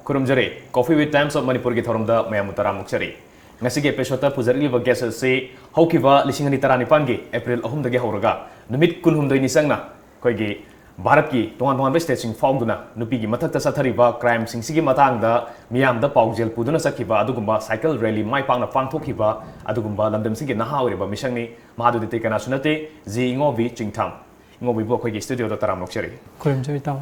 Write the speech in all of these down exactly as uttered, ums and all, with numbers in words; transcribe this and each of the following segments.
ꯈꯨꯔꯨꯝꯖꯔꯤ꯫ Coffee with Times of Manipurꯒꯤ ꯊꯧꯔꯝꯗ ꯃꯌꯥꯝꯕꯨ ꯇꯔꯥꯝꯅ ꯑꯣꯛꯆꯔꯤ꯫ ꯉꯁꯤꯒꯤ episodeꯇ ꯄꯨꯖꯔꯛꯂꯤꯕ guest ꯑꯁꯤ ꯍꯧꯈꯤꯕ ꯂꯤꯁꯤꯡ ꯑꯅꯤ ꯇꯔꯥꯅꯤꯄꯥꯟꯒꯤ April ꯑꯍꯨꯝꯗꯒꯤ ꯍꯧꯔꯒ ꯅꯨꯃꯤꯠ ꯀꯨꯟꯍꯨꯝꯗꯣꯏꯅꯤ ꯆꯪꯅ ꯑꯩꯈꯣꯏꯒꯤ ꯚꯥꯔꯠꯀꯤ ꯇꯣꯉꯥꯟ ꯇꯣꯉꯥꯟꯕ stateꯁꯤꯡ ꯐꯥꯎꯗꯨꯅ ꯅꯨꯄꯤꯒꯤ ꯃꯊꯛꯇ ꯆꯠꯊꯔꯤꯕ crimeꯁꯤꯡꯁꯤꯒꯤ ꯃꯇꯥꯡꯗ ꯃꯤꯌꯥꯝꯗ ꯄꯥꯎꯖꯦꯜ ꯄꯨꯗꯨꯅ ꯆꯠꯈꯤꯕ ꯑꯗꯨꯒꯨꯝꯕ cycle rally ꯃꯥꯏ ꯄꯥꯛꯅ ꯄꯥꯡꯊꯣꯛꯈꯤꯕ ꯑꯗꯨꯒꯨꯝꯕ ꯂꯝꯗꯝꯁꯤꯒꯤ ꯅꯍꯥ ꯑꯣꯏꯔꯤꯕ ꯃꯤꯁꯛꯅꯤ꯫ ꯃꯍꯥꯛ ꯑꯗꯨꯗꯤ ꯑꯇꯩ ꯀꯅꯥꯁꯨ ꯅꯠꯇꯦ, ꯖꯤ ꯏꯉꯣꯕꯤ ꯆꯤꯡꯊꯥꯝ꯫ ꯏꯉꯣꯕꯤꯕꯨ ꯑꯩꯈꯣꯏꯒꯤ studioꯗ ꯇꯔꯥꯝꯅ ꯑꯣꯛꯆꯔꯤ꯫ ꯈꯨꯔꯨꯝꯖꯔꯤ ꯇꯥꯃꯣ꯫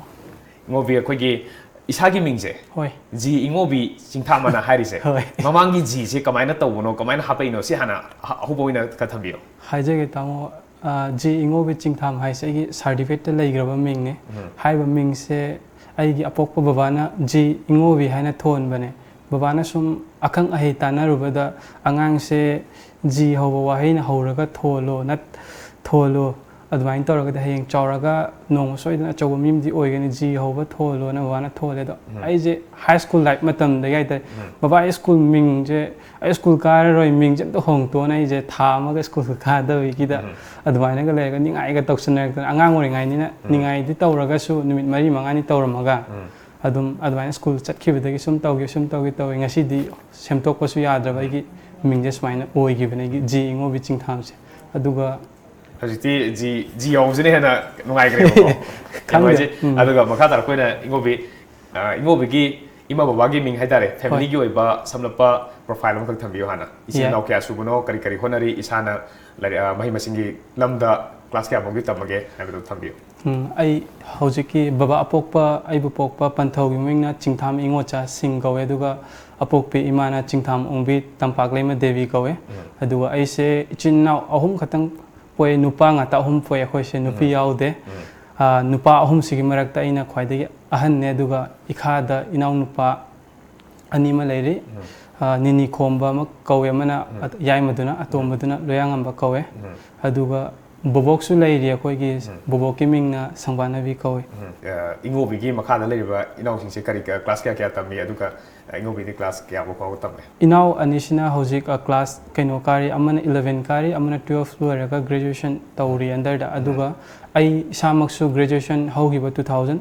ꯏꯉꯣꯕꯤ, ꯑꯩꯈꯣꯏꯒꯤ ꯏꯁꯥꯒꯤ ꯃꯤꯡꯁꯦ ꯍꯣꯏ꯫ ꯖꯤ ꯏꯉꯣꯕꯤ ꯆꯤꯡꯊꯥꯝ ꯑꯅ ꯍꯥꯏꯔꯤꯁꯦ, ꯍꯣꯏ꯫ ꯃꯃꯥꯡꯒꯤ ꯖꯤꯁꯦ ꯀꯃꯥꯏꯅ ꯇꯧꯕꯅꯣ, ꯀꯃꯥꯏꯅ ꯍꯥꯞꯄꯛꯏꯅꯣ, ꯁꯤ ꯍꯥꯟꯅ ꯑꯍ-, ꯑꯍꯧꯕ ꯑꯣꯏꯅ ꯈꯔ ꯊꯝꯕꯤꯌꯨ꯫ ꯍꯥꯏꯖꯒꯦ ꯇꯥꯃꯣ, ꯑ, ꯖꯤ ꯏꯉꯣꯕꯤ ꯆꯤꯡꯊꯥꯝ ꯍꯥꯏꯁꯦ ꯑꯩꯒꯤ certificateꯇ ꯂꯩꯈ꯭ꯔꯕ ꯃꯤꯡꯅꯦ꯫ ꯎꯝ꯫ ꯍꯥꯏꯔꯤꯕ ꯃꯤꯡꯁꯦ ꯑꯩꯒꯤ ꯑꯄꯣꯛꯄ ꯕꯕꯥꯅ ꯖꯤ ꯏꯉꯣꯕꯤ ꯍꯥꯏꯅ ꯊꯣꯟꯕꯅꯦ꯫ ꯕꯕꯥꯅ ꯁꯨꯝ ꯑꯈꯪ ꯑꯍꯩ ꯇꯥꯟꯅꯔꯨꯕꯗ, "ꯑꯉꯥꯡꯁꯦ ꯖꯤ ꯍꯧꯕ ꯋꯥꯍꯩꯅ ꯍꯧꯔꯒ ꯊꯣꯜꯂꯣ, ꯅꯠ-, ꯊꯣꯜꯂꯣ, ꯑꯗꯨꯃꯥꯏꯅ ꯇꯧꯔꯒꯗꯤ ꯍꯌꯦꯡ ꯆꯥꯎꯔꯒ ꯅꯣꯡꯃ ꯁꯣꯏꯗꯅ ꯑꯆꯧꯕ ꯃꯤ ꯑꯃꯗꯤ ꯑꯣꯏꯒꯅꯤ, ꯖꯤ ꯍꯧꯕ ꯊꯣꯜꯂꯣꯅ" ꯕꯕꯥꯅ ꯊꯣꯜꯂꯦ꯫ ꯑꯗꯣ ꯎꯝ꯫ ꯑꯩꯁꯦ high school life ꯃꯇꯝꯗꯒꯤ ꯍꯥꯏꯇꯥꯔꯦ, ꯎꯝ꯫ "ꯕꯕꯥ, ꯑꯩ school ꯃꯤꯡꯁꯦ, ꯑꯩ school ꯀꯥꯔꯔꯣꯏ, ꯃꯤꯡꯁꯦ ꯑꯝꯇ ꯍꯣꯡꯇꯣꯛꯑꯣꯅ" ꯑꯩꯁꯦ ꯊꯥ ꯑꯃꯒ school ꯀꯥꯗꯕꯒꯤꯗ ꯎꯝ꯫ ꯑꯗꯨꯃꯥꯏꯅꯒ ꯂꯩꯔꯒ ꯅꯤꯡꯉꯥꯏꯒ ꯇꯧꯁꯟꯅꯔꯛꯇꯅ, ꯑꯉꯥꯡ ꯑꯣꯏꯔꯤꯉꯩꯅꯤꯅ ꯎꯝ꯫ ꯅꯤꯡꯉꯥꯏꯗꯤ ꯇꯧꯔꯒꯁꯨ ꯅꯨꯃꯤꯠ ꯃꯔꯤ ꯃꯉꯥꯅꯤ ꯇꯧꯔꯝꯃꯒ ꯎꯝ꯫ ꯑꯗꯨꯝ ꯑꯗꯨꯃꯥꯏꯅ school ꯆꯠꯈꯤꯕꯗꯒꯤ ꯁꯨꯝ ꯇꯧꯒꯦ, ꯁꯨꯝ ꯇꯧꯒꯦ ꯇꯧꯋꯦ꯫ ꯉꯁꯤꯗꯤ ꯁꯦꯝꯗꯣꯛꯄꯁꯨ ꯌꯥꯗ꯭ꯔꯕ ꯑꯩꯒꯤ ꯃꯤꯡꯁꯦ ꯁꯨꯃꯥꯏꯅ ꯑꯣꯏꯈꯤꯕꯅꯦ, ꯑꯩꯒꯤ ꯖꯤ ꯏꯉꯣꯕꯤ ꯆꯤꯡꯊꯥꯝꯁꯦ꯫ ꯑꯗꯨꯒ ꯍꯧꯖꯤꯛꯇꯤ ꯖꯤ, ꯖꯤ ꯌꯥꯎꯕꯁꯤꯅ ꯍꯦꯟꯅ ꯅꯨꯡꯉꯥꯏꯈ꯭ꯔꯦꯕꯀꯣ꯫ ꯈꯪꯗꯦ꯫ ꯅꯨꯡꯉꯥꯏꯖꯩ꯫ ꯎꯝ꯫ ꯑꯗꯨꯒ ꯃꯈꯥ ꯇꯥꯔꯛꯄ ꯑꯣꯏꯅ ꯏꯉꯣꯕꯤ, ꯑ, ꯏꯉꯣꯕꯤꯒꯤ ꯏꯃꯥ ꯕꯕꯥꯒꯤ ꯃꯤꯡ ꯍꯥꯏꯇꯥꯔꯦ, ꯍꯣꯏ꯫ Familyꯒꯤ ꯑꯣꯏꯕ ꯁꯝꯂꯞꯄ profile ꯑꯃꯈꯛ ꯊꯝꯕꯤꯌꯨ ꯍꯥꯟꯅ꯫ ꯏꯆꯤꯟ ꯌꯥꯏ꯫ ꯏꯅꯥꯎ ꯀꯌꯥ ꯁꯨꯕꯅꯣ, ꯀꯔꯤ ꯀꯔꯤ ꯍꯣꯠꯅꯔꯤ, ꯏꯁꯥꯅ ꯂꯥꯏꯔꯤꯛ, ꯑ, ꯃꯍꯩ ꯃꯁꯤꯡꯒꯤ ꯂꯝꯗ class ꯀꯌꯥꯐꯥꯎꯒꯤ ꯇꯝꯃꯒꯦ ꯍꯥꯏꯕꯗꯨ ꯊꯝꯕꯤꯌꯨ꯫ ꯎꯝ, ꯑꯩ ꯍꯧꯖꯤꯛꯀꯤ ꯕꯕꯥ ꯑꯄꯣꯛꯄ, ꯑꯩꯕꯨ ꯄꯣꯛꯄ ꯄꯟꯊꯧꯒꯤ ꯃꯃꯤꯡꯅ ꯆꯤꯡꯊꯥꯝ ꯏꯉꯣꯆꯥ ꯁꯤꯡ ꯀꯧꯋꯦ, ꯑꯗꯨꯒ ꯑꯄꯣꯛꯄꯤ ꯏꯃꯥꯅ ꯆꯤꯡꯊꯥꯝ ꯑꯣꯡꯕꯤ ꯇꯝꯄꯥꯛꯂꯩꯃ ꯗꯦꯕꯤ ꯀꯧꯋꯦ꯫ ꯎꯝ꯫ ꯑꯗꯨꯒ ꯑꯩꯁꯦ ꯏꯆꯤꯟ ꯏꯅꯥꯎ ꯑꯍꯨꯝ ꯈꯛꯇꯪ ꯄꯣꯛꯑꯦ, ꯅꯨꯄꯥ ꯉꯥꯛꯇ ꯑꯍꯨꯝ ꯄꯣꯛꯑꯦ ꯑꯩꯈꯣꯏꯁꯦ, ꯅꯨꯄꯤ ꯎꯝ꯫ ꯌꯥꯎꯗꯦ꯫ ꯎꯝ꯫ ꯑꯥ, ꯅꯨꯄꯥ ꯑꯍꯨꯝꯁꯤꯒꯤ ꯃꯔꯛꯇ ꯑꯩꯅ ꯈ꯭ꯋꯥꯏꯗꯒꯤ ꯑꯍꯟꯅꯦ, ꯑꯗꯨꯒ ꯏꯈꯥꯗ ꯏꯅꯥꯎꯅꯨꯄꯥ ꯑꯅꯤ ꯑꯃ ꯂꯩꯔꯤ꯫ ꯎꯝ꯫ ꯑꯥ, ꯅꯤꯅꯤ ꯈꯣꯝꯕ ꯑꯃ ꯀꯧꯋꯦ, ꯑꯃꯅ ꯎꯝ꯫ ꯑꯠ-, ꯌꯥꯏꯃꯗꯨꯅ, ꯎꯝ꯫ ꯑꯇꯣꯝꯕꯗꯨꯅ ꯂꯣꯌꯥꯉꯝꯕ ꯀꯧꯋꯦ꯫ ꯎꯝ꯫ ꯑꯗꯨꯒ ꯕꯣꯕꯣꯛꯁꯨ ꯂꯩꯔꯤ ꯑꯩꯈꯣꯏꯒꯤ, ꯎꯝ꯫ ꯕꯣꯕꯣꯛꯀꯤ ꯃꯤꯡꯅ ꯁꯪꯕꯥꯅꯕꯤ ꯀꯧꯋꯦ꯫ ꯎꯝ꯫ ꯑ, ꯏꯉꯣꯕꯤꯒꯤ ꯃꯈꯥꯗ ꯂꯩꯔꯤꯕ ꯏꯅꯥꯎꯁꯤꯡꯁꯦ ꯀꯔꯤ ꯀ-, class ꯀꯌꯥ ꯀꯌꯥ ꯇꯝꯃꯤ? ꯑꯗꯨꯒ, ꯑ, ꯏꯉꯣꯕꯤꯗꯤ class ꯀꯌꯥꯐꯥꯎ ꯐꯥꯎꯕ ꯇꯝꯃꯦ? ꯏꯅꯥꯎ ꯑꯅꯤꯁꯤꯅ ꯍꯧꯖꯤꯛ, ꯑ, class ꯀꯩꯅꯣ ꯀꯥꯔꯤ, ꯑꯃꯅ eleven ꯀꯥꯔꯤ, ꯑꯃꯅ twelve ꯂꯣꯏꯔꯒ graduation ꯇꯧꯔꯤ underꯗ꯫ ꯎꯝ꯫ ꯑꯗꯨꯒ ꯑꯩ ꯏꯁꯥꯃꯛꯁꯨ graduation ꯍꯧꯈꯤꯕ two thousand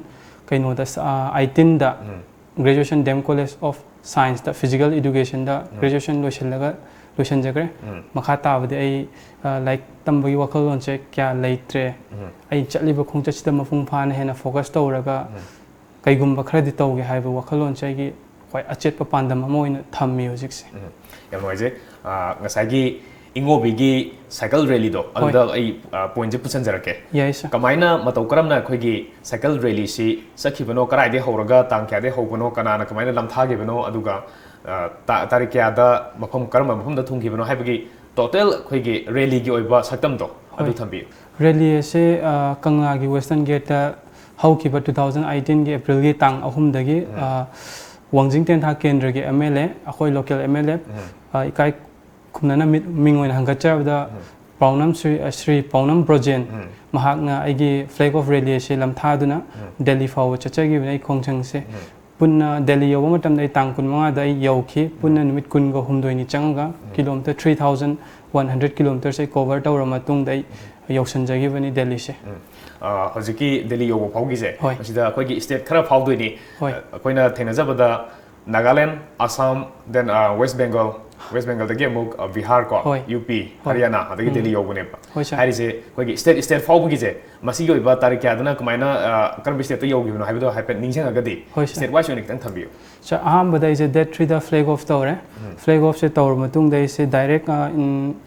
ꯀꯩꯅꯣꯗ, ꯑ, eighteenꯗ um. Graduation DM college of ꯁꯥꯏꯟꯁꯇ ꯐꯤꯖꯤꯀꯦꯜ ꯏꯗꯨꯀꯦꯁꯟꯗ ꯒ꯭ꯔꯦꯖꯨꯑꯦꯁꯟ ꯂꯣꯏꯁꯤꯜꯂꯒ ꯂꯣꯏꯁꯤꯟꯖꯈ꯭ꯔꯦ꯫ ꯃꯈꯥ ꯇꯥꯕꯗꯤ ꯑꯩ ꯑ, ꯂꯥꯏꯔꯤꯛ ꯇꯝꯕꯒꯤ ꯋꯥꯈꯜꯂꯣꯟꯁꯦ ꯀꯌꯥ ꯂꯩꯇ꯭ꯔꯦ꯫ ꯑꯩ ꯆꯠꯂꯤꯕ ꯈꯣꯡꯆꯠꯁꯤꯗ ꯃꯄꯨꯡ ꯐꯥꯅ ꯍꯦꯟꯅ ꯐꯣꯀꯁ ꯇꯧꯔꯒ ꯀꯩꯒꯨꯝꯕ ꯈꯔꯗꯤ ꯇꯧꯒꯦ ꯍꯥꯏꯕ ꯋꯥꯈꯜꯂꯣꯟꯁꯦ ꯑꯩꯒꯤ ꯈ꯭ꯋꯥꯏ ꯑꯆꯦꯠꯄ ꯄꯥꯟꯗꯝ ꯑꯃ ꯑꯣꯏꯅ ꯊꯝꯃꯤ ꯍꯧꯖꯤꯛꯁꯦ꯫ ꯌꯥꯝ ꯅꯨꯡꯉꯥꯏꯖꯩ꯫ ꯑ, ꯉꯁꯥꯏꯒꯤ ꯏꯉꯣꯕꯤꯒꯤ ꯁꯥꯏꯀꯜ ꯔꯦꯂꯤꯗꯣ ꯑꯗꯨꯗ ꯑꯩ ꯄꯣꯏꯟꯠꯁꯦ ꯄꯨꯁꯟꯖꯔꯛꯀꯦ꯫ ꯌꯥꯏ ꯁꯥꯔ꯫ ꯀꯃꯥꯏꯅ ꯃꯇꯧ ꯀꯔꯝꯅ ꯑꯩꯈꯣꯏꯒꯤ ꯁꯥꯏꯀꯜ ꯔꯦꯂꯤꯁꯤ ꯆꯠꯈꯤꯕꯅꯣ, ꯀꯗꯥꯏꯗꯒꯤ ꯍꯧꯔꯒ ꯇꯥꯡ ꯀꯌꯥꯗꯒꯤ ꯍꯧꯕꯅꯣ, ꯀꯅꯥꯅ ꯀꯃꯥꯏꯅ ꯂꯝꯊꯥꯈꯤꯕꯅꯣ, ꯑꯗꯨꯒ ꯑ, ꯇꯥ- ꯇꯥꯔꯤꯛ ꯀꯌꯥꯗ ꯃꯐꯝ ꯀꯔꯝꯕ ꯃꯐꯝꯗ ꯊꯨꯡꯈꯤꯕꯅꯣ ꯍꯥꯏꯕꯒꯤ ꯇꯣꯇꯦꯜ ꯑꯩꯈꯣꯏꯒꯤ ꯔꯦꯂꯤꯒꯤ ꯑꯣꯏꯕ ꯁꯛꯇꯝꯗꯣ ꯑꯗꯨ ꯊꯝꯕꯤꯌꯨ꯫ ꯔꯦꯂꯤ ꯑꯁꯦ ꯑ, ꯀꯪꯂꯥꯒꯤ ꯋꯦꯁꯇꯔꯟ ꯒꯦꯠꯇ ꯍꯧꯈꯤꯕ ꯇꯨ ꯊꯥꯎꯖꯟ ꯑꯩꯠꯇꯤꯟꯒꯤ ꯑꯦꯄ꯭ꯔꯤꯜꯒꯤ ꯇꯥꯡ ꯑꯍꯨꯝꯗꯒꯤ ꯑ, ꯋꯥꯡꯖꯤꯡ ꯇꯦꯟꯊꯥ ꯀꯦꯟꯗ꯭ꯔꯒꯤ ꯑꯦꯝ ꯑꯦꯜ ꯑꯦ, ꯑꯩꯈꯣꯏ ꯂꯣꯀꯦꯜ ꯑꯦꯝ ꯑꯦꯜ ꯑꯦ, ꯑ, ꯏꯀꯥꯏ ꯈꯨꯝꯅꯅ ꯃꯤꯠ- ꯃꯤꯡ ꯑꯣꯏꯅ ꯍꯪꯒꯠꯆꯔꯕꯗ ꯄꯥꯎꯅꯝ ꯁ꯭ꯔꯤ ꯑ, ꯁ꯭ꯔꯤ ꯄꯥꯎꯅꯝ ꯕ꯭ꯔꯣꯖꯦꯟ ꯃꯍꯥꯛꯅ ꯑꯩꯒꯤ ꯐ꯭ꯂꯦꯒ ꯑꯣꯐ ꯔꯦꯂꯤ ꯑꯁꯤ ꯂꯝꯊꯥꯗꯨꯅ ꯗꯦꯜꯂꯤ ꯐꯥꯎꯕ ꯆꯠꯆꯈꯤꯕꯅꯤ ꯑꯩ ꯈꯣꯡꯖꯪꯁꯦ꯫ ꯄꯨꯟꯅ ꯗꯦꯜꯂꯤ ꯌꯧꯕ ꯃꯇꯝꯗ ꯑꯩ ꯇꯥꯡ ꯀꯨꯟꯃꯉꯥꯗ ꯑꯩ ꯌꯧꯈꯤ꯫ ꯄꯨꯟꯅ ꯅꯨꯃꯤꯠ ꯀꯨꯟꯒ ꯍꯨꯝꯗꯣꯏꯅꯤ ꯆꯪꯉꯒ kilometre three thousand one hundred ꯀꯤꯂꯣꯃꯤꯇꯔꯁꯦ ꯑꯩ ꯀꯣꯚꯔ ꯇꯧꯔ ꯃꯇꯨꯡꯗ ꯑꯩ ꯌꯧꯁꯤꯟꯖꯈꯤꯕꯅꯤ ꯗꯦꯜꯂꯤꯁꯦ꯫ ꯑ, ꯍꯧꯖꯤꯛꯀꯤ ꯗꯦꯜꯂꯤ ꯌꯧꯕ ꯐꯥꯎꯒꯤꯁꯦ ꯍꯣꯏ꯫ ꯃꯁꯤꯗ ꯑꯩꯈꯣꯏꯒꯤ ꯁ꯭ꯇꯦꯠ ꯈꯔ ꯐꯥꯎꯗꯣꯏꯅꯤ꯫ ꯍꯣꯏ꯫ ꯑꯩꯈꯣꯏꯅ ꯊꯦꯡꯅꯖꯕꯗ Nagaland, Assam, then west Bengal, west ꯕꯦꯡꯒꯜꯗꯒꯤ ꯑꯃꯨꯛ ꯑ, ꯕꯤꯍꯥꯔ ꯀꯣ, ꯍꯣꯏ꯫ ꯌꯨ ꯄꯤ, ꯍꯣꯏ꯫ ꯍꯔꯤꯌꯥꯅꯥ, ꯑꯗꯒꯤ ꯎꯝ꯫ ꯗꯦꯜꯂꯤ ꯌꯧꯕꯅꯦꯕ꯫ ꯍꯣꯏ ꯁꯥꯔ꯫ ꯍꯥꯏꯔꯤꯁꯦ ꯑꯩꯈꯣꯏꯒꯤ ꯁ꯭ꯇꯦꯠ ꯁ꯭ꯇꯦꯠ ꯐꯥꯎꯕꯒꯤꯁꯦ ꯃꯁꯤꯒꯤ ꯑꯣꯏꯕ ꯇꯥꯔꯤꯛ ꯀꯌꯥꯗꯅ ꯀꯃꯥꯏꯅ ꯑ, ꯀꯔꯝꯕ ꯁ꯭ꯇꯦꯠꯇ ꯌꯧꯈꯤꯕꯅꯣ ꯍꯥꯏꯕꯗꯣ ꯍꯥꯏꯐꯦꯠ ꯅꯤꯡꯁꯤꯡꯉꯒꯗꯤ ꯍꯣꯏ ꯁꯥꯔ꯫ ꯁ꯭ꯇꯦꯠ ꯋꯥꯏꯁ ꯑꯣꯏꯅ ꯈꯤꯇꯪ ꯊꯝꯕꯤꯌꯨ꯫ ꯁꯥꯔ, ꯑꯍꯥꯟꯕꯗ ꯑꯩꯁꯦ ꯗꯦꯠ ꯊ꯭ꯔꯤꯗ ꯐ꯭ꯂꯦꯒ ꯑꯣꯐ ꯇꯧꯔꯦ꯫ ꯐ꯭ꯂꯦꯒ ꯑꯣꯐꯁꯦ ꯇꯧꯔ ꯃꯇꯨꯡꯗ ꯑꯩꯁꯦ ꯗꯥꯏꯔꯦꯛ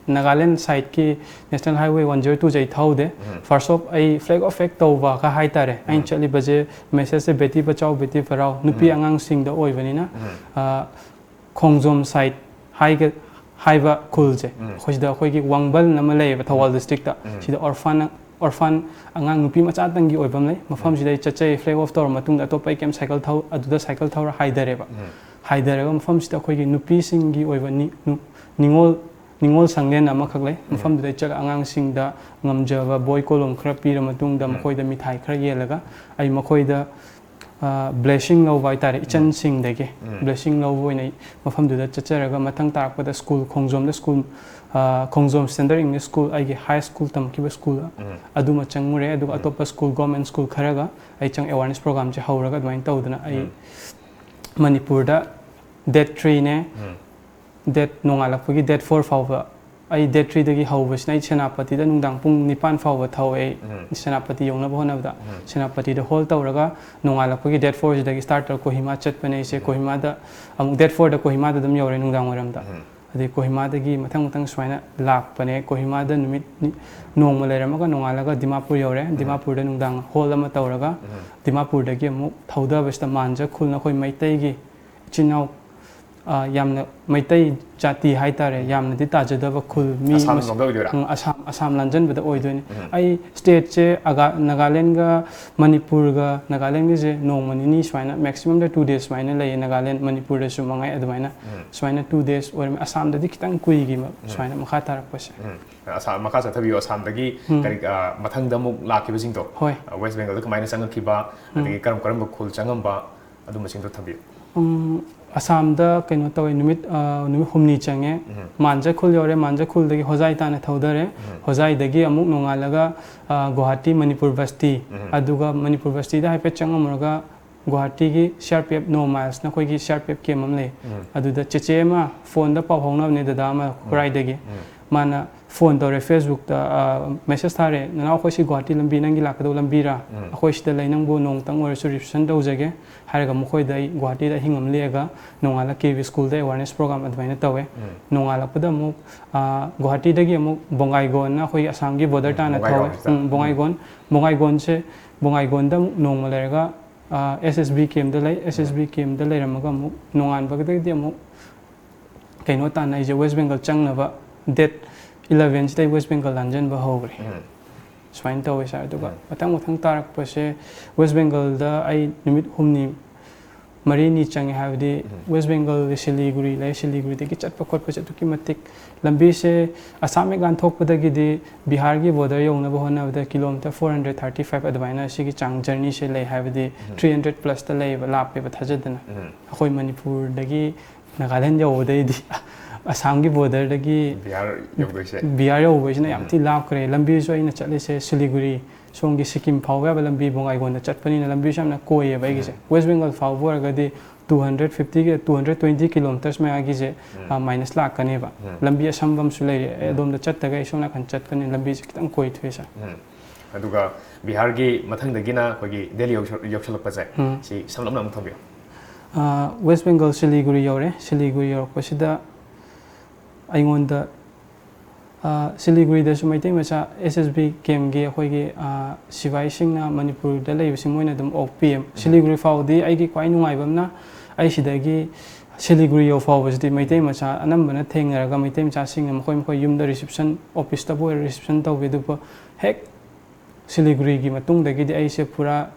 ꯅꯥꯒꯥꯂꯦꯟ ꯁꯥꯏꯠꯀꯤ ꯅꯦꯁꯅꯦꯜ ꯍꯥꯏꯋꯦ ꯋꯥꯟ ꯖꯤꯔꯣ ꯇꯨꯁꯦ ꯑꯩ ꯊꯧꯗꯦ꯫ ꯐꯥꯔꯁ ꯑꯣꯐ ꯑꯩ ꯐ꯭ꯂꯦꯒ ꯑꯣꯐ ꯍꯦꯛ ꯇꯧꯕꯒ ꯍꯥꯏꯇꯥꯔꯦ, ꯑꯩꯅ ꯆꯠꯂꯤꯕꯁꯦ ꯃꯦꯁꯦꯖꯁꯦ ꯕꯦꯇꯤ ꯕꯆꯥꯎ ꯕꯦꯇꯤ ꯄꯔꯥꯎ, ꯅꯨꯄꯤ ꯑꯉꯥꯡꯁꯤꯡꯗ ꯑꯣꯏꯕꯅꯤꯅ, ꯑ, ꯈꯣꯡꯖꯣꯝ ꯁꯥꯏꯠ ꯍꯥꯏꯒ ꯍꯥꯏꯕ ꯈꯨꯜꯁꯦ, ꯑꯩꯈꯣꯏ ꯁꯤꯗ ꯑꯩꯈꯣꯏꯒꯤ ꯋꯥꯡꯕꯜ ꯑꯃ ꯂꯩꯌꯦꯕ ꯊꯧꯕꯥꯜ ꯗꯤꯁꯇ꯭ꯔꯤꯛꯇ꯫ ꯁꯤꯗ ꯑꯣꯔꯐꯥꯟ ꯑꯣꯔꯐꯥꯟ ꯑꯉꯥꯡ ꯅꯨꯄꯤ ꯃꯆꯥꯇꯪꯒꯤ ꯑꯣꯏꯕ ꯑꯃ ꯂꯩ꯫ ꯃꯐꯝꯁꯤꯗ ꯑꯩ ꯆꯠꯆꯩ꯫ ꯐ꯭ꯂꯦꯒ ꯑꯣꯐ ꯇꯧꯔ ꯃꯇꯨꯡꯗ ꯑꯇꯣꯞꯄ ꯑꯩ ꯀꯩꯝ ꯁꯥꯏꯀꯜ ꯊꯧ ꯑꯗꯨꯗ ꯁꯥꯏꯀꯜ ꯊꯧꯔ ꯍꯥꯏꯊꯔꯦꯕ꯫ ꯍꯥꯏꯊꯔꯒ ꯃꯐꯝꯁꯤꯗ ꯑꯩꯈꯣꯏꯒꯤ ꯅꯨꯄꯤꯁꯤꯡꯒꯤ ꯑꯣꯏꯕ ꯅꯤ- ꯅꯨ- ꯅꯤꯉꯣꯜ ꯅꯤꯉꯣꯜ ꯁꯪꯂꯦꯟ ꯑꯃꯈꯛ ꯂꯩ꯫ ꯃꯐꯝꯗꯨꯗ ꯑꯩ ꯆꯠꯂꯒ ꯑꯉꯥꯡꯁꯤꯡꯗ ꯉꯝꯖꯕ ꯕꯣꯏ ꯀꯣꯂꯣꯝ ꯈꯔ ꯄꯤꯔ ꯃꯇꯨꯡꯗ ꯃꯈꯣꯏꯗ ꯃꯤꯊꯥꯏ ꯈꯔ ꯌꯦꯜꯂꯒ ꯑꯩ ꯃꯈꯣꯏꯗ ꯕ꯭ꯂꯦꯁꯤꯡ ꯂꯧꯕ ꯍꯥꯏꯇꯥꯔꯦ, ꯏꯆꯟꯁꯤꯡꯗꯒꯤ ꯕ꯭ꯂꯦꯁꯤꯡ ꯂꯧꯕ ꯑꯣꯏꯅ ꯑꯩ ꯃꯐꯝꯗꯨꯗ ꯆꯠꯆꯔꯒ ꯃꯊꯪ ꯇꯥꯔꯛꯄꯗ ꯁ꯭ꯀꯨꯜ ꯈꯣꯡꯖꯣꯝꯗ ꯁ꯭ꯀꯨꯜ, ꯑ, ꯈꯣꯡꯖꯣꯝ ꯁ꯭ꯇꯦꯟꯗꯔꯗ ꯏꯪꯂꯤꯁ ꯁ꯭ꯀꯨꯜ, ꯑꯩꯒꯤ ꯍꯥꯏ ꯁ꯭ꯀꯨꯜ ꯇꯝꯈꯤꯕ ꯁ꯭ꯀꯨꯜ, ꯑꯗꯨꯃ ꯆꯪꯉꯨꯔꯦ꯫ ꯑꯗꯨꯒ ꯑꯇꯣꯞꯄ ꯁ꯭ꯀꯨꯜ, ꯒꯣꯔꯃꯦꯟ ꯁ꯭ꯀꯨꯜ ꯈꯔꯒ ꯑꯩ ꯆꯪ ꯑꯦꯋꯥꯔꯅꯦꯁ ꯄ꯭ꯔꯣꯒ꯭ꯔꯥꯝꯁꯦ ꯍꯧꯔꯒ ꯑꯗꯨꯃꯥꯏꯅ ꯇꯧꯗꯅ ꯑꯩ ꯃꯅꯤꯄꯨꯔꯗ ꯗꯦꯠ ꯊ꯭ꯔꯤꯅꯦ, ꯗꯦꯠ ꯅꯣꯡꯉꯥꯜꯂꯛꯄꯒꯤ ꯗꯦꯠ ꯐꯣꯔ ꯐꯥꯎꯕ꯫ ꯑꯩ ꯗꯦꯠ ꯊ꯭ꯔꯤꯗꯒꯤ ꯍꯧꯕꯁꯤꯅ ꯑꯩ ꯁꯦꯅꯥꯄꯇꯤꯗ ꯅꯨꯡꯗꯥꯡ ꯄꯨꯡ ꯅꯤꯄꯥꯟ ꯐꯥꯎꯕ ꯊꯧꯋꯦ꯫ ꯑꯩ ꯁꯦꯅꯥꯄꯇꯤ ꯌꯧꯅꯕ ꯍꯣꯠꯅꯕꯗ ꯁꯦꯅꯥꯄꯇꯤꯗ ꯍꯣꯜ ꯇꯧꯔꯒ ꯅꯣꯡꯉꯥꯜꯂꯛꯄꯒꯤ ꯗꯦꯠ ꯐꯣꯔꯁꯤꯗꯒꯤ ꯁ꯭ꯇꯥꯔꯠ ꯇꯧꯔꯒ ꯀꯣꯍꯤꯃꯥ ꯆꯠꯄꯅꯦ ꯑꯩꯁꯦ꯫ ꯀꯣꯍꯤꯃꯥꯗ ꯑꯃꯨꯛ ꯗꯦꯠ ꯐꯣꯔꯗ ꯀꯣꯍꯤꯃꯥꯗ ꯑꯗꯨꯝ ꯌꯧꯔꯦ ꯅꯨꯡꯗꯥꯡ ꯋꯥꯏꯔꯝꯗ꯫ ꯑꯗꯩ ꯀꯣꯍꯤꯃꯥꯗꯒꯤ ꯃꯊꯪ ꯃꯊꯪ ꯁꯨꯃꯥꯏꯅ ꯂꯥꯛꯄꯅꯦ꯫ ꯀꯣꯍꯤꯃꯥꯗ ꯅꯨꯃꯤꯠ ꯅꯤ-, ꯅꯣꯡꯃ ꯂꯩꯔꯝꯃꯒ ꯅꯣꯡꯉꯥꯜꯂꯒ ꯗꯤꯃꯥꯄꯨꯔ ꯌꯧꯔꯦ꯫ ꯗꯤꯃꯥꯄꯨꯔꯗ ꯅꯨꯡꯗꯥꯡ ꯍꯣꯜ ꯑꯃ ꯇꯧꯔꯒ ꯗꯤꯃꯥꯄꯨꯔꯗꯒꯤ ꯑꯃꯨꯛ ꯊꯧꯗꯕꯁꯤꯗ ꯃꯥꯟꯖ ꯈꯨꯜꯅ ꯑꯩꯈꯣꯏ ꯃꯩꯇꯩꯒꯤ ꯏꯆꯤꯟ ꯏꯅꯥꯎ, ꯑ, ꯌꯥꯝꯅ ꯃꯩꯇꯩ ꯖꯥꯇꯤ ꯍꯥꯏꯇꯥꯔꯦ, ꯌꯥꯝꯅꯗꯤ ꯇꯥꯖꯗꯕ ꯈꯨꯜ, ꯃꯤ ꯑꯁꯥꯝ ꯃꯁ-, ꯂꯣꯝꯗ ꯑꯣꯏꯗꯣꯏꯔꯥ? ꯎꯝ, ꯑꯁꯥꯝ, ꯑꯁꯥꯝ ꯂꯥꯟꯖꯟꯕꯗ ꯑꯣꯏꯗꯣꯏꯅꯤ꯫ ꯑꯩ ꯁ꯭ꯇꯦꯠꯁꯦ ꯑꯒꯥ-, ꯅꯥꯒꯥꯂꯦꯟꯒ ꯃꯅꯤꯄꯨꯔꯒ ꯅꯥꯒꯥꯂꯦꯟꯒꯁꯦ ꯅꯣꯡꯃ ꯅꯤꯅꯤ ꯁꯨꯃꯥꯏꯅ, ꯃꯦꯛꯁꯤꯃꯝꯗ ꯇꯨ ꯗꯦꯖ ꯁꯨꯃꯥꯏꯅ ꯂꯩꯌꯦ꯫ ꯅꯥꯒꯥꯂꯦꯟ, ꯃꯅꯤꯄꯨꯔꯗꯁꯨ ꯃꯉꯥꯏ ꯑꯗꯨꯃꯥꯏꯅ꯫ ꯁꯨꯃꯥꯏꯅ ꯇꯨ ꯗꯦꯖ ꯑꯣꯏꯔꯝꯃꯦ꯫ ꯑꯁꯥꯝꯗꯗꯤ ꯈꯤꯇꯪ ꯀꯨꯏꯈꯤꯕ ꯁꯨꯃꯥꯏꯅ ꯃꯈꯥ ꯇꯥꯔꯛꯄꯁꯦ꯫ ꯑꯁꯥꯝ, ꯃꯈꯥ ꯆꯠꯊꯕꯤꯌꯨ꯫ ꯑꯁꯥꯝꯗꯒꯤ ꯀꯔꯤ, ꯑ, ꯃꯊꯪꯗ ꯑꯃꯨꯛ ꯂꯥꯛꯈꯤꯕꯁꯤꯡꯗꯣ, ꯍꯣꯏ꯫ ꯑ, ꯋꯦꯁ ꯕꯦꯡꯒꯜꯗ ꯀꯃꯥꯏꯅ ꯆꯪꯉꯛꯈꯤꯕ, ꯑꯗꯒꯤ ꯀꯔꯝ ꯀꯔꯝꯕ ꯈꯨꯜ ꯆꯪꯉꯝꯕ, ꯑꯗꯨꯝꯕꯁꯤꯡꯗꯣ ꯊꯝꯕꯤꯌꯨ꯫ ꯎꯝ, ꯑꯁꯥꯝꯗ ꯀꯩꯅꯣ ꯇꯧꯋꯦ, ꯅꯨꯃꯤꯠ, ꯑ, ꯅꯨꯃꯤꯠ ꯍꯨꯝꯅꯤ ꯆꯪꯉꯦ꯫ ꯃꯥꯟꯖ ꯈꯨꯜ ꯌꯧꯔꯦ, ꯃꯥꯟꯖ ꯈꯨꯜꯗꯒꯤ ꯍꯣꯖꯥꯏ ꯇꯥꯅ ꯊꯧꯗꯔꯦ꯫ ꯍꯣꯖꯥꯏꯗꯒꯤ ꯑꯃꯨꯛ ꯅꯣꯡꯉꯥꯜꯂꯒ, ꯑ, ꯒꯨꯋꯥꯍꯥꯇꯤ ꯃꯅꯤꯄꯨꯔ ꯕꯁꯇꯤ, ꯑꯗꯨꯒ ꯃꯅꯤꯄꯨꯔ ꯕꯁꯇꯤꯗ ꯍꯥꯏꯐꯦꯠ ꯆꯪꯉꯝꯃꯨꯔꯒ ꯒꯨꯋꯥꯍꯥꯇꯤꯒꯤ ꯁꯤ ꯑꯥꯔ ꯄꯤ ꯑꯦꯐ ꯅꯣ ꯃꯥꯏꯜꯁꯅ ꯑꯩꯈꯣꯏꯒꯤ ꯁꯤ ꯑꯥꯔ ꯄꯤ ꯑꯦꯐ ꯀꯦꯝ ꯑꯃ ꯂꯩ꯫ ꯑꯗꯨꯗ ꯆꯦꯆꯦ ꯑꯃ ꯐꯣꯟꯗ ꯄꯥꯎ ꯐꯥꯎꯅꯕꯅꯦ, ꯗꯗꯥ ꯑꯃ ꯈꯨꯔꯥꯏꯗꯒꯤ꯫ ꯃꯥꯅ ꯐꯣꯟ ꯇꯧꯔꯦ, ꯐꯦꯁꯕꯨꯛꯇ, ꯑ, ꯃꯦꯁꯦꯖ ꯊꯥꯔꯦ, "ꯅꯅꯥꯎ, ꯑꯩꯈꯣꯏ ꯁꯤ ꯒꯨꯋꯥꯍꯥꯇꯤ ꯂꯝꯕꯤ ꯅꯪꯒꯤ ꯂꯥꯛꯀꯗꯧꯕ ꯂꯝꯕꯤꯔꯥ? ꯑꯩꯈꯣꯏ ꯁꯤꯗ ꯂꯩ, ꯅꯪꯕꯨ ꯅꯣꯡꯃꯇꯪ ꯑꯣꯏꯔꯁꯨ ꯔꯤꯁꯦꯞꯁꯟ ꯇꯧꯖꯒꯦ" ꯍꯥꯏꯔꯒ ꯃꯈꯣꯏꯗ ꯑꯩ ꯒꯨꯋꯥꯍꯥꯇꯤꯗ ꯑꯍꯤꯡ ꯑꯃ ꯂꯦꯛꯑꯒ ꯅꯣꯡꯉꯥꯜꯂ ꯀꯦ ꯕꯤ ꯁ꯭ꯀꯨꯜꯗ ꯑꯦꯋꯥꯔꯅꯦꯁ ꯄ꯭ꯔꯣꯒ꯭ꯔꯥꯝ ꯑꯗꯨꯃꯥꯏꯅ ꯇꯧꯋꯦ꯫ ꯅꯣꯡꯉꯥꯜꯂꯛꯄꯗ ꯑꯃꯨꯛ, ꯑ, ꯒꯨꯋꯥꯍꯥꯇꯤꯗꯒꯤ ꯑꯃꯨꯛ ꯕꯣꯡꯒꯥꯏꯒꯣꯟꯅ ꯑꯩꯈꯣꯏꯒꯤ ꯑꯁꯥꯝꯒꯤ ꯕꯣꯔꯗꯔ ꯇꯥꯅ ꯊꯧꯋꯦ꯫ ꯕꯣꯡꯒꯥꯏꯒꯣꯟꯁꯤꯗ꯫ ꯎꯝ, ꯕꯣꯡꯒꯥꯏꯒꯣꯟ, ꯕꯣꯡꯒꯥꯏꯒꯣꯟꯁꯦ, ꯕꯣꯡꯒꯥꯏꯒꯣꯟꯗ ꯑꯃꯨꯛ ꯅꯣꯡꯃ ꯂꯩꯔꯒ, ꯑ, ꯑꯦꯁ ꯑꯦꯁ ꯕꯤ ꯀꯦꯝꯗ ꯂꯩ꯫ ꯑꯦꯁ ꯑꯦꯁ ꯕꯤ ꯀꯦꯝꯗ ꯂꯩꯔꯝꯃꯒ ꯑꯃꯨꯛ ꯅꯣꯡꯉꯥꯟꯕꯗꯒꯤꯗꯤ ꯑꯃꯨꯛ ꯀꯩꯅꯣ ꯇꯥꯟꯅ ꯑꯩꯁꯦ ꯋꯦꯁ ꯕꯦꯡꯒꯜ ꯆꯪꯅꯕ ꯗꯦꯠ ꯏꯂꯚꯦꯟꯁꯤꯗ ꯑꯩ ꯋꯦꯁ ꯕꯦꯡꯒꯜ ꯂꯥꯟꯖꯟꯕ ꯍꯧꯈ꯭ꯔꯦ꯫ ꯁꯨꯃꯥꯏꯅ ꯇꯧꯋꯦ ꯁꯥꯔ꯫ ꯑꯗꯨꯒ ꯃꯊꯪ ꯃꯊꯪ ꯇꯥꯔꯛꯄꯁꯦ ꯋꯦꯁ ꯕꯦꯡꯒꯜꯗ ꯑꯩ ꯅꯨꯃꯤꯠ ꯍꯨꯝꯅꯤ ꯃꯔꯤꯅꯤ ꯆꯪꯉꯦ, ꯍꯥꯏꯕꯗꯤ ꯋꯦꯁ ꯕꯦꯡꯒꯜꯒꯤ ꯁꯤꯂꯤꯒꯨꯔꯤ ꯂꯩ, ꯁꯤꯂꯤꯒꯨꯔꯤꯗꯒꯤ ꯆꯠꯄ ꯈꯣꯠꯄꯁꯦ ꯑꯗꯨꯛꯀꯤ ꯃꯇꯤꯛ ꯂꯝꯕꯤꯁꯦ ꯑꯁꯥꯝ ꯍꯦꯛ ꯂꯥꯟꯊꯣꯛꯄꯗꯒꯤꯗꯤ ꯕꯤꯍꯥꯔꯒꯤ ꯕꯣꯔꯗꯔ ꯌꯧꯅꯕ ꯍꯣꯠꯅꯕꯗ kilometre four hundred thirty five ꯑꯗꯨꯃꯥꯏꯅ ꯁꯤꯒꯤ ꯆꯥꯡ ꯖꯔꯅꯤꯁꯦ ꯂꯩ, ꯍꯥꯏꯕꯗꯤ ꯊ꯭ꯔꯤ ꯍꯟꯗ꯭ꯔꯦꯠ ꯄ꯭ꯂꯁꯇ ꯂꯩꯌꯦꯕ, ꯂꯥꯞꯄꯦꯕ ꯊꯥꯖꯗꯅ꯫ ꯑꯩꯈꯣꯏ ꯃꯅꯤꯄꯨꯔꯗꯒꯤ ꯅꯥꯒꯥꯂꯦꯟ ꯌꯧꯕꯗꯩꯗꯤ ꯑꯁꯥꯝꯒꯤ ꯕꯣꯔꯗꯔꯗꯒꯤ ꯕꯤꯍꯥꯔ ꯌꯧꯗꯣꯏꯁꯦ꯫ ꯕꯤꯍꯥꯔ ꯌꯧꯕꯁꯤꯅ ꯌꯥꯝ ꯊꯤ ꯂꯥꯞꯈ꯭ꯔꯦ꯫ ꯂꯝꯕꯤꯁꯨ ꯑꯩꯅ ꯆꯠꯂꯤꯁꯦ ꯁꯤꯂꯤꯒꯨꯔꯤ ꯁꯣꯝꯒꯤ ꯁꯤꯀꯤꯝ ꯐꯥꯎꯕ ꯌꯥꯕ ꯂꯝꯕꯤ ꯕꯣꯡꯒꯥꯏꯒꯣꯟꯗ ꯆꯠꯄꯅꯤꯅ ꯂꯝꯕꯤꯁꯨ ꯌꯥꯝꯅ ꯀꯣꯏꯌꯦꯕ ꯑꯩꯒꯤꯁꯦ꯫ ꯋꯦꯁ ꯕꯦꯡꯒꯜ ꯐꯥꯎꯕ ꯑꯣꯏꯔꯒꯗꯤ ꯇꯨ ꯍꯟꯗ꯭ꯔꯦꯠ ꯐꯤꯐꯇꯤꯒꯤ ꯇꯨ ꯍꯟꯗ꯭ꯔꯦꯠ ꯇ꯭ꯋꯦꯟꯇꯤ ꯀꯤꯂꯣꯃꯤꯇꯔꯁ ꯃꯌꯥꯒꯤ ꯁꯦ ꯎꯝ꯫ ꯃꯥꯏꯅꯁ ꯂꯥꯛꯀꯅꯦꯕ꯫ ꯎꯝ꯫ ꯂꯝꯕꯤ ꯑꯁꯝꯕ ꯑꯃꯁꯨ ꯂꯩꯔꯦ꯫ ꯑꯩ ꯎꯝ꯫ ꯑꯗꯣꯝꯗ ꯆꯠꯇꯒ ꯑꯩ ꯁꯣꯝ ꯅꯥꯀꯟ ꯆꯠꯀꯅꯤ꯫ ꯂꯝꯕꯤꯁꯦ ꯈꯤꯇꯪ ꯀꯣꯏꯊꯣꯛꯑꯦ ꯁꯥꯔ꯫ ꯎꯝ꯫ ꯑꯗꯨꯒ ꯕꯤꯍꯥꯔꯒꯤ ꯃꯊꯪꯗꯒꯤꯅ ꯑꯩꯈꯣꯏꯒꯤ ꯗꯦꯜꯂꯤ ꯌꯧꯁ- ꯌꯧꯁꯜꯂꯛꯄꯁꯦ, ꯎꯝ꯫ ꯁꯤ ꯁꯝꯂꯞꯅ ꯑꯃꯨꯛ ꯊꯝꯕꯤꯌꯨ꯫ ꯑ, ꯋꯦꯁ ꯕꯦꯡꯒꯜ ꯁꯤꯂꯤꯒꯨꯔꯤ ꯌꯧꯔꯦ꯫ ꯁꯤꯂꯤꯒꯨꯔꯤ ꯌꯧꯔꯛꯄꯁꯤꯗ ꯑꯩꯉꯣꯟꯗ, ꯑ, ꯁꯤꯂꯤꯒꯨꯔꯤꯗꯁꯨ ꯃꯩꯇꯩ ꯃꯆꯥ ꯑꯦꯁ ꯑꯦꯁ ꯕꯤ ꯀꯦꯝꯒꯤ ꯑꯩꯈꯣꯏꯒꯤ, ꯑ, ꯁꯤꯐꯥꯏꯁꯤꯡꯅ ꯃꯅꯤꯄꯨꯔꯗ ꯂꯩꯕꯁꯤ ꯃꯣꯏꯅ ꯑꯗꯨꯝ ꯑꯣꯛꯄꯤꯌꯦ꯫ ꯁꯤꯂꯤꯒꯨꯔꯤ ꯐꯥꯎꯗꯤ ꯑꯩꯒꯤ ꯈ꯭ꯋꯥꯏ ꯅꯨꯡꯉꯥꯏꯕ ꯑꯃꯅ, ꯑꯩ ꯁꯤꯗꯒꯤ ꯁꯤꯂꯤꯒꯨꯔꯤ ꯌꯧ ꯐꯥꯎꯕꯁꯤꯗꯤ ꯃꯩꯇꯩ ꯃꯆꯥ ꯑꯅꯝꯕꯅ ꯊꯦꯡꯅꯔꯒ, ꯃꯩꯇꯩ ꯃꯆꯥꯁꯤꯡꯅ ꯃꯈꯣꯏ ꯃꯈꯣꯏ ꯌꯨꯝꯗ ꯔꯤꯁꯤꯞꯁꯟ, ꯑꯣꯐꯤꯁꯇꯕꯨ ꯑꯣꯏꯔꯣ ꯔꯤꯁꯤꯞꯁꯟ ꯇꯧꯕꯤ꯫ ꯑꯗꯨꯕꯨ ꯍꯦꯛ ꯁꯤꯂꯤꯒꯨꯔꯤꯒꯤ ꯃꯇꯨꯡꯗꯒꯤꯗꯤ ꯑꯩꯁꯦ ꯄꯨꯔꯥ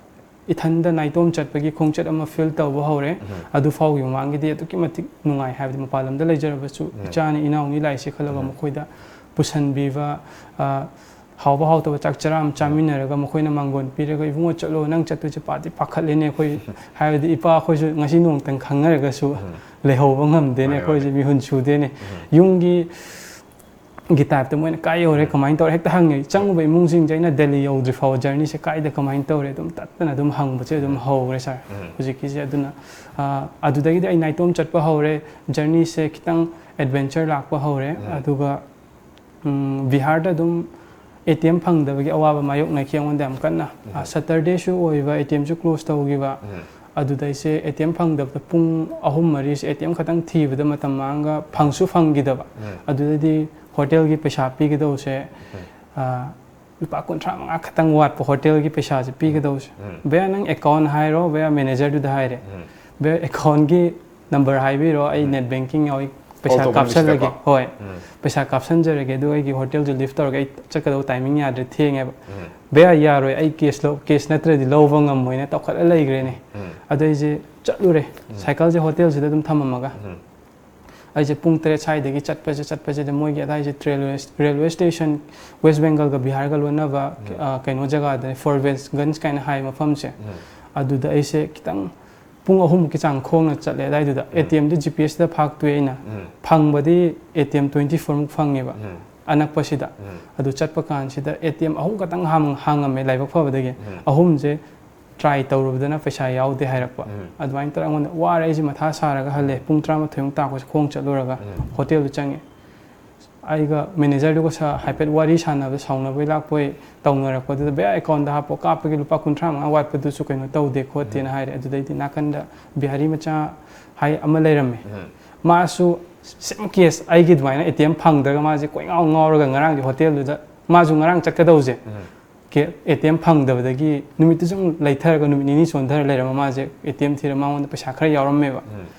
ꯏꯊꯟꯗ ꯅꯥꯏꯇꯣꯝ ꯆꯠꯄꯒꯤ ꯈꯣꯡꯆꯠ ꯑꯃ ꯐꯤꯜ ꯇꯧꯕ ꯍꯧꯔꯦ꯫ ꯎꯝ꯫ ꯑꯗꯨ ꯐꯥꯎꯒꯤ ꯃꯃꯥꯡꯒꯤꯗꯤ ꯑꯗꯨꯛꯀꯤ ꯃꯇꯤꯛ ꯅꯨꯡꯉꯥꯏ꯫ ꯍꯥꯏꯕꯗꯤ ꯃꯄꯥꯟ ꯂꯝꯗ ꯂꯩꯖꯔꯕꯁꯨ, ꯎꯝ꯫ ꯏꯆꯥꯅꯤ ꯏꯅꯥꯎꯅꯤ ꯂꯥꯛꯏꯁꯦ ꯈꯜꯂꯒ, ꯎꯝ꯫ ꯃꯈꯣꯏꯗ ꯄꯨꯁꯟꯕꯤꯕ, ꯑ, ꯍꯥꯎꯕ ꯍꯥꯎꯇꯕ ꯆꯥꯛ ꯆꯔꯥ ꯑꯃ ꯆꯥꯃꯤꯟꯅꯔꯒ, ꯃꯈꯣꯏꯅ ꯃꯥꯡꯒꯣꯟ ꯄꯤꯔꯒ, "ꯏꯕꯨꯡꯉꯣ, ꯆꯠꯂꯣ, ꯅꯪ ꯆꯠꯇꯣꯏꯁꯦ ꯄꯥꯗꯤ ꯄꯥꯈꯠꯂꯦꯅꯦ ꯑꯩꯈꯣꯏ"꯫ ꯍꯥꯏꯕꯗꯤ ꯏꯄꯥ ꯑꯩꯈꯣꯏꯁꯨ ꯉꯁꯤ ꯅꯣꯡꯃꯇꯪ ꯈꯪꯅꯔꯒꯁꯨ ꯎꯝ꯫ ꯂꯩꯍꯧꯕ ꯉꯝꯗꯦꯅꯦ, ꯃꯥꯅꯦ, ꯑꯩꯈꯣꯏꯁꯦ ꯃꯥꯅꯦ꯫ ꯃꯤꯍꯨꯟ ꯁꯨꯗꯦꯅꯦ꯫ ꯎꯝ꯫ ꯌꯨꯝꯒꯤ ꯒꯤ ꯇꯥꯏꯞꯇ ꯃꯣꯏꯅ "ꯀꯥꯏ ꯌꯧꯔꯦ, ꯀꯃꯥꯏꯅ ꯇꯧꯔꯦ?" ꯍꯦꯛꯇ ꯍꯪꯉꯦ꯫ ꯆꯪꯉꯨꯕ ꯏꯃꯨꯡꯁꯤꯡꯁꯦ ꯑꯩꯅ ꯗꯦꯜꯂꯤ ꯌꯧꯗ꯭ꯔꯤ ꯐꯥꯎꯕ ꯖꯔꯅꯤꯁꯦ ꯀꯥꯏꯗ ꯀꯃꯥꯏꯅ ꯇꯧꯔꯦ, ꯑꯗꯨꯝ ꯇꯠꯇꯅ ꯑꯗꯨꯝ ꯍꯪꯕꯁꯦ ꯑꯗꯨꯝ ꯎꯝ꯫ ꯍꯧꯔꯦ ꯁꯥꯔ꯫ ꯎꯝ꯫ ꯍꯧꯖꯤꯛꯀꯤꯁꯦ ꯑꯗꯨꯅ, ꯑ, ꯑꯗꯨꯗꯒꯤꯗꯤ ꯑꯩ ꯅꯥꯏꯇꯣꯝ ꯆꯠꯄ ꯍꯧꯔꯦ꯫ ꯖꯔꯅꯤꯁꯦ ꯈꯤꯇꯪ ꯑꯦꯗꯚꯦꯟꯆꯔ ꯂꯥꯛꯄ ꯍꯧꯔꯦ꯫ ꯎꯝ꯫ ꯑꯗꯨꯒ, ꯎꯝ, ꯕꯤꯍꯥꯔꯗ ꯑꯗꯨꯝ ꯑꯦ ꯇꯤ ꯑꯦꯝ ꯐꯪꯗꯕꯒꯤ ꯑꯋꯥꯕ ꯃꯥꯌꯣꯛꯅꯈꯤ ꯑꯩꯉꯣꯟꯗ ꯌꯥꯝ ꯀꯟꯅ꯫ ꯑ, ꯎꯝ꯫ ꯁꯇꯔꯗꯦꯁꯨ ꯑꯣꯏꯕ, ꯑꯦ ꯇꯤ ꯑꯦꯝꯁꯨ ꯀ꯭ꯂꯣꯖ ꯇꯧꯈꯤꯕ꯫ ꯎꯝ꯫ ꯑꯗꯨꯗ ꯑꯩꯁꯦ ꯑꯦ ꯇꯤ ꯑꯦꯝ ꯐꯪꯗꯕꯗ ꯄꯨꯡ ꯑꯍꯨꯝ ꯃꯔꯤꯁꯦ ꯑꯦ ꯇꯤ ꯑꯦꯝ ꯈꯛꯇꯪ ꯊꯤꯕꯗ ꯃꯇꯝ ꯃꯥꯡꯉꯒ ꯐꯪꯁꯨ ꯐꯪꯈꯤꯗꯕ꯫ ꯎꯝ꯫ ꯑꯗꯨꯗꯗꯤ ꯍꯣꯇꯦꯜꯒꯤ ꯄꯩꯁꯥ ꯄꯤꯒꯗꯧꯁꯦ, ꯎꯝ꯫ ꯑ, ꯂꯨꯄꯥ ꯀꯨꯟꯊ꯭ꯔꯥ ꯃꯉꯥ ꯈꯛꯇꯪ ꯋꯥꯠꯄ ꯍꯣꯇꯦꯜꯒꯤ ꯄꯩꯁꯥꯁꯦ ꯄꯤꯒꯗꯧꯁꯦ꯫ ꯎꯝ꯫ "ꯚꯩꯌꯥ, ꯅꯪ ꯑꯦꯀꯥꯎꯟ ꯍꯥꯏꯔꯣ, ꯚꯩꯌꯥ, ꯃꯦꯅꯦꯖꯔꯗꯨꯗ ꯍꯥꯏꯔꯦ꯫ ꯎꯝ꯫ ꯚꯩꯌꯥ, ꯑꯦꯀꯥꯎꯟꯒꯤ ꯅꯝꯕꯔ ꯍꯥꯏꯕꯤꯔꯣ, ꯑꯩ ꯎꯝ꯫ ꯅꯦꯠ ꯕꯦꯡꯀꯤꯡ ꯌꯥꯎꯏ, ꯀꯣꯜ ꯄꯩꯁꯥ ꯇꯧꯕ ꯀꯥꯞꯁꯜꯂꯒꯦ"꯫ ꯂꯤꯁꯇꯀꯣ? ꯍꯣꯏ꯫ ꯎꯝ꯫ "ꯄꯩꯁꯥ ꯀꯥꯞꯁꯟꯖꯔꯒꯦ, ꯑꯗꯨꯒ ꯑꯩꯒꯤ ꯍꯣꯇꯦꯜꯁꯦ ꯂꯤꯐ ꯇꯧꯔꯒ ꯑꯩ ꯆꯠꯀꯗꯧꯕ ꯇꯥꯏꯃꯤꯡ ꯌꯥꯗ꯭ꯔꯦ, ꯊꯦꯡꯉꯦꯕ"꯫ ꯎꯝ꯫ "ꯚꯩꯌꯥ, ꯌꯥꯔꯣꯏ, ꯑꯩ ꯀꯦꯁ ꯂꯧ-, ꯀꯦꯁ ꯅꯠꯇ꯭ꯔꯗꯤ ꯂꯧꯕ ꯉꯝꯃꯣꯏꯅ" ꯇꯧꯈꯠꯂ ꯂꯩꯈ꯭ꯔꯦꯅꯦ꯫ ꯎꯝ꯫ ꯑꯗꯩꯁꯦ ꯆꯠꯂꯨꯔꯦ꯫ ꯎꯝ꯫ ꯁꯥꯏꯀꯜꯁꯦ ꯍꯣꯇꯦꯜꯁꯤꯗ ꯑꯗꯨꯝ ꯊꯝꯃꯝꯃꯒ꯫ ꯎꯝ꯫ ꯑꯩꯁꯦ ꯄꯨꯡ ꯇꯔꯦꯠ ꯁ꯭ꯋꯥꯏꯗꯒꯤ ꯆꯠꯄꯁꯦ, ꯆꯠꯄꯁꯤꯗ ꯃꯣꯏꯒꯤ ꯑꯗꯥꯏꯁꯦ ꯔꯦꯜꯋꯦ, ꯔꯦꯜꯋꯦ ꯁ꯭ꯇꯦꯁꯟ, ꯋꯦꯁ ꯕꯦꯡꯒꯜꯒ ꯕꯤꯍꯥꯔꯒ ꯂꯣꯟꯅꯕ, ꯎꯝ꯫ ꯑ, ꯀꯩꯅꯣ ꯖꯒꯥꯗꯅꯦ, ꯐꯣꯔꯕꯦꯁꯒꯟꯖ ꯀꯥꯏꯅ ꯍꯥꯏ ꯃꯐꯝꯁꯦ꯫ ꯎꯝ꯫ ꯑꯗꯨꯗ ꯑꯩꯁꯦ ꯈꯤꯇꯪ ꯄꯨꯡ ꯑꯍꯨꯝꯃꯨꯛꯀꯤ ꯆꯥꯡ ꯈꯣꯡꯅ ꯆꯠꯂꯦ꯫ ꯑꯗꯥꯏꯗꯨꯗ ꯎꯝ꯫ ꯑꯦ ꯇꯤ ꯑꯦꯝꯗꯤ ꯖꯤ ꯄꯤ ꯑꯦꯁꯇ ꯐꯥꯛꯇꯣꯛꯑꯦ ꯑꯩꯅ꯫ ꯎꯝ꯫ ꯐꯪꯕꯗꯤ ꯑꯦ ꯇꯤ ꯑꯦꯝ ꯇ꯭ꯋꯦꯟꯇꯤ ꯐꯣꯔꯃꯨꯛ ꯐꯪꯉꯦꯕ, ꯎꯝ꯫ ꯑꯅꯛꯄꯁꯤꯗ꯫ ꯎꯝ꯫ ꯑꯗꯨ ꯆꯠꯄ ꯀꯥꯟꯁꯤꯗ ꯑꯦ ꯇꯤ ꯑꯦꯝ ꯑꯍꯨꯝ ꯈꯛꯇꯪ ꯍꯥꯡ-, ꯍꯥꯡꯉꯝꯃꯦ ꯂꯥꯏꯕꯛ ꯐꯕꯗꯒꯤ꯫ ꯎꯝ꯫ ꯑꯍꯨꯝꯁꯦ ꯇ꯭ꯔꯥꯏ ꯇꯧꯔꯨꯕꯗꯅ ꯄꯩꯁꯥ ꯌꯥꯎꯗꯦ ꯍꯥꯏꯔꯛꯄ꯫ ꯑꯗꯨꯃꯥꯏꯅ ꯇꯧꯔꯒ ꯑꯩꯉꯣꯟꯗ ꯋꯥꯔꯦ, ꯑꯩꯁꯦ ꯃꯊꯥ ꯁꯥꯔꯒ ꯍꯜꯂꯦ꯫ ꯄꯨꯡ ꯇꯔꯥꯃꯥꯊꯣꯏꯃꯨꯛ ꯇꯥꯛꯄꯁꯦ ꯈꯣꯡ ꯆꯠꯂꯨꯔꯒ ꯍꯣꯇꯦꯜꯗꯨ ꯆꯪꯉꯦ꯫ ꯑꯩꯒ ꯃꯦꯅꯦꯖꯔꯗꯨꯒ ꯁ-, ꯍꯥꯏꯐꯦꯠ ꯋꯥꯔꯤ ꯁꯥꯟꯅꯕꯗ ꯁꯥꯎꯅꯕꯣꯏ ꯂꯥꯛꯄꯣꯏ ꯇꯧꯅꯔꯛꯄꯗꯨꯗ, "ꯚꯩꯌꯥ, ꯑꯦꯀꯥꯎꯟꯗ ꯍꯥꯞꯄꯣ, ꯀꯥꯞꯄꯒꯤ ꯂꯨꯄꯥ ꯀꯨꯟꯊ꯭ꯔꯥ ꯃꯉꯥ ꯋꯥꯠꯄꯗꯨꯁꯨ ꯀꯩꯅꯣ ꯇꯧꯗꯦ ꯈꯣꯠꯇꯦꯅ" ꯍꯥꯏꯔꯦ꯫ ꯑꯗꯨꯗꯩꯗꯤ ꯅꯥꯀꯟꯗ ꯕꯤꯍꯥꯔꯤ ꯃꯆꯥ ꯍꯥꯏ ꯑꯃ ꯂꯩꯔꯝꯃꯦ꯫ ꯃꯥꯁꯨ ꯁꯦꯝ ꯀꯦꯁ, ꯑꯩꯒꯤ ꯑꯗꯨꯃꯥꯏꯅ ꯑꯦ ꯇꯤ ꯑꯦꯝ ꯐꯪꯗ꯭ꯔꯒ ꯃꯥꯁꯦ ꯀꯣꯏꯉꯥꯎ ꯉꯥꯎꯔꯒ ꯉꯔꯥꯡꯗꯤ ꯍꯣꯇꯦꯜꯗꯨꯗ ꯃꯥꯁꯨ ꯉꯔꯥꯡ ꯆꯠꯀꯗꯧꯁꯦ꯫ ꯀꯦ-, ꯑꯦ ꯇꯤ ꯑꯦꯝ ꯐꯪꯗꯕꯗꯒꯤ ꯅꯨꯃꯤꯠꯇꯨ ꯁꯨꯝ ꯂꯩꯊꯔꯒ ꯅꯨꯃꯤꯠ ꯅꯤꯅꯤ ꯆꯣꯟꯊꯔ ꯂꯩꯔꯝꯃ ꯃꯥꯁꯦ ꯑꯦ ꯇꯤ ꯑꯦꯝ ꯊꯤꯔ ꯃꯉꯣꯟꯗ ꯄꯩꯁꯥ ꯈꯔ ꯌꯥꯎꯔꯝꯃꯦꯕ꯫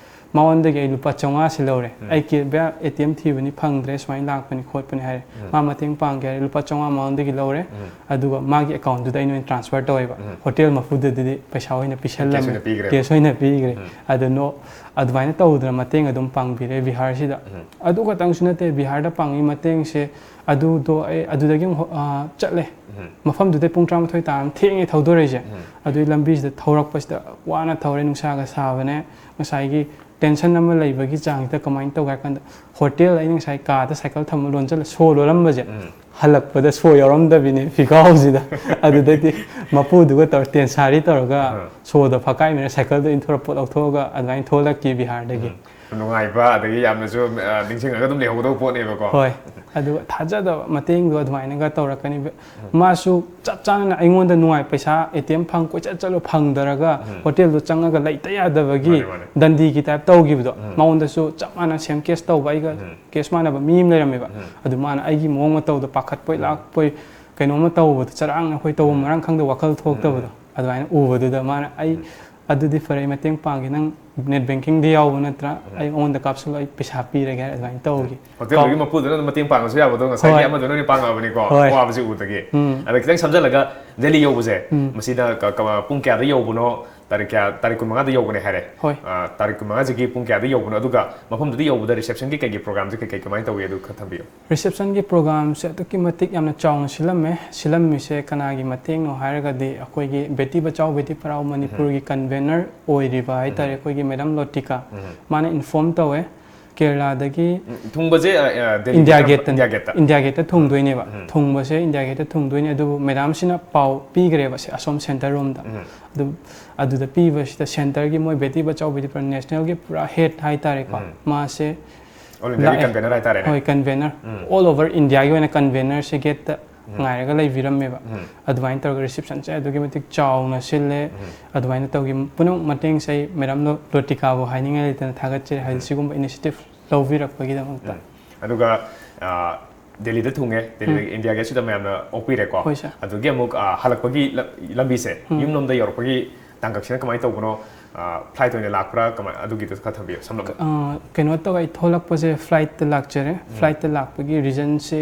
ꯃꯉꯣꯟꯗꯒꯤ ꯑꯩ ꯂꯨꯄꯥ ꯆꯥꯝꯃꯉꯥ ꯁꯤꯜꯍꯧꯔꯦ꯫ "ꯑꯩ ꯀꯦ-, ꯚꯩꯌꯥ, ꯑꯦ ꯇꯤ ꯑꯦꯝ ꯊꯤꯕꯅꯤ, ꯐꯪꯗ꯭ꯔꯦ, ꯁꯨꯃꯥꯏꯅ ꯂꯥꯛꯄꯅꯤ ꯈꯣꯠꯄꯅꯤ" ꯍꯥꯏꯔꯦ꯫ ꯃꯥ ꯃꯇꯦꯡ ꯄꯥꯡꯒꯦ ꯍꯥꯏꯔꯦ, ꯂꯨꯄꯥ ꯆꯥꯝꯃꯉꯥ ꯃꯉꯣꯟꯗꯒꯤ ꯂꯧꯔꯦ꯫ ꯑꯗꯨꯒ ꯃꯥꯒꯤ ꯑꯦꯀꯥꯎꯟꯗꯨꯗ ꯑꯩꯅ ꯑꯣꯏꯅ ꯇ꯭ꯔꯥꯟꯁꯐꯔ ꯇꯧꯋꯦꯕ꯫ ꯍꯣꯇꯦꯜ ꯃꯄꯨꯗꯨꯗꯗꯤ ꯄꯩꯁꯥ ꯑꯣꯏꯅ ꯄꯤꯁꯜꯂꯝꯃꯦ꯫ ꯑꯣꯏꯅ ꯄꯤꯈ꯭ꯔꯦ꯫ ꯀꯦꯁ ꯑꯣꯏꯅ ꯄꯤꯈ꯭ꯔꯦ꯫ ꯑꯗꯨ ꯅꯣ-, ꯑꯗꯨꯃꯥꯏꯅ ꯇꯧꯗꯅ ꯃꯇꯦꯡ ꯑꯗꯨꯝ ꯄꯥꯡꯕꯤꯔꯦ ꯕꯤꯍꯥꯔꯁꯤꯗ꯫ ꯑꯗꯨ ꯈꯛꯇꯪꯁꯨ ꯅꯠꯇꯦ, ꯕꯤꯍꯥꯔꯗ ꯄꯥꯡꯉꯤ ꯃꯇꯦꯡꯁꯦ ꯑꯗꯨꯗꯣ ꯑꯩ ꯑꯗꯨꯗꯒꯤ ꯑꯃꯨꯛ ꯍꯣ-, ꯑ, ꯆꯠꯂꯦ꯫ ꯃꯐꯝꯗꯨꯗꯩ ꯄꯨꯡ ꯇꯔꯥꯃꯥꯊꯣꯏ ꯇꯥꯔꯝ ꯊꯦꯡꯉꯦ ꯊꯧꯗꯣꯔꯛꯏꯁꯦ꯫ ꯑꯗꯨꯒꯤ ꯂꯝꯕꯤꯁꯤꯗ ꯊꯧꯔꯛꯄꯁꯤꯗ ꯋꯥꯅ ꯊꯧꯔꯦ, ꯅꯨꯡꯁꯥꯒ ꯁꯥꯕꯅꯦ꯫ ꯉꯁꯥꯏꯒꯤ ꯇꯦꯟꯁꯟ ꯑꯃ ꯂꯩꯕꯒꯤ ꯆꯥꯡꯁꯤꯗ ꯀꯃꯥꯏꯅ ꯇꯧꯒꯦ ꯍꯥꯏ ꯀꯥꯟꯗ, ꯍꯣꯇꯦꯜ ꯑꯩꯅ ꯉꯁꯥꯏ ꯀꯥꯗ ꯁꯥꯏꯀꯜ ꯊꯝꯃ ꯂꯣꯟꯁꯤꯜꯂ ꯁꯣ ꯂꯣꯜꯂꯝꯕꯁꯦ, ꯍꯜꯂꯛꯄꯗ ꯁꯣ ꯌꯥꯎꯔꯝꯗꯕꯤꯅꯦ ꯐꯤꯈꯥꯎꯁꯤꯗ꯫ ꯑꯗꯨꯗꯩꯗꯤ ꯃꯄꯨꯗꯨꯒ ꯇꯧꯔ ꯇꯦꯟꯁꯥꯔꯤ ꯇꯧꯔꯒ ꯁꯣꯗꯣ ꯐꯛꯀꯥꯏꯃꯤꯅ ꯁꯥꯏꯀꯜꯗ ꯏꯟꯊꯣꯔꯛ ꯄꯣꯠ ꯂꯧꯊꯣꯛꯑꯒ ꯑꯗꯨꯃꯥꯏꯅ ꯊꯣꯛꯂꯛꯈꯤ ꯕꯤꯍꯥꯔꯗꯒꯤ꯫ ꯅꯨꯡꯉꯥꯏꯕ, ꯑꯗꯒꯤ ꯌꯥꯝꯅꯁꯨ, ꯑ, ꯅꯤꯡꯁꯤꯡꯉꯒ ꯑꯗꯨꯝ ꯂꯩꯍꯧꯗꯧꯕ ꯄꯣꯠꯅꯦꯕꯀꯣ꯫ ꯍꯣꯏ꯫ ꯑꯗꯨꯒ ꯊꯥꯖꯗꯕ ꯃꯇꯦꯡꯗꯣ ꯑꯗꯨꯃꯥꯏꯅꯒ ꯇꯧꯔꯛꯀꯅꯤ꯫ ꯃꯥꯁꯨ ꯆꯞ ꯆꯥꯅ ꯑꯩꯉꯣꯟꯗ ꯅꯨꯡꯉꯥꯏ, ꯄꯩꯁꯥ ꯑꯦ ꯇꯤ ꯑꯦꯝ ꯐꯪ ꯀꯣꯏꯆꯠ ꯆꯠꯂꯨ ꯐꯪꯗꯔꯒ ꯍꯣꯇꯦꯜꯗꯣ ꯆꯪꯉꯒ ꯂꯩꯇ ꯌꯥꯗꯕꯒꯤ ꯃꯥꯅꯦ, ꯃꯥꯅꯦ꯫ ꯗꯟꯗꯤꯒꯤ ꯇꯥꯏꯞ ꯇꯧꯈꯤꯕꯗꯣ꯫ ꯃꯉꯣꯟꯗꯁꯨ ꯆꯞ ꯃꯥꯟꯅ ꯁꯦꯝ ꯀꯦꯁ ꯇꯧꯕ, ꯑꯩꯒ ꯀꯦꯁ ꯃꯥꯟꯅꯕ ꯃꯤ ꯑꯃ ꯂꯩꯔꯝꯃꯦꯕ꯫ ꯑꯗꯨ ꯃꯥꯅ ꯑꯩꯒꯤ ꯃꯑꯣꯡ ꯃꯇꯧꯗꯣ ꯄꯥꯈꯠꯄꯣꯏ ꯂꯥꯛꯄꯣꯏ ꯀꯩꯅꯣꯝꯃ ꯇꯧꯕꯗꯣ, ꯆꯔꯥꯡꯅꯈꯣꯏ ꯇꯧꯕ ꯃꯔꯥꯡ ꯈꯪꯗ ꯋꯥꯈꯜ ꯊꯣꯛꯇꯕꯗꯣ꯫ ꯑꯗꯨꯃꯥꯏꯅ ꯎꯕꯗꯨꯗ ꯃꯥꯅ ꯑꯩ ꯑꯗꯨꯗꯤ ꯐꯔꯦ, ꯑꯩ ꯃꯇꯦꯡ ꯄꯥꯡꯒꯦ꯫ ꯅꯪ ꯅꯦꯠ ꯕꯦꯡꯀꯤꯡꯗꯤ ꯌꯥꯎꯕ ꯅꯠꯇ꯭ꯔꯥ? ꯑꯩ ꯃꯉꯣꯟꯗ ꯀꯥꯞꯁꯤꯜꯂꯣ, ꯑꯩ ꯄꯩꯁꯥ ꯄꯤꯔꯒꯦ ꯍꯥꯏꯔ ꯑꯗꯨꯃꯥꯏꯅ ꯇꯧꯈꯤ꯫ ꯍꯣꯇꯦꯜꯗꯨꯒꯤ ꯃꯄꯨꯗꯨꯅ ꯑꯗꯨꯝ ꯃꯇꯦꯡ ꯄꯥꯡꯉꯁꯨ ꯌꯥꯕꯗꯣ, ꯉꯁꯥꯏꯒꯤ ꯍꯣꯏ꯫ ꯑꯃꯗꯨꯅ ꯑꯣꯏꯅ ꯄꯥꯡꯉꯕꯅꯤꯀꯣ, ꯍꯣꯏ꯫ ꯑꯋꯥꯕꯁꯤ ꯎꯕꯗꯒꯤ꯫ ꯎꯝ꯫ ꯑꯗ ꯈꯤꯇꯪ ꯁꯝꯖꯜꯂꯒ, ꯗꯦꯜꯂꯤ ꯌꯧꯕꯁꯦ, ꯎꯝ꯫ ꯃꯁꯤꯗ ꯀ-, ꯀ-, ꯄꯨꯡ ꯀꯌꯥꯗ ꯌꯧꯕꯅꯣ? ꯇꯥꯔꯤꯛ ꯀꯌꯥ? ꯇꯥꯔꯤꯛ ꯀꯨꯟꯃꯉꯥꯗ ꯌꯧꯕꯅꯦ ꯍꯥꯏꯔꯦ꯫ ꯍꯣꯏ꯫ ꯑ, ꯇꯥꯔꯤꯛ ꯀꯨꯟꯃꯉꯥꯁꯤꯒꯤ ꯄꯨꯡ ꯀꯌꯥꯗ ꯌꯧꯕꯅꯣ? ꯑꯗꯨꯒ ꯃꯐꯝꯗꯨꯗ ꯌꯧꯕꯗ ꯔꯤꯁꯦꯞꯁꯟꯒꯤ ꯀꯩꯒꯤ ꯄ꯭ꯔꯣꯒ꯭ꯔꯥꯝꯁꯦ ꯀꯩ ꯀꯩ ꯀꯃꯥꯏꯅ ꯇꯧꯏ, ꯑꯗꯨ ꯈꯔ ꯊꯝꯕꯤꯌꯨ꯫ ꯔꯤꯁꯦꯞꯁꯟꯒꯤ ꯄ꯭ꯔꯣꯒ꯭ꯔꯥꯝꯁꯦ ꯑꯗꯨꯛꯀꯤ ꯃꯇꯤꯛ ꯌꯥꯝꯅ ꯆꯥꯎꯅ ꯁꯤꯜꯂꯝꯃꯦ꯫ ꯁꯤꯜꯂꯝꯃꯤꯁꯦ ꯀꯅꯥꯒꯤ ꯃꯇꯦꯡꯅꯣ ꯍꯥꯏꯔꯒꯗꯤ, ꯑꯩꯈꯣꯏꯒꯤ ꯕꯦꯇꯤ ꯕꯆꯥꯎ ꯕꯦꯇꯤ ꯄꯔꯥꯎ ꯃꯅꯤꯄꯨꯔꯒꯤ ꯀꯟꯚꯦꯅꯔ ꯑꯣꯏꯔꯤꯕ ꯍꯥꯏꯇꯥꯔꯦ, ꯑꯩꯈꯣꯏꯒꯤ ꯃꯦꯗꯥꯝ ꯂꯣꯇꯤꯀꯥ, ꯃꯥꯅ ꯏꯟꯐꯣꯔꯝ ꯇꯧꯋꯦ꯫ ꯀꯦꯔꯂꯥꯗꯒꯤ ꯎꯝ, ꯊꯨꯡꯕꯁꯦ ꯑ, ꯑ, ꯗꯦꯜꯂꯤꯗ ꯏꯟꯗꯤꯌꯥ ꯀꯔꯝꯕ- ꯒꯦꯠꯇꯅꯤ꯫ ꯏꯟꯗꯤꯌꯥ ꯒꯦꯠꯇ ꯏꯟꯗꯤꯌꯥ ꯒꯦꯠꯇ ꯊꯨꯡꯗꯣꯏꯅꯦꯕ꯫ ꯎꯝ꯫ ꯊꯨꯡꯕꯁꯦ ꯏꯟꯗꯤꯌꯥ ꯒꯦꯠꯇ ꯊꯨꯡꯗꯣꯏꯅꯦ, ꯑꯗꯨꯕꯨ ꯃꯦꯗꯥꯝꯁꯤꯅ ꯄꯥꯎ ꯄꯤꯈ꯭ꯔꯦꯕ ꯁꯦ ꯑꯁꯣꯝ ꯁꯦꯟꯇꯔ ꯔꯣꯝꯗ꯫ ꯎꯝ꯫ ꯑꯗꯨ ꯑꯗꯨꯗ ꯄꯤꯕꯁꯤꯗ ꯁꯦꯟꯇꯔꯒꯤ ꯃꯣꯏ ꯕꯦꯇꯤ ꯕꯆꯥꯎ ꯕꯦꯇꯤ ꯄꯔꯥꯎ ꯅꯦꯁꯅꯦꯜꯒꯤ ꯄꯨꯔꯥ ꯍꯦꯗ ꯍꯥꯏꯇꯥꯔꯦꯀꯣ꯫ ꯎꯝ꯫ ꯃꯥꯁꯦ ꯑꯣꯜ ꯏꯟꯗꯤꯌꯥꯒꯤ ꯂꯥꯛꯑꯦ꯫ ꯀꯟꯚꯦꯅꯔ ꯍꯥꯏꯇꯥꯔꯦꯅꯦ꯫ ꯍꯣꯏ, ꯀꯟꯚꯦꯅꯔ꯫ ꯎꯝ꯫ ꯑꯣꯜ ꯑꯣꯚꯔ ꯏꯟꯗꯤꯌꯥꯒꯤ ꯑꯣꯏꯅ ꯀꯟꯚꯦꯅꯔꯁꯦ ꯒꯦꯠꯇ ꯎꯝ꯫ ꯉꯥꯏꯔꯒ ꯂꯩꯕꯤꯔꯝꯃꯦꯕ꯫ ꯎꯝ꯫ ꯑꯗꯨꯃꯥꯏꯅ ꯇꯧꯔꯒ ꯔꯤꯁꯦꯞꯁꯟꯁꯦ ꯑꯗꯨꯛꯀꯤ ꯃꯇꯤꯛ ꯆꯥꯎꯅ ꯁꯤꯜꯂꯦ꯫ ꯎꯝ꯫ ꯑꯗꯨꯃꯥꯏꯅ ꯇꯧꯈꯤ꯫ ꯄꯨꯝꯅꯃꯛ ꯃꯇꯦꯡꯁꯦ ꯑꯩ ꯃꯦꯗꯥꯝ ꯂꯣ-, ꯂꯣꯇꯤꯀꯥꯕꯨ ꯍꯥꯏꯅꯤꯡꯉꯥꯏ ꯂꯩꯇꯅ ꯊꯥꯒꯠꯆꯔꯤ, ꯍꯥꯏꯗꯤ ꯎꯝ꯫ ꯁꯤꯒꯨꯝꯕ ꯏꯅꯤꯁꯤꯌꯦꯇꯤꯚ ꯂꯧꯕꯤꯔꯛꯄꯒꯤꯗꯃꯛꯇ꯫ ꯎꯝ꯫ ꯑꯗꯨꯒ ꯑ, ꯗꯦꯜꯂꯤꯗ ꯊꯨꯡꯉꯦ, ꯗꯦꯜꯂꯤꯗ ꯏꯟꯗꯤꯌꯥ ꯒꯦꯠꯁꯤꯗ ꯃꯌꯥꯝꯅ ꯑꯣꯛꯄꯤꯔꯦꯀꯣ꯫ ꯍꯣꯏ, ꯁꯥꯔ꯫ ꯑꯗꯨꯗꯒꯤ ꯑꯃꯨꯛ ꯑ, ꯍꯜꯂꯛꯄꯒꯤ ꯂ-, ꯂꯝꯕꯤꯁꯦ, ꯎꯝ꯫ ꯌꯨꯝꯂꯣꯝꯗ ꯌꯧꯔꯛꯄꯒꯤ ꯇꯥꯡꯀꯛꯁꯤꯅ ꯀꯃꯥꯏꯅ ꯇꯧꯕꯅꯣ? ꯑ, ꯐ꯭ꯂꯥꯏꯠ ꯑꯣꯏꯅ ꯂꯥꯛꯄ꯭ꯔꯥ? ꯀꯃꯥꯏ-, ꯑꯗꯨꯒꯤꯗꯨꯁꯨ ꯈꯔ ꯊꯝꯕꯤꯌꯨ, ꯁꯝꯂꯞꯅ꯫ ꯑ, ꯀꯩꯅꯣ ꯇꯧꯔꯒ ꯑꯩ ꯊꯣꯛꯂꯛꯄꯁꯦ ꯐ꯭ꯂꯥꯏꯠꯇ ꯂꯥꯛꯆꯔꯦ꯫ ꯎꯝ꯫ ꯐ꯭ꯂꯥꯏꯠꯇ ꯂꯥꯛꯄꯒꯤ ꯔꯤꯖꯟꯁꯦ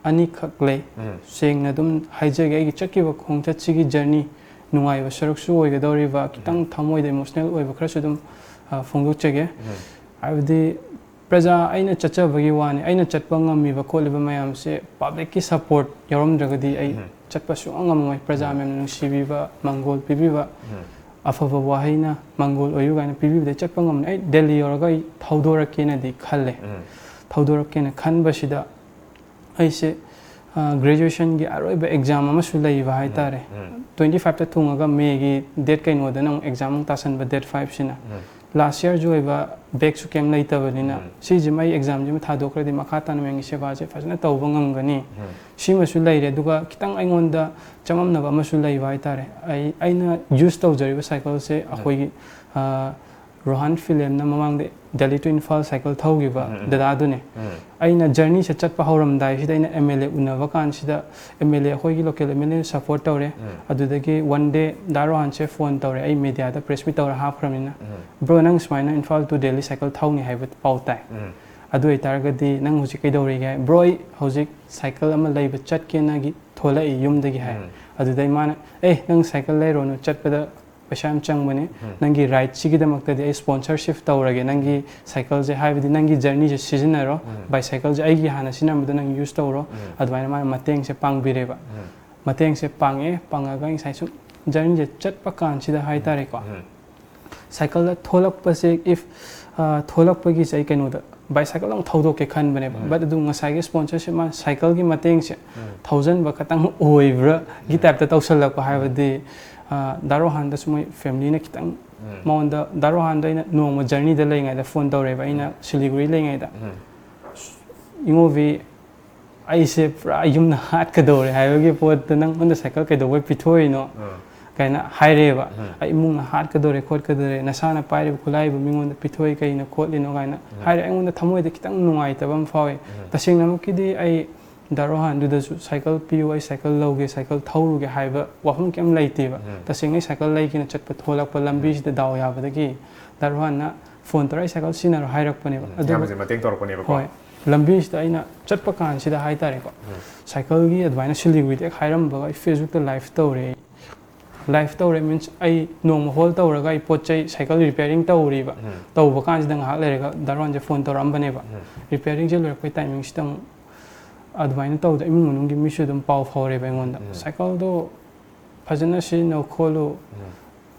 ꯑꯅꯤꯈꯛ ꯂꯩ꯫ ꯎꯝ꯫ ꯁꯦꯡꯅ ꯑꯗꯨꯝ ꯍꯥꯏꯖꯒꯦ, ꯑꯩꯒꯤ ꯆꯠꯈꯤꯕ ꯈꯣꯡꯆꯠꯁꯤꯒꯤ ꯖꯔꯅꯤ ꯅꯨꯡꯉꯥꯏꯕ ꯁꯔꯨꯛꯁꯨ ꯑꯣꯏꯒꯗꯧꯔꯤꯕ, ꯈꯤꯇꯪ ꯎꯝ꯫ ꯊꯃꯣꯏꯗ ꯏꯃꯣꯁꯅꯦꯜ ꯑꯣꯏꯕ ꯈꯔꯁꯨ ꯑꯗꯨꯝ, ꯑ, ꯐꯣꯡꯗꯣꯛꯆꯒꯦ꯫ ꯎꯝ꯫ ꯍꯥꯏꯕꯗꯤ ꯄ꯭ꯔꯖꯥ ꯑꯩꯅ ꯆꯠꯆꯕꯒꯤ ꯋꯥꯅꯤ, ꯑꯩꯅ ꯆꯠꯄ ꯉꯝꯃꯤꯕ ꯈꯣꯠꯂꯤꯕ ꯃꯌꯥꯝꯁꯦ ꯄꯕ꯭ꯂꯤꯛꯀꯤ ꯁꯞꯄꯣꯔꯠ ꯌꯥꯎꯔꯝꯗ꯭ꯔꯒꯗꯤ ꯑꯩ ꯎꯝ꯫ ꯆꯠꯄ ꯁꯨꯡꯉꯝ ꯉꯝꯃꯣꯏ꯫ ꯄ꯭ꯔꯖꯥ ꯎꯝ꯫ ꯃꯌꯥꯝꯅ ꯅꯨꯡꯁꯤꯕꯤꯕ, ꯃꯪꯒꯣꯜ ꯄꯤꯕꯤꯕ, ꯎꯝ꯫ ꯑꯐꯕ ꯋꯥꯍꯩꯅ ꯃꯪꯒꯣꯜ ꯑꯣꯏꯌꯨ ꯀꯥꯏꯅ ꯄꯤꯕꯤꯕꯗꯩ ꯆꯠꯄ ꯉꯝꯃꯣꯏ꯫ ꯑꯩ ꯗꯦꯜꯂꯤ ꯌꯧꯔꯒ ꯑꯩ ꯊꯧꯗꯣꯔꯛꯀꯦꯅꯗꯤ ꯈꯜꯂꯦ꯫ ꯎꯝ꯫ ꯊꯧꯗꯣꯔꯛꯀꯦꯅ ꯈꯟꯕꯁꯤꯗ ꯑꯩꯁꯦ, ꯑ, ꯒ꯭ꯔꯦꯖꯨꯑꯦꯁꯟꯒꯤ ꯑꯔꯣꯏꯕ ꯑꯦꯛꯖꯥꯝ ꯑꯃꯁꯨ ꯂꯩꯕ ꯍꯥꯏꯇꯥꯔꯦ꯫ ꯎꯝ꯫ ꯇ꯭ꯋꯦꯟꯇꯤ ꯐꯥꯏꯚꯇ ꯊꯨꯡꯉꯒ ꯃꯦꯒꯤ ꯗꯦꯠ ꯀꯩꯅꯣꯗꯅ ꯑꯃꯨꯛ ꯑꯦꯛꯖꯥꯝ ꯑꯃꯨꯛ ꯇꯥꯁꯟꯕ, ꯗꯦꯠ ꯐꯥꯏꯚꯁꯤꯅ꯫ ꯎꯝ꯫ ꯂꯥꯁ ꯌꯔꯁꯨ ꯑꯣꯏꯕ, ꯕꯦꯛꯁꯨ ꯀꯩꯝ ꯂꯩꯇꯕꯅꯤꯅ, ꯎꯝ꯫ ꯁꯤꯁꯤꯃ ꯑꯩ ꯑꯦꯛꯖꯥꯝꯁꯤꯃ ꯊꯥꯗꯣꯛꯈ꯭ꯔꯗꯤ ꯃꯈꯥ ꯇꯥꯅ ꯃꯦꯝꯒꯤ ꯁꯦꯕꯥꯁꯦ ꯐꯖꯅ ꯇꯧꯕ ꯉꯝꯒꯅꯤ꯫ ꯎꯝ꯫ ꯁꯤꯃꯁꯨ ꯂꯩꯔꯦ꯫ ꯑꯗꯨꯒ ꯈꯤꯇꯪ ꯑꯩꯉꯣꯟꯗ ꯆꯃꯝꯅꯕ ꯑꯃꯁꯨ ꯂꯩꯕ ꯍꯥꯏꯇꯥꯔꯦ꯫ ꯑꯩ, ꯑꯩꯅ ꯌꯨꯁ ꯇꯧꯖꯔꯤꯕ ꯁꯥꯏꯀꯜꯁꯦ ꯑꯩꯈꯣꯏꯒꯤ, ꯑ, ꯔꯣꯍꯥꯟ ꯐꯤꯂꯦꯝꯅ ꯃꯃꯥꯡꯗ ꯗꯦꯜꯂꯤ to ꯏꯝꯐꯥꯜ ꯁꯥꯏꯀꯜ ꯊꯧꯈꯤꯕ ꯎꯝ, ꯎꯝ, ꯎꯝ꯫ ꯗꯗꯥꯗꯨꯅꯦ꯫ ꯎꯝ꯫ ꯑꯩꯅ ꯖꯔꯅꯤꯁꯦ ꯆꯠꯄ ꯍꯧꯔꯝꯗꯥꯏꯁꯤꯗ ꯑꯩꯅ ꯑꯦꯝ ꯑꯦꯜ ꯑꯦ ꯎꯅꯕ ꯀꯥꯟꯁꯤꯗ, ꯑꯦꯝ ꯑꯦꯜ ꯑꯦ, ꯑꯩꯈꯣꯏꯒꯤ ꯂꯣꯀꯦꯜ ꯑꯦꯝ ꯑꯦꯜ ꯑꯦꯅ ꯁꯞꯄꯣꯔꯠ ꯇꯧꯔꯦ꯫ ꯎꯝ꯫ ꯑꯗꯨꯗꯒꯤ ꯋꯥꯟ ꯗꯦ ꯗꯥ ꯔꯣꯍꯥꯟꯁꯦ ꯐꯣꯟ ꯇꯧꯔꯦ, ꯑꯩ ꯃꯦꯗꯤꯌꯥꯗ ꯄ꯭ꯔꯦꯁ ꯃꯤꯠ ꯇꯧꯔ ꯍꯥꯞꯈ꯭ꯔꯕꯅꯤꯅ, ꯎꯝ꯫ "ꯕ꯭ꯔꯣ, ꯅꯪ ꯁꯨꯃꯥꯏꯅ ꯏꯝꯐꯥꯜ to ꯗꯦꯜꯂꯤ ꯁꯥꯏꯀꯜ ꯊꯧꯅꯤ ꯍꯥꯏꯕ ꯄꯥꯎ ꯇꯥꯏ꯫ ꯎꯝ꯫ ꯑꯗꯨ ꯑꯣꯏꯇꯥꯔꯒꯗꯤ ꯅꯪ ꯍꯧꯖꯤꯛ ꯀꯩꯗꯧꯔꯤꯒꯦ?" "ꯕ꯭ꯔꯣ, ꯑꯩ ꯍꯧꯖꯤꯛ ꯁꯥꯏꯀꯜ ꯑꯃ ꯂꯩꯕ ꯆꯠꯀꯦꯅꯒꯤ ꯊꯣꯛꯂꯛꯏ ꯌꯨꯝꯗꯒꯤ", ꯍꯥꯏ꯫ ꯎꯝ꯫ ꯑꯗꯨꯗꯩ ꯃꯥꯅ, "ꯑꯦ, ꯅꯪ ꯁꯥꯏꯀꯜ ꯂꯩꯔꯨꯅꯨ, ꯆꯠꯄꯗ ꯄꯩꯁꯥ ꯌꯥꯝ ꯆꯪꯕꯅꯤ꯫ ꯎꯝ꯫ ꯅꯪꯒꯤ ꯔꯥꯏꯗꯁꯤꯒꯤꯗꯃꯛꯇꯗꯤ ꯑꯩ ꯁ꯭ꯄꯣꯟꯁꯔꯁꯤꯞ ꯇꯧꯔꯒꯦ꯫ ꯅꯪꯒꯤ ꯁꯥꯏꯀꯜꯁꯦ, ꯍꯥꯏꯕꯗꯤ ꯅꯪꯒꯤ ꯖꯔꯅꯤꯁꯦ ꯁꯤꯖꯤꯟꯅꯔꯣ꯫ ꯎꯝ꯫ ꯕꯥꯏꯁꯥꯏꯀꯜꯁꯦ ꯑꯩꯒꯤ ꯍꯥꯟꯅ ꯁꯤꯖꯤꯟꯅꯔꯝꯕꯗꯣ ꯅꯪ ꯌꯨꯁ ꯇꯧꯔꯣ꯫" ꯎꯝ꯫ ꯑꯗꯨꯃꯥꯏꯅ ꯃꯥꯅ ꯃꯇꯦꯡꯁꯦ ꯄꯥꯡꯕꯤꯔꯦꯕ꯫ ꯎꯝ꯫ ꯃꯇꯦꯡꯁꯦ ꯄꯥꯡꯉꯦ, ꯄꯥꯡꯉꯒ ꯉꯁꯥꯏ ꯁꯨꯝ ꯖꯔꯅꯤꯁꯦ ꯆꯠꯄ ꯀꯥꯟꯁꯤꯗ ꯍꯥꯏꯇꯥꯔꯦꯀꯣ꯫ ꯎꯝ꯫ ꯁꯥꯏꯀꯜꯗ ꯊꯣꯛꯂꯛꯄꯁꯦ, if ꯊꯣꯛꯂꯛꯄꯒꯤꯁꯦ ꯑꯩ ꯀꯩꯅꯣꯗ ꯕꯥꯏꯁꯥꯏꯀꯜ ꯑꯃ ꯊꯧꯗꯣꯛꯀꯦ ꯈꯟꯕꯅꯦꯕ꯫ ꯕꯠ ꯑꯗꯨ ꯉꯁꯥꯏꯒꯤ ꯁ꯭ꯄꯣꯟꯁꯔꯁꯤꯞ, ꯃꯥ ꯁꯥꯏꯀꯜꯒꯤ ꯃꯇꯦꯡꯁꯦ ꯊꯧꯖꯟꯕ ꯈꯇꯪ ꯑꯣꯏꯕ꯭ꯔꯥꯒꯤ ꯇꯥꯏꯞꯇ ꯇꯧꯁꯜꯂꯛꯄ꯫ ꯍꯥꯏꯕꯗꯤ ꯗꯥ ꯔꯣꯍꯥꯟꯗꯁꯨ ꯃꯣꯏ ꯐꯦꯃꯤꯂꯤꯅ ꯈꯤꯇꯪ, ꯃꯉꯣꯟꯗ, ꯗꯥ ꯔꯣꯍꯥꯟꯗ ꯑꯩꯅ ꯅꯣꯡꯃ ꯖꯔꯅꯤꯗ ꯂꯩꯉꯩꯗ ꯐꯣꯟ ꯇꯧꯔꯦꯕ, ꯑꯩꯅ ꯁꯤꯂꯤꯒꯨꯔꯤ ꯂꯩꯉꯩꯗ꯫ "ꯏꯉꯣꯕꯤ, ꯑꯩꯁꯦ ꯄꯨꯔꯥ ꯌꯨꯝꯅ ꯍꯥꯠꯀꯗꯧꯔꯦ ꯍꯥꯏꯕꯒꯤ ꯄꯣꯠꯇ ꯅꯪꯉꯣꯟꯗ ꯁꯥꯏꯀꯜ ꯀꯩꯗꯧꯕꯩ ꯄꯤꯊꯣꯛꯏꯅꯣ?" ꯀꯥꯏꯅ ꯍꯥꯏꯔꯦꯕ꯫ "ꯑꯩ ꯏꯃꯨꯡꯅ ꯍꯥꯠꯀꯗꯧꯔꯦ ꯈꯣꯠꯀꯗꯧꯔꯦ, ꯅꯁꯥꯅ ꯄꯥꯏꯔꯤꯕ ꯈꯨꯠꯂꯥꯏꯕꯨ ꯃꯤꯉꯣꯟꯗ ꯄꯤꯊꯣꯛꯏ ꯀꯩꯅꯣ ꯈꯣꯠꯂꯤꯅꯣ?" ꯀꯥꯏꯅ ꯍꯥꯏꯔꯦ꯫ ꯑꯩꯉꯣꯟꯗ ꯊꯃꯣꯏꯗ ꯈꯤꯇꯪ ꯅꯨꯡꯉꯥꯏꯇꯕ ꯑꯃ ꯐꯥꯎꯋꯤ꯫ ꯇꯁꯦꯡꯅꯃꯛꯀꯤꯗꯤ ꯑꯩ ꯗꯥ ꯔꯣꯍꯥꯟꯗꯨꯗꯁꯨ "ꯁꯥꯏꯀꯜ ꯄꯤꯌꯨ, ꯑꯩ ꯁꯥꯏꯀꯜ ꯂꯧꯒꯦ, ꯁꯥꯏꯀꯜ ꯊꯧꯔꯨꯒꯦ" ꯍꯥꯏꯕ ꯋꯥꯐꯝ ꯀꯩꯝ ꯂꯩꯇꯦꯕ꯫ ꯇꯁꯦꯡꯅ ꯑꯩ ꯁꯥꯏꯀꯜ ꯂꯩꯒꯦꯅ ꯆꯠꯄ ꯊꯣꯛꯂꯛꯄ ꯂꯝꯕꯤꯁꯤꯗ ꯗꯥꯎ ꯌꯥꯕꯗꯒꯤ ꯗꯥ ꯔꯣꯍꯥꯟꯅ ꯐꯣꯟ ꯇꯧꯔ "ꯑꯩ ꯁꯥꯏꯀꯜ ꯁꯤꯖꯤꯟꯅꯔꯣ" ꯍꯥꯏꯔꯛꯄꯅꯦꯕ꯫ ꯑꯗꯨꯕꯨ ꯏꯌꯥꯝꯕꯁꯦ ꯃꯇꯦꯡ ꯇꯧꯔꯛꯄꯅꯦꯕꯀꯣ꯫ ꯍꯣꯏ꯫ ꯂꯝꯕꯤꯁꯤꯗ ꯑꯩꯅ ꯆꯠꯄ ꯀꯥꯟꯁꯤꯗ ꯍꯥꯏꯇꯥꯔꯦꯀꯣ, ꯁꯥꯏꯀꯜꯒꯤ ꯑꯗꯨꯃꯥꯏꯅ ꯁꯤꯂꯤꯒꯨꯔꯤꯗ ꯍꯦꯛ ꯍꯥꯏꯔꯝꯕꯒ ꯑꯩ ꯐꯦꯁꯕꯨꯛꯇ ꯂꯥꯏꯚ ꯇꯧꯔꯦ꯫ ꯂꯥꯏꯚ ꯇꯧꯔꯦ means, ꯑꯩ ꯅꯣꯡꯃ ꯍꯣꯜ ꯇꯧꯔꯒ ꯑꯩ ꯄꯣꯠ ꯆꯩ ꯁꯥꯏꯀꯜ ꯔꯤꯄꯤꯌꯥꯔꯤꯡ ꯇꯧꯔꯤꯕ꯫ ꯇꯧꯕ ꯀꯥꯟꯁꯤꯗ ꯉꯥꯏꯍꯥꯛ ꯂꯩꯔꯒ ꯗꯥ ꯔꯣꯍꯥꯟꯁꯦ ꯐꯣꯟ ꯇꯧꯔꯛꯑꯝꯕꯅꯦꯕ꯫ ꯔꯤꯄꯤꯌꯥꯔꯤꯡꯁꯦ ꯂꯣꯏꯔꯛꯄꯩ ꯇꯥꯏꯃꯤꯡꯁꯤꯗ ꯑꯃꯨꯛ ꯑꯗꯨꯃꯥꯏꯅ ꯇꯧꯗ ꯏꯃꯨꯡ ꯃꯅꯨꯡꯒꯤ ꯃꯤꯁꯨ ꯑꯗꯨꯝ ꯄꯥꯎ ꯐꯥꯎꯔꯦꯕ ꯑꯩꯉꯣꯟꯗ꯫ "ꯁꯥꯏꯀꯜꯗꯣ ꯐꯖꯅ ꯁꯤꯖꯤꯟꯅꯧ ꯈꯣꯠꯂꯨ,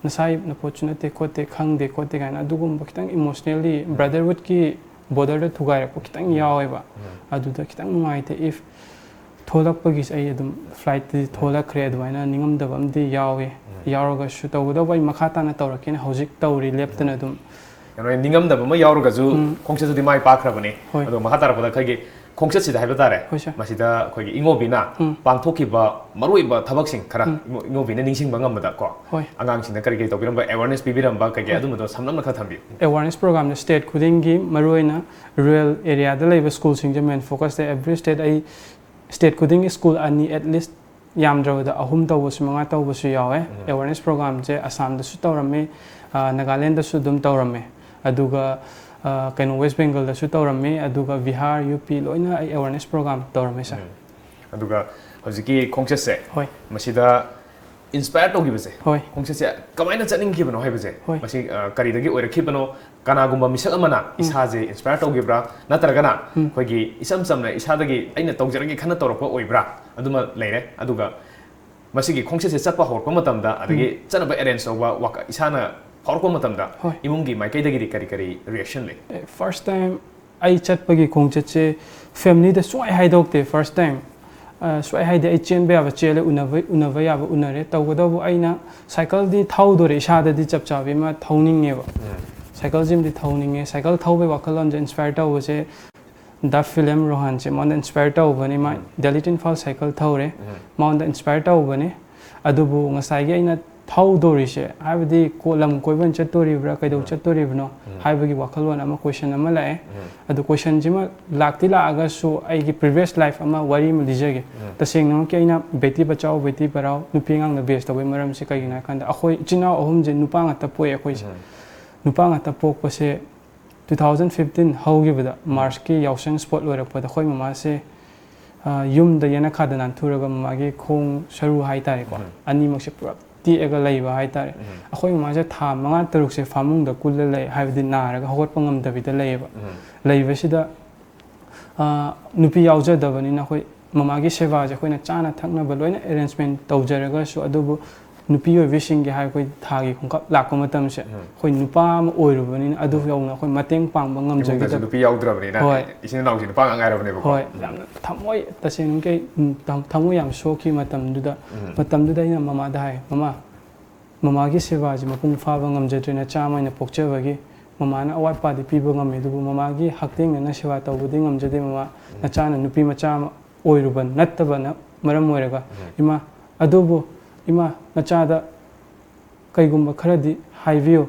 ꯅꯁꯥꯏ ꯅꯄꯣꯠꯁꯨ ꯅꯠꯇꯦ ꯈꯣꯠꯇꯦ, ꯈꯪꯗꯦ ꯈꯣꯠꯇꯦ" ꯀꯥꯏꯅ ꯑꯗꯨꯒꯨꯝꯕ ꯈꯤꯇꯪ ꯏꯃꯣꯁꯅꯦꯜꯂꯤ ꯕ꯭ꯔꯗꯔꯍꯨꯗꯀꯤ ꯕꯣꯔꯗꯔꯗ ꯊꯨꯒꯥꯏꯔꯛꯄ ꯈꯤꯇꯪ ꯌꯥꯎꯋꯦꯕ꯫ ꯑꯗꯨꯗ ꯈꯤꯇꯪ ꯅꯨꯡꯉꯥꯏꯇꯦ꯫ If ꯊꯣꯛꯂꯛꯄꯒꯤꯁꯦ ꯑꯩ ꯑꯗꯨꯝ ꯐ꯭ꯂꯥꯏꯠꯇꯗꯤ ꯊꯣꯛꯂꯛꯈ꯭ꯔꯦ, ꯑꯗꯨꯃꯥꯏꯅ ꯅꯤꯡꯉꯝꯗꯕ ꯑꯃꯗꯤ ꯌꯥꯎꯋꯦ꯫ ꯌꯥꯎꯔꯒꯁꯨ ꯇꯧꯒꯗꯧꯕ ꯑꯩ ꯃꯈꯥ ꯇꯥꯅ ꯇꯧꯔꯛꯀꯦꯅ ꯍꯧꯖꯤꯛ ꯇꯧꯔꯤ, ꯂꯦꯞꯇꯅ ꯑꯗꯨꯝ꯫ ꯀꯩꯅꯣ, ꯅꯤꯡꯉꯝꯗꯕ ꯑꯃ ꯌꯥꯎꯔꯒꯁꯨ ꯎꯝ꯫ ꯈꯣꯡꯆꯠꯇꯨꯗꯤ ꯃꯥꯏ ꯄꯥꯛꯈ꯭ꯔꯕꯅꯤ꯫ ꯍꯣꯏ꯫ ꯑꯗꯣ ꯃꯈꯥ ꯇꯥꯔꯛꯄꯗ ꯑꯩꯈꯣꯏꯒꯤ ꯈꯣꯡꯆꯠꯁꯤꯗ ꯍꯥꯏꯕ ꯇꯥꯔꯦ, ꯍꯣꯏ, ꯁꯥꯔ꯫ ꯃꯁꯤꯗ ꯑꯩꯈꯣꯏꯒꯤ ꯏꯉꯣꯕꯤꯅ ꯎꯝ꯫ ꯄꯥꯡꯊꯣꯛꯈꯤꯕ ꯃꯔꯨꯑꯣꯏꯕ ꯊꯕꯛꯁꯤꯡ ꯈꯔ ꯎꯝ꯫ ꯏꯉꯣ-, ꯏꯉꯣꯕꯤꯅ ꯅꯤꯡꯁꯤꯡꯕ ꯉꯝꯕꯗ ꯀꯣ, ꯍꯣꯏ꯫ ꯑꯉꯥꯡꯁꯤꯡꯗ ꯀꯔꯤ ꯀꯔꯤ ꯇꯧꯕꯤꯔꯝꯕ, ꯑꯦꯋꯥꯔꯅꯦꯁ ꯄꯤꯕꯤꯔꯝꯕ ꯀꯩ ꯀꯩ, ꯍꯣꯏ꯫ ꯑꯗꯨꯝꯕꯗꯣ ꯁꯝꯂꯞꯅ ꯈꯔ ꯊꯝꯕꯤꯌꯨ꯫ ꯑꯦꯋꯥꯔꯅꯦꯁ ꯄ꯭ꯔꯣꯒ꯭ꯔꯥꯝꯁꯦ ꯁ꯭ꯇꯦꯠ ꯈꯨꯗꯤꯡꯒꯤ, ꯃꯔꯨꯑꯣꯏꯅ ꯔꯨꯔꯦꯜ ꯑꯦꯔꯤꯌꯥꯗ ꯂꯩꯕ ꯁ꯭ꯀꯨꯜꯁꯤꯡꯁꯦ ꯃꯦꯟ ꯐꯣꯀꯁꯇ ꯑꯦꯕ꯭ꯔꯤ ꯁ꯭ꯇꯦꯠ ꯑꯩ ꯁ꯭ꯇꯦꯠ ꯈꯨꯗꯤꯡꯒꯤ ꯁ꯭ꯀꯨꯜ ꯑꯅꯤ, at least ꯌꯥꯝꯗ꯭ꯔꯕꯗ ꯑꯍꯨꯝ ꯇꯧꯕꯁꯨ, ꯃꯉꯥ ꯇꯧꯕꯁꯨ ꯌꯥꯎꯋꯦ꯫ ꯎꯝ꯫ ꯑꯦꯋꯥꯔꯅꯦꯁ ꯄ꯭ꯔꯣꯒ꯭ꯔꯥꯝꯁꯦ ꯑꯁꯥꯝꯗꯁꯨ ꯇꯧꯔꯝꯃꯤ, ꯑ, ꯅꯥꯒꯥꯂꯦꯟꯗꯁꯨ ꯑꯗꯨꯝ ꯇꯧꯔꯝꯃꯤ, ꯑꯗꯨꯒ, ꯑ, ꯀꯩꯅꯣ, ꯋꯦꯁ ꯕꯦꯡꯒꯜꯗꯁꯨ ꯇꯧꯔꯝꯃꯤ, ꯑꯗꯨꯒ ꯕꯤꯍꯥꯔ, ꯌꯨ ꯄꯤ ꯂꯣꯏꯅ ꯑꯩ ꯑꯦꯋꯥꯔꯅꯦꯁ ꯄ꯭ꯔꯣꯒ꯭ꯔꯥꯝ ꯇꯧꯔꯝꯃꯤ, ꯁꯥꯔ꯫ ꯎꯝ꯫ ꯑꯗꯨꯒ ꯍꯧꯖꯤꯛꯀꯤ ꯈꯣꯡꯆꯠꯁꯦ, ꯍꯣꯏ꯫ ꯃꯁꯤꯗ ꯏꯟꯁꯄꯥꯌꯔ ꯇꯧꯈꯤꯕꯁꯦ, ꯍꯣꯏ꯫ ꯈꯣꯡꯆꯠꯁꯦ ꯀꯃꯥꯏꯅ ꯆꯠꯅꯤꯡꯈꯤꯕꯅꯣ ꯍꯥꯏꯕꯁꯦ, ꯍꯣꯏ꯫ ꯃꯁꯤ, ꯑ, ꯀꯔꯤꯗꯒꯤ ꯑꯣꯏꯔꯛꯈꯤꯕꯅꯣ? ꯀꯅꯥꯒꯨꯝꯕ ꯃꯤꯁꯛ ꯑꯃꯅ ꯎꯝ꯫ ꯏꯁꯥꯁꯦ ꯏꯟꯁꯄꯥꯌꯔ ꯇꯧꯈꯤꯕ꯭ꯔꯥ? ꯅꯠꯇ꯭ꯔꯒꯅ ꯎꯝ꯫ ꯑꯩꯈꯣꯏꯒꯤ ꯏꯆꯝ ꯆꯝꯅ ꯏꯁꯥꯗꯒꯤ ꯑꯩꯅ ꯇꯧꯖꯔꯒꯦ ꯈꯟꯅ ꯇꯧꯔꯛꯄ ꯑꯣꯏꯕ꯭ꯔꯥ? ꯑꯗꯨꯃ ꯂꯩꯔꯦ꯫ ꯑꯗꯨꯒ ꯃꯁꯤꯒꯤ ꯈꯣꯡꯆꯠꯁꯦ ꯆꯠꯄ ꯍꯧꯔꯛꯄ ꯃꯇꯝꯗ, ꯑꯗꯒꯤ ꯎꯝ꯫ ꯆꯠꯅꯕ ꯑꯦꯔꯦꯟꯖ ꯇꯧꯕ, ꯋꯥꯈ-, ꯏꯁꯥꯅ ꯐꯥꯎꯔꯛꯄ ꯃꯇꯝꯗ ꯍꯣꯏ꯫ ꯏꯃꯨꯡꯒꯤ ꯃꯥꯏꯀꯩꯗꯒꯤꯗꯤ ꯀꯔꯤ ꯀꯔꯤ ꯔꯤꯌꯦꯛꯁꯟ ꯂꯩ? ꯐꯥꯔꯁ ꯇꯥꯏꯝ ꯑꯩ ꯆꯠꯄꯒꯤ ꯈꯣꯡꯆꯠꯁꯦ ꯐꯦꯃꯤꯂꯤꯗ ꯁꯨꯡꯍꯥꯏ ꯍꯥꯏꯗꯣꯛꯇꯦ ꯐꯥꯔꯁ ꯇꯥꯏꯝ꯫ ꯁꯨꯡꯍꯥꯏ ꯍꯥꯏꯗꯦ꯫ ꯑꯩ ꯆꯦꯟꯕ ꯌꯥꯕ ꯆꯦꯜꯂꯦ, ꯎꯅꯕ ꯎꯅꯕ ꯌꯥꯕ ꯎꯅꯔꯦ꯫ ꯇꯧꯕꯇꯕꯨ ꯑꯩꯅ ꯁꯥꯏꯀꯜꯗꯤ ꯊꯧꯗꯣꯔꯦ, ꯏꯁꯥꯗꯗꯤ ꯆꯞ ꯆꯥꯕꯤ ꯑꯃ ꯊꯧꯅꯤꯡꯉꯦꯕ꯫ ꯁꯥꯏꯀꯜꯁꯤꯃꯗꯤ ꯊꯧꯅꯤꯡꯉꯦ꯫ ꯁꯥꯏꯀꯜ ꯊꯧꯕꯒꯤ ꯋꯥꯈꯜꯂꯣꯟꯁꯦ ꯏꯟꯁꯄꯥꯌꯔ ꯇꯧꯕꯁꯦ ꯗ ꯐꯤꯂꯝ ꯔꯣꯍꯥꯟꯁꯦ ꯃꯉꯣꯟꯗ ꯏꯟꯁꯄꯥꯌꯔ ꯇꯧꯕꯅꯤ꯫ ꯃꯥ ꯗꯦꯜꯂꯤ ꯇꯨ ꯏꯝꯐꯥꯜ ꯁꯥꯏꯀꯜ ꯊꯧꯔꯦ, ꯃꯉꯣꯟꯗ ꯏꯟꯁꯄꯥꯌꯔ ꯇꯧꯕꯅꯤ꯫ ꯑꯗꯨꯕꯨ ꯉꯁꯥꯏꯒꯤ ꯑꯩꯅ ꯊꯧꯗꯣꯔꯤꯁꯦ, ꯍꯥꯏꯕꯗꯤ ꯀꯣ-, ꯂꯝ ꯀꯣꯏꯕ ꯑꯣꯏꯅ ꯆꯠꯇꯣꯔꯤꯕ꯭ꯔꯥ, ꯀꯩꯗꯧ ꯆꯠꯇꯣꯔꯤꯕꯅꯣ ꯍꯥꯏꯕꯒꯤ ꯋꯥꯈꯜꯂꯣꯟ ꯑꯃ, ꯀꯣꯏꯁꯟ ꯑꯃ ꯂꯥꯛꯑꯦ꯫ ꯑꯗꯨ ꯀꯣꯏꯁꯟꯁꯤꯃ ꯂꯥꯛꯇꯤ ꯂꯥꯛꯑꯒꯁꯨ ꯑꯩꯒꯤ ꯄ꯭ꯔꯤꯚꯤꯌꯁ ꯂꯥꯏꯐ ꯑꯃ, ꯋꯥꯔꯤ ꯑꯃ ꯂꯤꯖꯒꯦ꯫ ꯇꯁꯦꯡꯅꯃꯛꯀꯤ ꯑꯩꯅ ꯕꯦꯇꯤ ꯕꯆꯥꯎ, ꯕꯦꯇꯤ ꯄꯔꯥꯎ, ꯅꯨꯄꯤ ꯑꯉꯥꯡꯗ ꯕꯦꯁ ꯇꯧꯕꯒꯤ ꯃꯔꯝꯁꯦ ꯀꯩꯒꯤꯅꯣ ꯍꯥꯏ ꯀꯥꯟꯗ, ꯑꯩꯈꯣꯏ ꯏꯆꯤꯟ ꯏꯅꯥꯎ ꯑꯍꯨꯝꯁꯦ ꯅꯨꯄꯥ ꯉꯥꯛꯇ ꯄꯣꯛꯑꯦ ꯑꯩꯈꯣꯏꯁꯦ꯫ ꯅꯨꯄꯥ ꯉꯥꯛꯇ ꯄꯣꯛꯄꯁꯦ ꯇꯨ ꯊꯥꯎꯖꯟ ꯐꯤꯐꯇꯤꯟ ꯍꯧꯈꯤꯕꯗ, ꯃꯥꯔꯁꯀꯤ ꯌꯥꯎꯁꯪ ꯁ꯭ꯄꯣꯔꯠ ꯂꯣꯏꯔꯛꯄꯗ ꯑꯩꯈꯣꯏ ꯃꯃꯥꯁꯦ, ꯑ, ꯌꯨꯝꯗ ꯌꯦꯅꯈꯥꯗ ꯅꯥꯟꯊꯨꯔꯒ ꯃꯃꯥꯒꯤ ꯈꯣꯡ ꯁꯔꯨ ꯍꯥꯏꯇꯥꯔꯦꯀꯣ, ꯑꯅꯤꯃꯛꯁꯦ ꯄꯨꯔꯥ ꯇꯦꯛꯑꯒ ꯂꯩꯕ ꯍꯥꯏꯇꯥꯔꯦ꯫ ꯑꯩꯈꯣꯏ ꯃꯃꯥꯁꯦ ꯊꯥ ꯃꯉꯥ ꯇꯔꯨꯛꯁꯦ ꯐꯃꯨꯡꯗ ꯀꯨꯜꯂ ꯂꯩ, ꯍꯥꯏꯕꯗꯤ ꯅꯥꯔꯒ ꯍꯧꯒꯠꯄ ꯉꯝꯗꯕꯤꯗ ꯂꯩꯌꯦꯕ꯫ ꯂꯩꯕꯁꯤꯗ, ꯑ, ꯅꯨꯄꯤ ꯌꯥꯎꯖꯗꯕꯅꯤꯅ ꯑꯩꯈꯣꯏ ꯃꯃꯥꯒꯤ ꯁꯦꯕꯥꯁꯦ ꯑꯩꯈꯣꯏꯅ ꯆꯥꯅ ꯊꯛꯅꯕ ꯂꯣꯏꯅ ꯑꯦꯔꯦꯟꯖꯃꯦꯟ ꯇꯧꯖꯔꯒꯁꯨ, ꯑꯗꯨꯕꯨ ꯅꯨꯄꯤ ꯑꯣꯏꯕꯤꯁꯤꯡꯒꯤ ꯍꯥꯏ ꯑꯩꯈꯣꯏ ꯊꯥꯒꯤ ꯈꯣꯡꯀꯥꯞ ꯂꯥꯛꯄ ꯃꯇꯝꯁꯦ, ꯑꯩꯈꯣꯏ ꯅꯨꯄꯥ ꯑꯃ ꯑꯣꯏꯔꯨꯕꯅꯤꯅ ꯑꯗꯨ ꯌꯧꯅ ꯑꯩꯈꯣꯏ ꯃꯇꯦꯡ ꯄꯥꯡꯕ ꯉꯝꯖꯈꯤꯗꯕ꯫ ꯅꯨꯄꯤ ꯌꯥꯎꯗ꯭ꯔꯕꯅꯤꯅ ꯍꯣꯏ꯫ ꯏꯆꯤꯟ ꯏꯅꯥꯎꯁꯤ ꯅꯨꯄꯥ ꯉꯥꯛ ꯉꯥꯏꯔꯕꯅꯦꯕꯀꯣ꯫ ꯍꯣꯏ, ꯌꯥꯝꯅ ꯊꯃꯣꯏ, ꯇꯁꯦꯡꯅ ꯀꯩ, ꯎꯝ, ꯊꯝ-, ꯊꯃꯣꯏ ꯌꯥꯝ ꯁꯣꯛꯈꯤ ꯃꯇꯝꯗꯨꯗ꯫ ꯃꯇꯝꯗꯨꯗ ꯑꯩꯅ ꯃꯃꯥꯗ ꯍꯥꯏ, "ꯃꯃꯥ, ꯃꯃꯥꯒꯤ ꯁꯦꯕꯥꯁꯤ ꯃꯄꯨꯡ ꯐꯥꯕ ꯉꯝꯖꯗ꯭ꯔꯦ, ꯅꯆꯥ ꯑꯃ ꯑꯣꯏꯅ ꯄꯣꯛꯆꯕꯒꯤ꯫ ꯃꯃꯥꯅ ꯑꯋꯥꯠ ꯑꯄꯥꯗꯤ ꯄꯤꯕ ꯉꯝꯃꯤ, ꯑꯗꯨꯕꯨ ꯃꯃꯥꯒꯤ ꯍꯛꯊꯦꯡꯅꯅ ꯁꯦꯕꯥ ꯇꯧꯕꯗꯤ ꯉꯝꯖꯗꯦ ꯃꯃꯥ꯫ ꯅꯆꯥꯅ ꯅꯨꯄꯤ ꯃꯆꯥ ꯑꯃ ꯑꯣꯏꯔꯨꯕ ꯅꯠꯇꯕꯅ ꯃꯔꯝ ꯑꯣꯏꯔꯒ, ꯏꯃꯥ, ꯑꯗꯨꯕꯨ ꯏꯃꯥ, ꯅꯆꯥꯗ ꯀꯩꯒꯨꯝꯕ ꯈꯔꯗꯤ ꯍꯥꯏꯕꯤꯌꯨ꯫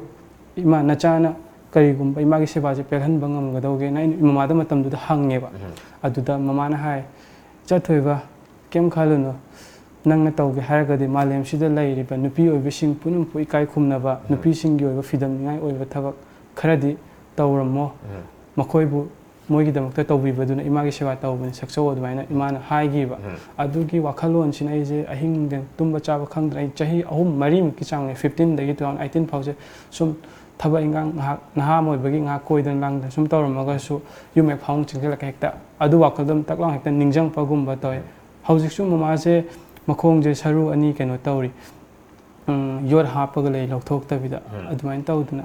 ꯏꯃꯥ, ꯅꯆꯥꯅ ꯀꯔꯤꯒꯨꯝꯕ ꯏꯃꯥꯒꯤ ꯁꯦꯕꯥꯁꯦ ꯄꯦꯜꯍꯟꯕ ꯉꯝꯒꯗꯧꯒꯦꯅ" ꯑꯩꯅ ꯃꯃꯥꯗ ꯃꯇꯝꯗꯨꯗ ꯍꯪꯉꯦꯕ꯫ ꯑꯗꯨꯗ ꯃꯃꯥꯅ ꯍꯥꯏ, "ꯏꯆꯥ ꯊꯣꯏꯕ, ꯀꯩꯝ ꯈꯜꯂꯨꯅꯨ꯫ ꯅꯪꯅ ꯇꯧꯒꯦ ꯍꯥꯏꯔꯒꯗꯤ ꯃꯥꯂꯦꯝꯁꯤꯗ ꯂꯩꯔꯤꯕ ꯅꯨꯄꯤ ꯑꯣꯏꯕꯤꯁꯤꯡ ꯄꯨꯝꯅꯃꯛꯄꯨ ꯏꯀꯥꯏ ꯈꯨꯝꯅꯕ, ꯅꯨꯄꯤꯁꯤꯡꯒꯤ ꯑꯣꯏꯕ ꯐꯤꯗꯝꯅꯤꯡꯉꯥꯏ ꯑꯣꯏꯕ ꯊꯕꯛ ꯈꯔꯗꯤ ꯇꯧꯔꯝꯃꯣ꯫ ꯃꯈꯣꯏꯕꯨ ꯃꯣꯏꯒꯤꯗꯃꯛꯇ ꯇꯧꯕꯤꯕꯗꯨꯅ ꯏꯃꯥꯒꯤ ꯁꯦꯕꯥ ꯇꯧꯕꯅꯤ, ꯁꯛꯆꯧ" ꯑꯗꯨꯃꯥꯏꯅ ꯏꯃꯥꯅ ꯍꯥꯏꯈꯤꯕ꯫ ꯑꯗꯨꯒꯤ ꯋꯥꯈꯜꯂꯣꯟꯁꯤꯅ ꯑꯩꯁꯦ ꯑꯍꯤꯡꯗ ꯇꯨꯝꯕ ꯆꯥꯕ ꯈꯪꯗꯅ ꯑꯩ ꯆꯍꯤ ꯑꯍꯨꯝ ꯃꯔꯤꯃꯨꯛꯀꯤ ꯆꯥꯡꯅꯦ, ꯐꯤꯐꯇꯤꯟꯗꯒꯤ ꯇꯨ ꯊꯥꯎꯖꯟ ꯑꯩꯠꯇꯤꯟ ꯐꯥꯎꯁꯦ ꯁꯨꯝ ꯊꯕꯛ ꯏꯟꯈꯥꯡ ꯉꯥꯏꯍꯥꯛ ꯅꯍꯥ ꯑꯃ ꯑꯣꯏꯕꯒꯤ ꯉꯥꯏꯍꯥꯛ ꯀꯣꯏꯗꯅ ꯂꯥꯡꯗꯅ ꯁꯨꯝ ꯇꯧꯔꯝꯃꯒꯁꯨ ꯌꯨꯝ ꯍꯦꯛ ꯐꯃꯨꯡ ꯆꯪꯁꯤꯜꯂꯒ ꯍꯦꯛꯇ ꯑꯗꯨ ꯋꯥꯈꯜꯗꯣ ꯑꯗꯨꯝ ꯇꯛ ꯂꯥꯎ ꯍꯦꯛꯇ ꯅꯤꯡꯁꯤꯡꯉꯛꯄꯒꯨꯝꯕ ꯇꯧꯋꯦ꯫ ꯍꯧꯖꯤꯛꯁꯨ ꯃꯃꯥꯁꯦ ꯃꯈꯣꯡꯁꯦ ꯁꯔꯨ ꯑꯅꯤ ꯀꯩꯅꯣ ꯇꯧꯔꯤ, ꯎꯝ, ꯌꯣꯠ ꯍꯥꯞꯄꯒ ꯂꯩ ꯂꯧꯊꯣꯛꯇꯕꯤꯗ꯫ ꯎꯝ꯫ ꯑꯗꯨꯃꯥꯏꯅ ꯇꯧꯗꯅ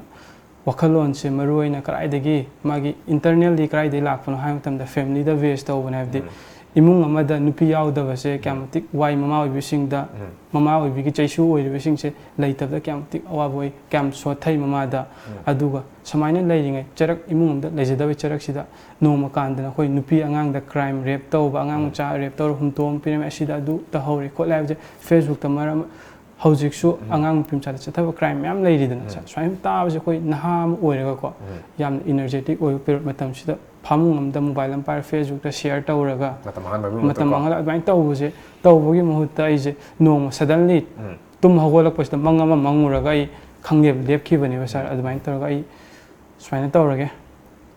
ꯋꯥꯈꯜꯂꯣꯟꯁꯦ ꯃꯔꯨ ꯑꯣꯏꯅ ꯀꯗꯥꯏꯗꯒꯤ, ꯃꯥꯒꯤ internally ꯀꯗꯥꯏꯗꯒꯤ ꯂꯥꯛꯄꯅꯣ ꯍꯥꯏꯕ ꯃꯇꯝꯗ familyꯗ base ꯇꯧꯕꯅꯦ꯫ ꯍꯥꯏꯕꯗꯤ ꯎꯝ꯫ ꯏꯃꯨꯡ ꯑꯃꯗ ꯅꯨꯄꯤ ꯌꯥꯎꯗꯕꯁꯦ ꯀꯌꯥꯝ ꯎꯝ꯫ ꯃꯇꯤꯛ ꯋꯥꯏ, ꯃꯃꯥ ꯑꯣꯏꯕꯤꯁꯤꯡꯗ, ꯎꯝ꯫ ꯃꯃꯥ ꯑꯣꯏꯕꯤꯒꯤ ꯆꯩꯁꯨ ꯑꯣꯏꯔꯤꯕꯁꯤꯡꯁꯦ ꯂꯩꯇꯕꯗ ꯀꯌꯥꯝ ꯃꯇꯤꯛ ꯑꯋꯥꯕ ꯑꯣꯏ, ꯀꯌꯥꯝ ꯁꯣꯠꯊꯩ ꯃꯃꯥꯗ꯫ ꯎꯝ꯫ ꯑꯗꯨꯒ ꯁꯨꯃꯥꯏꯅ ꯂꯩꯔꯤꯉꯩ ꯆꯔꯛ, ꯏꯃꯨꯡ ꯑꯃꯗ ꯂꯩꯖꯗꯕ ꯆꯔꯛꯁꯤꯗ ꯅꯣꯡꯃ ꯀꯥꯟꯗꯅ ꯑꯩꯈꯣꯏ ꯅꯨꯄꯤ ꯑꯉꯥꯡꯗ crime, rape ꯇꯧꯕ, ꯑꯉꯥꯡ ꯎꯝ꯫ ꯃꯆꯥ rape ꯇꯧꯔ ꯍꯨꯟꯇꯣꯛꯑꯝ ꯄꯤꯔꯝꯃꯦ, ꯑꯁꯤꯗ ꯑꯗꯨ ꯇꯧꯍꯧꯔꯦ ꯈꯣꯠꯂꯦ ꯍꯥꯏꯕꯁꯦ Facebookꯇ ꯃꯔꯝ ꯍꯧꯖꯤꯛꯁꯨ ꯎꯝ꯫ ꯑꯉꯥꯡ ꯅꯨꯄꯤ ꯃꯆꯥꯗ ꯆꯠꯊꯕ crime ꯃꯌꯥꯝ ꯂꯩꯔꯤꯗꯅ꯫ ꯎꯝ꯫ ꯁꯨꯃꯥꯏꯅ ꯇꯥꯕꯁꯦ ꯑꯩꯈꯣꯏ ꯅꯍꯥ ꯑꯃ ꯑꯣꯏꯔꯒꯀꯣ, ꯎꯝ꯫ ꯌꯥꯝꯅ energetic ꯑꯣꯏꯕ period ꯃꯇꯝꯁꯤꯗ ꯐꯃꯨꯡ ꯑꯃꯗ mobile ꯑꯃ ꯄꯥꯏꯔ Facebookꯇ share ꯇꯧꯔꯒ ꯃꯇꯝ ꯃꯥꯡꯍꯟꯕꯒꯤ ꯃꯍꯨꯠꯇ ꯃꯇꯝ ꯀꯣ꯫ ꯃꯥꯡꯍꯜꯂ ꯑꯗꯨꯃꯥꯏꯅ ꯇꯧꯕꯁꯦ, ꯇꯧꯕꯒꯤ ꯃꯍꯨꯠꯇ ꯑꯩꯁꯦ ꯅꯣꯡꯃ suddenly ꯎꯝ꯫ ꯇꯨꯝ ꯍꯧꯒꯠꯂꯛꯄꯁꯤꯗ ꯃꯪ ꯑꯃ ꯃꯪꯉꯨꯔꯒ ꯑꯩ ꯈꯪꯗꯦꯕ ꯂꯦꯞꯈꯤꯕꯅꯦꯕ ꯁꯥꯔ꯫ ꯎꯝ꯫ ꯑꯗꯨꯃꯥꯏꯅ ꯇꯧꯔꯒ ꯑꯩ ꯁꯨꯃꯥꯏꯅ ꯇꯧꯔꯒꯦ,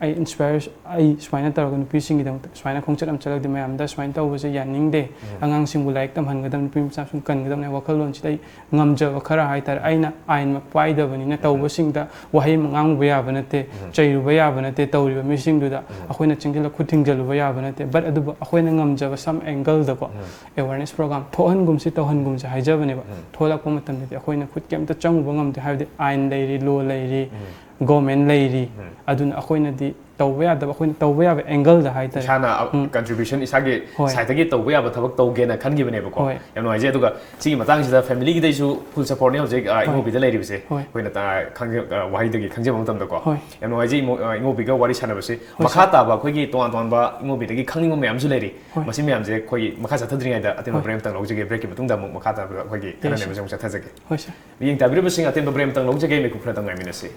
ꯑꯩ inspire, ꯑꯩ ꯁꯨꯃꯥꯏꯅ ꯇꯧꯔꯒ ꯅꯨꯄꯤꯁꯤꯡꯒꯤꯗꯃꯛꯇ ꯁꯨꯃꯥꯏꯅ ꯈꯣꯡꯆꯠ ꯑꯃ ꯆꯠꯂꯒꯗꯤ ꯃꯌꯥꯝꯗ ꯁꯨꯃꯥꯏꯅ ꯇꯧꯕꯁꯦ ꯌꯥꯅꯤꯡꯗꯦ, ꯎꯝ꯫ ꯑꯉꯥꯡꯁꯤꯡꯕꯨ ꯂꯥꯏꯔꯤꯛ ꯇꯝꯍꯟꯒꯗꯕꯅꯤ, ꯅꯨꯄꯤ ꯃꯆꯥꯁꯤꯡ ꯀꯟꯒꯗꯕꯅꯤ ꯋꯥꯈꯜꯂꯣꯟꯁꯤꯗ ꯑꯩ ꯉꯝꯖꯕ ꯈꯔ ꯍꯥꯏꯇꯥꯔꯦ, ꯑꯩꯅ ꯑꯥꯏꯟꯃꯛ ꯄꯥꯏꯗꯕꯅꯤꯅ ꯎꯝ꯫ ꯇꯧꯕꯁꯤꯡꯗ ꯋꯥꯍꯩ ꯑꯃ ꯉꯥꯡꯉꯨꯕ ꯌꯥꯕ ꯅꯠꯇꯦ, ꯎꯝ꯫ ꯆꯩꯔꯨꯕ ꯌꯥꯕ ꯅꯠꯇꯦ, ꯇꯧꯔꯤꯕ ꯃꯤꯁꯤꯡꯗꯨꯗ ꯎꯝ꯫ ꯑꯩꯈꯣꯏꯅ ꯆꯪꯁꯤꯜꯂꯒ ꯈꯨꯠ ꯊꯤꯡꯖꯤꯜꯂꯨꯕ ꯌꯥꯕ ꯅꯠꯇꯦ꯫ But ꯑꯗꯨꯕꯨ ꯑꯩꯈꯣꯏꯅ ꯉꯝꯖꯕ some angleꯗꯀꯣ ꯎꯝ꯫ awareness program ꯊꯣꯛꯍꯟꯒꯨꯝꯁꯤ, ꯇꯧꯍꯟꯒꯨꯝꯁꯤ ꯍꯥꯏꯖꯕꯅꯦꯕ꯫ ꯎꯝ꯫ ꯊꯣꯛꯂꯛꯄ ꯃꯇꯝꯗꯗꯤ ꯑꯩꯈꯣꯏꯅ ꯈꯨꯠ ꯀꯩꯝꯇ ꯆꯪꯉꯨꯕ ꯉꯝꯗꯦ, ꯍꯥꯏꯕꯗꯤ ꯑꯥꯏꯟ ꯂꯩꯔꯤ, law ꯂꯩꯔꯤ, ꯎꯝ꯫ Government ꯂꯩꯔꯤ꯫ ꯎꯝ꯫ ꯑꯗꯨꯅ ꯑꯩꯈꯣꯏꯅꯗꯤ ꯇꯧꯕ ꯌꯥꯗꯕ, ꯑꯩꯈꯣꯏꯅ ꯇꯧꯕ ꯌꯥꯕ angleꯗ ꯍꯥꯏꯇꯥꯔꯦ꯫ ꯏꯁꯥꯅ, ꯑ, ꯎꯝ꯫ Contribution ꯏꯁꯥꯒꯤ ꯍꯣꯏ꯫ Sideꯇꯒꯤ ꯇꯧꯕ ꯌꯥꯕ ꯊꯕꯛ ꯇꯧꯒꯦꯅ ꯈꯟꯈꯤꯕꯅꯦꯕꯀꯣ꯫ ꯍꯣꯏ꯫ ꯌꯥꯝ ꯅꯨꯡꯉꯥꯏꯖꯩ꯫ ꯑꯗꯨꯒ ꯁꯤꯒꯤ ꯃꯇꯥꯡꯁꯤꯗ familyꯒꯤꯗꯩꯁꯨ full supportꯅꯦ ꯍꯧꯖꯤꯛ, ꯑ, ꯍꯣꯏ꯫ ꯏꯉꯣꯕꯤꯗ ꯂꯩꯔꯤꯕꯁꯦ꯫ ꯍꯣꯏ꯫ ꯑꯩꯈꯣꯏꯅ ꯇ-, ꯈꯪꯖ-, ꯑ, ꯋꯥꯍꯩꯗꯒꯤ ꯈꯪꯖꯕ ꯃꯇꯝꯗꯀꯣ꯫ ꯍꯣꯏ꯫ ꯌꯥꯝ ꯅꯨꯡꯉꯥꯏꯖꯩ ꯏꯃꯣ-, ꯑ, ꯏꯉꯣꯕꯤꯒ ꯋꯥꯔꯤ ꯁꯥꯟꯅꯕꯁꯦ꯫ ꯍꯣꯏ, ꯃꯈꯥ ꯁꯥꯔ꯫ ꯇꯥꯕ ꯑꯩꯈꯣꯏꯒꯤ ꯇꯣꯉꯥꯟ ꯇꯣꯉꯥꯟꯕ ꯏꯉꯣꯕꯤꯗꯒꯤ ꯈꯪꯅꯤꯡꯕ ꯃꯌꯥꯝꯁꯨ ꯂꯩꯔꯤ꯫ ꯍꯣꯏ꯫ ꯃꯁꯤ ꯃꯌꯥꯝꯁꯦ ꯑꯩꯈꯣꯏꯒꯤ ꯃꯈꯥ ꯆꯠꯊꯗ꯭ꯔꯤꯉꯩꯗ ꯑꯇꯦꯟꯕ ꯍꯣꯏ꯫ Break ꯑꯃꯇꯪ ꯂꯧꯖꯒꯦ꯫ Breakꯀꯤ ꯃꯇꯨꯡꯗ ꯑꯃꯨꯛ ꯃꯈꯥ ꯇꯥꯕ ꯑꯩꯈꯣꯏꯒꯤ ꯌꯥꯏ, ꯈꯟꯅ ꯁꯥꯔ꯫ ꯅꯩꯅꯕꯁꯦ ꯑꯃꯨꯛ ꯆꯠꯊꯖꯒꯦ꯫ ꯍꯣꯏ, ꯁꯥꯔ꯫ ꯃꯤꯠꯌꯦꯡ ꯇꯥꯕꯤꯔꯤꯕꯁꯤꯡ ꯑꯇꯦꯟꯕ break ꯑꯃꯇꯪ ꯂꯧꯖꯒꯦ, ꯃꯤꯀꯨꯞ ꯈꯔꯇꯪ ꯉꯥꯏꯃꯤꯟꯅꯁꯤ꯫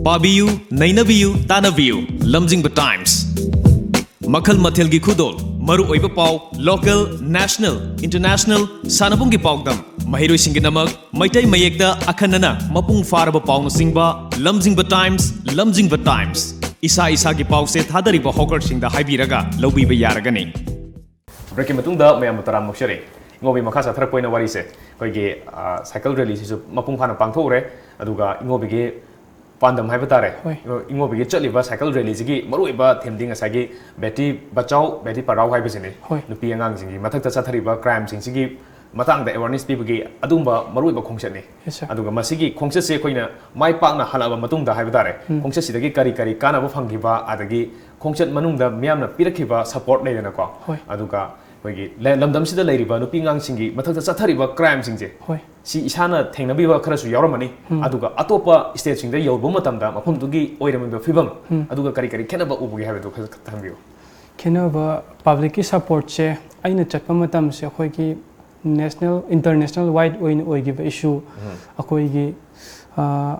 ꯄꯥꯕꯤꯌꯨ, ꯅꯩꯅꯕꯤꯌꯨ, ꯇꯥꯟꯅꯕꯤꯌꯨ, ꯂꯝꯖꯤꯡꯕ Times꯫ ꯃꯈꯜ ꯃꯊꯦꯜꯒꯤ ꯈꯨꯗꯣꯜ, ꯃꯔꯨꯑꯣꯏꯕ ꯄꯥꯎ, local, national, international, ꯁꯥꯟꯅꯕꯨꯡꯒꯤ ꯄꯥꯎꯗꯝ, ꯃꯍꯩꯔꯣꯏꯁꯤꯡꯒꯤꯗꯃꯛ ꯃꯩꯇꯩ ꯃꯌꯦꯛꯇ ꯑꯈꯟꯅꯅ ꯃꯄꯨꯡ ꯐꯥꯔꯕ ꯄꯥꯎꯅꯆꯤꯡꯕ, ꯂꯝꯖꯤꯡꯕ Times, ꯂꯝꯖꯤꯡꯕ Times꯫ ꯏꯁꯥ ꯏꯁꯥꯒꯤ ꯄꯥꯎꯁꯦ ꯊꯥꯗꯔꯤꯕ hawkerꯁꯤꯡꯗ ꯍꯥꯏꯕꯤꯔꯒ ꯂꯧꯕꯤꯕ ꯌꯥꯔꯒꯅꯤ꯫ Breakꯀꯤ ꯃꯇꯨꯡꯗ ꯃꯌꯥꯝꯕꯨ ꯇꯔꯥꯝꯅ ꯑꯣꯛꯆꯔꯤ꯫ ꯏꯉꯣꯕꯤ ꯃꯈꯥ ꯆꯠꯊꯔꯛꯄ ꯑꯣꯏꯅ ꯋꯥꯔꯤꯁꯦ ꯑꯩꯈꯣꯏꯒꯤ, ꯑ, cycle rallyꯁꯤꯁꯨ ꯃꯄꯨꯡ ꯐꯥꯅ ꯄꯥꯡꯊꯣꯛꯎꯔꯦ꯫ ꯑꯗꯨꯒ ꯏꯉꯣꯕꯤꯒꯤ ꯄꯥꯟꯗꯝ ꯍꯥꯏꯕ ꯇꯥꯔꯦ꯫ ꯍꯣꯏ꯫ ꯏꯉꯣꯕꯤꯒꯤ ꯆꯠꯂꯤꯕ cycle rallyꯁꯤꯒꯤ ꯃꯔꯨꯑꯣꯏꯕ themeꯗꯤ ꯉꯁꯥꯏꯒꯤ ꯕꯦꯇꯤ ꯕꯆꯥꯎ, ꯕꯦꯇꯤ ꯄꯔꯥꯎ ꯍꯥꯏꯕꯁꯤꯅꯤ꯫ ꯍꯣꯏ꯫ ꯅꯨꯄꯤ ꯑꯉꯥꯡꯁꯤꯡꯒꯤ ꯃꯊꯛꯇ ꯆꯠꯊꯔꯤꯕ crimeꯁꯤꯡꯁꯤꯒꯤ ꯃꯇꯥꯡꯗ awareness ꯄꯤꯕꯒꯤ ꯑꯗꯨꯒꯨꯝꯕ ꯃꯔꯨꯑꯣꯏꯕ ꯈꯣꯡꯆꯠꯅꯤ꯫ Yes, sir. ꯑꯗꯨꯒ ꯃꯁꯤꯒꯤ ꯈꯣꯡꯆꯠꯁꯦ ꯑꯩꯈꯣꯏꯅ ꯃꯥꯏ ꯄꯥꯛꯅ ꯍꯜꯂꯛꯑꯕ ꯃꯇꯨꯡꯗ ꯍꯥꯏꯕ ꯇꯥꯔꯦ, ꯎꯝ꯫ ꯈꯣꯡꯆꯠꯁꯤꯗꯒꯤ ꯀꯔꯤ ꯀꯔꯤ ꯀꯥꯟꯅꯕ ꯐꯪꯈꯤꯕ, ꯑꯗꯒꯤ ꯈꯣꯡꯆꯠ ꯃꯅꯨꯡꯗ ꯃꯤꯌꯥꯝꯅ ꯄꯤꯔꯛꯈꯤꯕ support ꯂꯩꯗꯅꯀꯣ꯫ ꯍꯣꯏ꯫ ꯑꯗꯨꯒ ꯑꯩꯈꯣꯏꯒꯤ ꯂ- ꯂꯝꯗꯝꯁꯤꯗ ꯂꯩꯔꯤꯕ ꯅꯨꯄꯤ ꯑꯉꯥꯡꯁꯤꯡꯒꯤ ꯃꯊꯛꯇ ꯆꯠꯊꯔꯤꯕ crimeꯁꯤꯡꯁꯦ, ꯍꯣꯏ꯫ ꯁꯤ ꯏꯁꯥꯅ ꯊꯦꯡꯅꯕꯤꯕ ꯈꯔꯁꯨ ꯌꯥꯎꯔꯝꯃꯅꯤ꯫ ꯎꯝ꯫ ꯑꯗꯨꯒ ꯑꯇꯣꯞꯄ stateꯁꯤꯡꯗ ꯌꯧꯔꯨꯕ ꯃꯇꯝꯗ ꯃꯐꯝꯗꯨꯒꯤ ꯑꯣꯏꯔꯝꯃꯤꯕ ꯐꯤꯕꯝ, ꯎꯝ꯫ ꯑꯗꯨꯒ ꯀꯔꯤ ꯀꯔꯤ ꯈꯦꯠꯅꯕ ꯎꯕꯒꯦ ꯍꯥꯏꯕꯗꯨ ꯈꯔ ꯊꯝꯕꯤꯌꯨ꯫ ꯈꯦꯠꯅꯕ, publicꯀꯤ supportꯁꯦ ꯑꯩꯅ ꯆꯠꯄ ꯃꯇꯝꯁꯦ ꯑꯩꯈꯣꯏꯒꯤ national, international wide ꯑꯣꯏꯅ ꯑꯣꯏꯈꯤꯕ issue, ꯑꯩꯈꯣꯏꯒꯤ, ꯑ,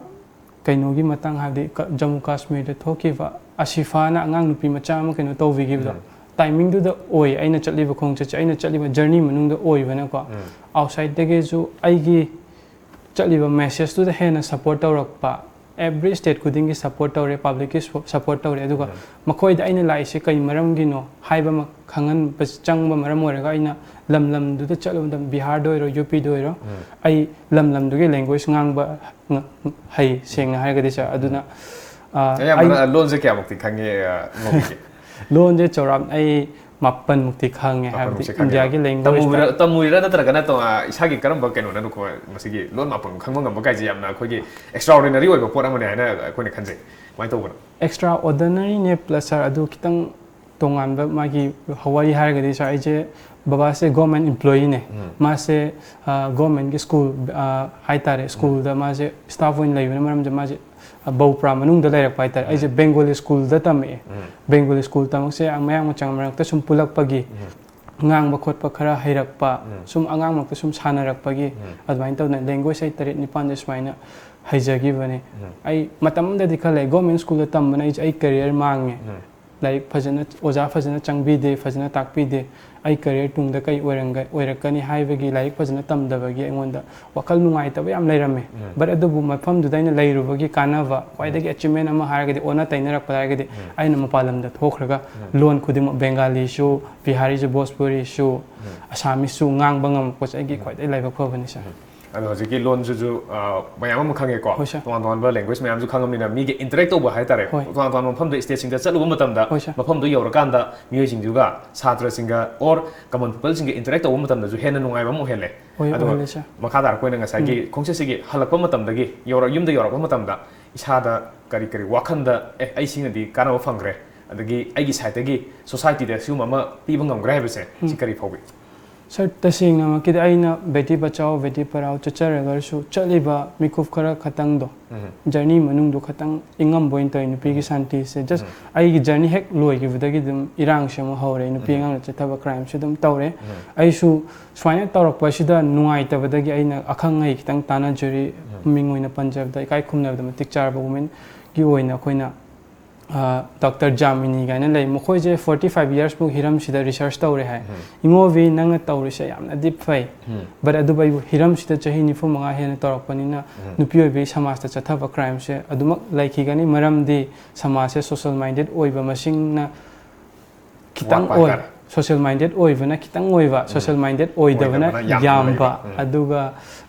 ꯀꯩꯅꯣꯒꯤ ꯃꯇꯥꯡ, ꯍꯥꯏꯕꯗꯤ ꯀ-, ꯖꯝꯃꯨ ꯀꯥꯁꯃꯤꯔꯗ ꯊꯣꯛꯈꯤꯕ ꯑꯁꯤꯐꯥꯅ ꯑꯉꯥꯡ ꯅꯨꯄꯤ ꯃꯆꯥ ꯑꯃ ꯀꯩꯅꯣ ꯇꯧꯕꯤꯈꯤꯕꯗꯣ, ꯎꯝ꯫ timingꯗꯨꯗ ꯑꯣꯏ꯫ ꯑꯩꯅ ꯆꯠꯂꯤꯕ ꯈꯣꯡꯆꯠꯁꯦ, ꯑꯩꯅ ꯆꯠꯂꯤꯕ journey ꯃꯅꯨꯡꯗ ꯑꯣꯏꯕꯅꯀꯣ, ꯎꯝ꯫ outsideꯇꯒꯤꯁꯨ ꯑꯩꯒꯤ ꯆꯠꯂꯤꯕ messageꯇꯨꯗ ꯍꯦꯟꯅ support ꯇꯧꯔꯛꯄ, every state ꯈꯨꯗꯤꯡꯒꯤ support ꯇꯧꯔꯦ, publicꯀꯤ ꯁꯨ-, support ꯇꯧꯔꯦ꯫ ꯑꯗꯨꯒ ꯎꯝ꯫ ꯃꯈꯣꯏꯗ ꯑꯩꯅ ꯂꯥꯛꯏꯁꯦ ꯀꯩ ꯃꯔꯝꯒꯤꯅꯣ ꯍꯥꯏꯕ ꯑꯃ ꯈꯪꯍꯟꯕ ꯆꯪꯕ ꯃꯔꯝ ꯑꯣꯏꯔꯒ, ꯑꯩꯅ ꯂꯝ ꯂꯝꯗꯨꯗ ꯆꯠꯂꯨꯕ ꯃꯇꯝꯗ, ꯕꯤꯍꯥꯔꯗ ꯑꯣꯏꯔꯣ, UPꯗ ꯑꯣꯏꯔꯣ, ꯎꯝ꯫ ꯑꯩ ꯂꯝ ꯂꯝꯗꯨꯒꯤ language ꯉꯥꯡꯕ ꯉ-, ꯍꯩ, ꯁꯦꯡꯅ ꯍꯥꯏꯔꯒꯗꯤ, sir꯫ ꯑꯗꯨꯅ, ꯑ, ꯑꯌꯥꯝꯕꯅ ꯑꯩ ꯂꯣꯟꯁꯦ ꯀꯌꯥꯃꯨꯛꯇꯤ ꯈꯪꯉꯦ, ꯑ, ꯉꯝꯈꯤꯒꯦ? ꯂꯣꯟꯁꯦ ꯆꯥꯎꯔꯥꯛꯅ ꯑꯩ ꯃꯥꯄꯟꯃꯨꯛꯇꯤ ꯈꯪꯉꯦ, ꯍꯥꯏꯕꯗꯤ ꯃꯥꯄꯟꯃꯨꯛꯁꯦ ꯈꯪꯉꯦ꯫ ꯏꯟꯗꯤꯌꯥꯒꯤ language ꯇꯝꯃꯨꯔꯤꯔꯥ, ꯇꯝꯃꯨꯔꯤꯔꯥ ꯅꯠꯇ꯭ꯔꯒꯅ ꯇꯣꯉꯥꯟ ꯏꯁꯥꯒꯤ ꯀꯔꯝꯕ ꯀꯩꯅꯣꯅ ꯅꯈꯣꯏ ꯃꯁꯤꯒꯤ ꯂꯣꯟ ꯃꯥꯄꯟ ꯈꯪꯕ ꯉꯝꯕ ꯀꯥꯏꯁꯦ ꯌꯥꯝꯅ ꯑꯩꯈꯣꯏꯒꯤ extraordinary ꯑꯣꯏꯕ ꯄꯣꯠ ꯑꯃꯅꯦ ꯍꯥꯏꯅ ꯑꯩꯈꯣꯏꯅ ꯈꯟꯖꯩ꯫ ꯀꯃꯥꯏꯅ ꯇꯧꯕꯅꯣ? Extraordinaryꯅꯦ plus, sir, ꯑꯗꯨ ꯈꯤꯇꯪ ꯇꯣꯉꯥꯟꯕ ꯃꯥꯒꯤ ꯋꯥꯔꯤ ꯍꯥꯏꯔꯒꯗꯤ, sir, ꯑꯩꯁꯦ, ꯕꯕꯥꯁꯦ government employeeꯅꯦ꯫ ꯎꯝ꯫ ꯃꯥꯁꯦ, ꯑ, governmentꯀꯤ school, ꯑ, ꯍꯥꯏꯇꯥꯔꯦ, schoolꯗ ꯃꯥꯁꯦ staff ꯑꯣꯏꯅ ꯂꯩꯕꯅ ꯃꯔꯝ ꯑꯣꯏꯔꯒ ꯃꯥꯁꯦ, ꯑ, ꯕꯧꯄ꯭ꯔꯥ ꯃꯅꯨꯡꯗ ꯂꯩꯔꯛꯄ ꯍꯥꯏꯇꯥꯔꯦ꯫ ꯑꯩꯁꯦ ꯎꯝ꯫ Bengali schoolꯗ ꯇꯝꯃꯛꯑꯦ꯫ ꯎꯝ꯫ Bengali school ꯇꯝꯃꯛꯁꯦ ꯃꯌꯥꯡ ꯃꯆꯥ ꯃꯔꯛꯇ ꯁꯨꯝ ꯄꯨꯜꯂꯛꯄꯒꯤ, ꯎꯝ꯫ ꯉꯥꯡꯕ ꯈꯣꯠꯄ ꯈꯔ ꯍꯩꯔꯛꯄ, ꯎꯝ꯫ ꯁꯨꯝ ꯑꯉꯥꯡ ꯃꯔꯛꯇ ꯁꯨꯝ ꯁꯥꯟꯅꯔꯛꯄꯒꯤ, ꯎꯝ꯫ ꯑꯗꯨꯃꯥꯏꯅ ꯇꯧꯗꯅ language ꯑꯩ ꯇꯔꯦꯠ ꯅꯤꯄꯥꯟꯗ ꯁꯨꯃꯥꯏꯅ ꯍꯩꯖꯈꯤꯕꯅꯦ꯫ ꯎꯝ꯫ ꯑꯩ ꯃꯇꯝ ꯑꯃꯗꯗꯤ ꯈꯜꯂꯦ, government schoolꯗ ꯇꯝꯕꯅ ꯑꯩꯁꯦ, ꯑꯩ career ꯃꯥꯡꯉꯦ꯫ ꯎꯝ꯫ ꯂꯥꯏꯔꯤꯛ ꯐꯖꯅ, ꯑꯣꯖꯥ ꯐꯖꯅ ꯆꯪꯕꯤꯗꯦ, ꯐꯖꯅ ꯇꯥꯛꯄꯤꯗꯦ, ꯑꯩ career ꯇꯨꯡꯗ ꯀꯩ ꯑꯣꯏꯔꯝꯒ-, ꯑꯣꯏꯔꯛꯀꯅꯤ ꯍꯥꯏꯕꯒꯤ, ꯂꯥꯏꯔꯤꯛ ꯐꯖꯅ ꯇꯝꯗꯕꯒꯤ ꯑꯩꯉꯣꯟꯗ ꯋꯥꯈꯜ ꯅꯨꯡꯉꯥꯏꯇꯕ ꯌꯥꯝ ꯂꯩꯔꯝꯃꯦ꯫ ꯎꯝ꯫ But ꯑꯗꯨꯕꯨ ꯃꯐꯝꯗꯨꯗ ꯑꯩꯅ ꯂꯩꯔꯨꯕꯒꯤ ꯀꯥꯟꯅꯕ, ꯈ꯭ꯋꯥꯏꯗꯒꯤ achievement ꯑꯃ ꯍꯥꯏꯔꯒꯗꯤ, ꯑꯣꯟꯅ ꯇꯩꯅꯔꯛꯄꯗ ꯍꯥꯏꯔꯒꯗꯤ, ꯎꯝ꯫ ꯑꯩꯅ ꯃꯄꯥꯟ ꯂꯝꯗ ꯊꯣꯛꯈ꯭ꯔꯒ ꯎꯝ꯫ ꯂꯣꯟ ꯈꯨꯗꯤꯡꯃꯛ, Bengaliꯁꯨ, Bihariꯁꯨ, Bhojpuriꯁꯨ, Assamese ꯁꯨ ꯉꯥꯡꯕ ꯉꯝꯃꯛꯄꯁꯦ ꯑꯩꯒꯤ ꯈ꯭ꯋꯥꯏꯗꯒꯤ ꯂꯥꯏꯕꯛ ꯐꯕꯅꯤ, sir꯫ ꯑꯗꯣ ꯍꯧꯖꯤꯛꯀꯤ ꯂꯣꯟꯁꯤꯁꯨ ꯑ, ꯃꯌꯥꯝ ꯑꯃ ꯈꯪꯉꯦꯀꯣ꯫ ꯍꯣꯏ, ꯁꯥꯔ꯫ ꯇꯣꯉꯥꯟ ꯇꯣꯉꯥꯟꯕ language ꯃꯌꯥꯝꯁꯨ ꯈꯪꯉꯕꯅꯤꯅ ꯃꯤꯒ interact ꯇꯧꯕ ꯍꯥꯏꯇꯥꯔꯦ꯫ ꯍꯣꯏ꯫ ꯇꯣꯉꯥꯟ ꯇꯣꯉꯥꯟꯕ ꯃꯐꯝꯗ stateꯁꯤꯡꯗ ꯆꯠꯂꯨꯕ ꯃꯇꯝꯗ ꯍꯣꯏ, ꯁꯥꯔ꯫ ꯃꯐꯝꯗꯨ ꯌꯧꯔꯀꯥꯟꯗ ꯃꯤꯑꯣꯏꯁꯤꯡꯗꯨꯒ, ꯁꯥꯇ꯭ꯔꯁꯤꯡꯒ or common peopleꯁꯤꯡꯒ interact ꯇꯧꯕ ꯃꯇꯝꯗꯁꯨ ꯍꯦꯟꯅ ꯅꯨꯡꯉꯥꯏꯕ ꯑꯃ ꯑꯣꯏꯍꯜꯂꯦ꯫ ꯍꯣꯏ, ꯑꯗꯨꯒ ꯑꯣꯏꯍꯜꯂꯦ, ꯁꯥꯔ꯫ ꯃꯈꯥ ꯇꯥꯔꯛꯄ ꯑꯣꯏꯅ ꯉꯁꯥꯏꯒꯤ ꯈꯣꯡꯆꯠꯁꯤꯒꯤ ꯍꯜꯂꯛꯄ ꯃꯇꯝꯗꯒꯤ ꯌꯧꯔꯛ ꯌꯨꯝꯗ ꯌꯧꯔꯛꯄ ꯃꯇꯝꯗ ꯏꯁꯥꯗ ꯀꯔꯤ ꯀꯔꯤ ꯋꯥꯈꯜꯗ, ꯑꯦ, ꯑꯩ ꯁꯤꯅꯗꯤ ꯀꯥꯟꯅꯕ ꯐꯪꯈ꯭ꯔꯦ, ꯑꯗꯒꯤ ꯑꯩꯒꯤ sideꯇꯒꯤ societyꯗ ꯁꯤꯒꯨꯝꯕ ꯑꯃ ꯄꯤꯕ ꯉꯝꯈ꯭ꯔꯦ ꯍꯥꯏꯕꯁꯦ ꯁꯤ ꯀꯔꯤ ꯐꯥꯎꯕꯤ? ꯁꯥꯔ, ꯇꯁꯦꯡꯅꯃꯛꯀꯤꯗꯤ ꯑꯩꯅ ꯕꯦꯇꯤ ꯕꯆꯥꯎ ꯕꯦꯇꯤ ꯄꯔꯥꯎ ꯆꯠꯆꯔꯒꯁꯨ ꯆꯠꯂꯤꯕ ꯃꯤꯀꯨꯞ ꯈꯔ ꯈꯛꯇꯪꯗꯣ, journey ꯃꯅꯨꯡꯗꯣ ꯈꯛꯇꯪ ꯏꯪꯉꯝꯕ ꯑꯣꯏꯅ ꯇꯧꯋꯤ꯫ ꯅꯨꯄꯤꯒꯤ ꯁꯥꯟꯇꯤꯁꯦ just ꯑꯩꯒꯤ journey ꯍꯦꯛ ꯂꯣꯏꯈꯤꯕꯗꯒꯤ ꯑꯗꯨꯝ ꯏꯔꯥꯡꯁꯦ ꯑꯃꯨꯛ ꯍꯧꯔꯦ꯫ ꯅꯨꯄꯤ ꯑꯉꯥꯡꯅ ꯆꯠꯊꯕ crimeꯁꯦ ꯑꯗꯨꯝ ꯇꯧꯔꯦ꯫ ꯑꯩꯁꯨ ꯁꯨꯃꯥꯏꯅ ꯇꯧꯔꯛꯄꯁꯤꯗ ꯅꯨꯡꯉꯥꯏꯇꯕꯗꯒꯤ ꯑꯩꯅ ꯑꯈꯪ ꯑꯍꯩ ꯈꯤꯇꯪ ꯇꯥꯟꯅꯖꯔꯤ꯫ ꯃꯤꯡ ꯑꯣꯏꯅ ꯄꯟꯖꯕꯗ ꯏꯀꯥꯏ ꯈꯨꯝꯅꯕꯗ ꯃꯇꯤꯛ ꯆꯥꯔꯕ womenꯒꯤ ꯑꯣꯏꯅ ꯑꯩꯈꯣꯏꯅ ꯗꯣꯛꯇꯔ ꯖꯥꯃꯤꯅꯤ ꯀꯥꯏꯅ ꯂꯩ꯫ ꯃꯈꯣꯏꯁꯦ forty five yearsꯃꯨꯛ ꯍꯤꯔꯝꯁꯤꯗ research ꯇꯧꯔꯦ ꯍꯥꯏ꯫ ꯏꯉꯣꯕꯤ, ꯅꯪꯅ ꯇꯧꯔꯤꯁꯦ ꯌꯥꯝꯅꯗꯤ ꯐꯩ, but ꯑꯗꯨꯕꯨ ꯑꯩꯕꯨ ꯍꯤꯔꯝꯁꯤꯗ ꯆꯍꯤ ꯅꯤꯐꯨ ꯃꯉꯥ ꯍꯦꯟꯅ ꯇꯧꯔꯛꯄꯅꯤꯅ ꯅꯨꯄꯤ ꯑꯣꯏꯕꯤ ꯁꯃꯥꯖꯇ ꯆꯠꯊꯕ crimeꯁꯦ ꯑꯗꯨꯃꯛ ꯂꯩꯈꯤꯒꯅꯤ꯫ ꯃꯔꯝꯗꯤ ꯁꯃꯥꯖꯁꯦ social minded ꯑꯣꯏꯕ ꯃꯁꯤꯡꯅ ꯈꯤꯇꯪ ꯋꯥꯠꯄ ꯑꯣꯏ꯫ ꯍꯥꯏꯇꯥꯔꯦ꯫ Social minded ꯑꯣꯏꯕꯅ ꯈꯤꯇꯪ ꯑꯣꯏꯕ, social minded ꯑꯣꯏꯗꯕꯅ ꯑꯣꯏꯗꯕꯅ ꯌꯥꯝꯅ ꯌꯥꯝꯕ, ꯂꯩꯕ꯫ ꯎꯝ꯫ ꯑꯗꯨꯒ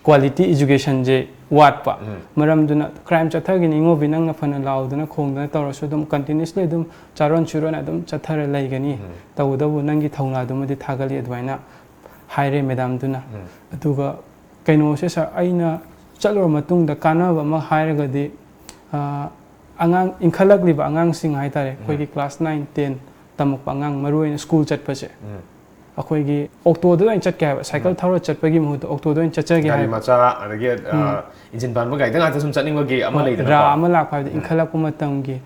quality educationꯁꯦ ꯋꯥꯠꯄ꯫ ꯃꯔꯝꯗꯨꯅ crime ꯆꯠꯊꯈꯤꯅꯤ ꯏꯉꯣꯕꯤ, ꯅꯪꯅ ꯐꯅ ꯂꯥꯎꯗꯅ ꯈꯣꯡꯗꯅ ꯇꯧꯔꯁꯨ ꯑꯗꯨꯝ continuously ꯑꯗꯨꯝ ꯆꯥꯔꯣꯟ ꯁꯨꯔꯣꯟ ꯑꯗꯨꯝ ꯆꯠꯊꯔ ꯂꯩꯒꯅꯤ꯫ ꯇꯧꯕꯇꯕꯨ ꯅꯪꯒꯤ ꯊꯧꯅꯥꯗꯨꯃꯗꯤ ꯊꯥꯒꯠꯂꯤ ꯑꯗꯨꯃꯥꯏꯅ ꯍꯥꯏꯔꯦ madamꯗꯨꯅ꯫ ꯑꯗꯨꯒ ꯀꯩꯅꯣꯁꯦ ꯁꯥꯔ, ꯑꯩꯅ ꯆꯠꯂꯨꯔ ꯃꯇꯨꯡꯗ ꯀꯥꯟꯅꯕ ꯑꯃ ꯍꯥꯏꯔꯒꯗꯤ, ꯑ, ꯑꯉꯥꯡ ꯏꯟꯈꯠꯂꯛꯂꯤꯕ ꯑꯉꯥꯡꯁꯤꯡ ꯍꯥꯏꯇꯥꯔꯦ, ꯑꯩꯈꯣꯏꯒꯤ class nine ten ꯇꯝꯃꯛꯄ ꯑꯉꯥꯡ, ꯃꯔꯨꯑꯣꯏꯅ school ꯆꯠꯄꯁꯦ, ꯑꯩꯈꯣꯏꯒꯤ autoꯗ ꯑꯣꯏꯅ ꯆꯠꯀꯦ ꯍꯥꯏꯕ, cycle ꯊꯧꯔ ꯆꯠꯄꯒꯤ ꯃꯍꯨꯠꯇ autoꯗ ꯑꯣꯏꯅ ꯆꯠꯆꯒꯦ ꯒꯥꯔꯤ ꯍꯥꯏꯕ꯫ ꯃꯆꯥ, ꯑꯗꯒꯤ ꯑ, ꯏꯟꯖꯤꯟ ꯄꯥꯟꯕ ꯒꯥꯔꯤꯗ ꯉꯥꯛꯇ ꯁꯨꯝ ꯆꯠꯅꯤꯡꯕꯒꯤ ꯑꯃ ꯍꯣꯏ, ꯂꯩꯗꯅꯀꯣ꯫ ꯔꯥ ꯑꯃ ꯂꯥꯛꯄ ꯍꯥꯏꯕꯗꯤ ꯏꯟꯈꯠꯂꯛꯄ ꯃꯇꯝꯒꯤ,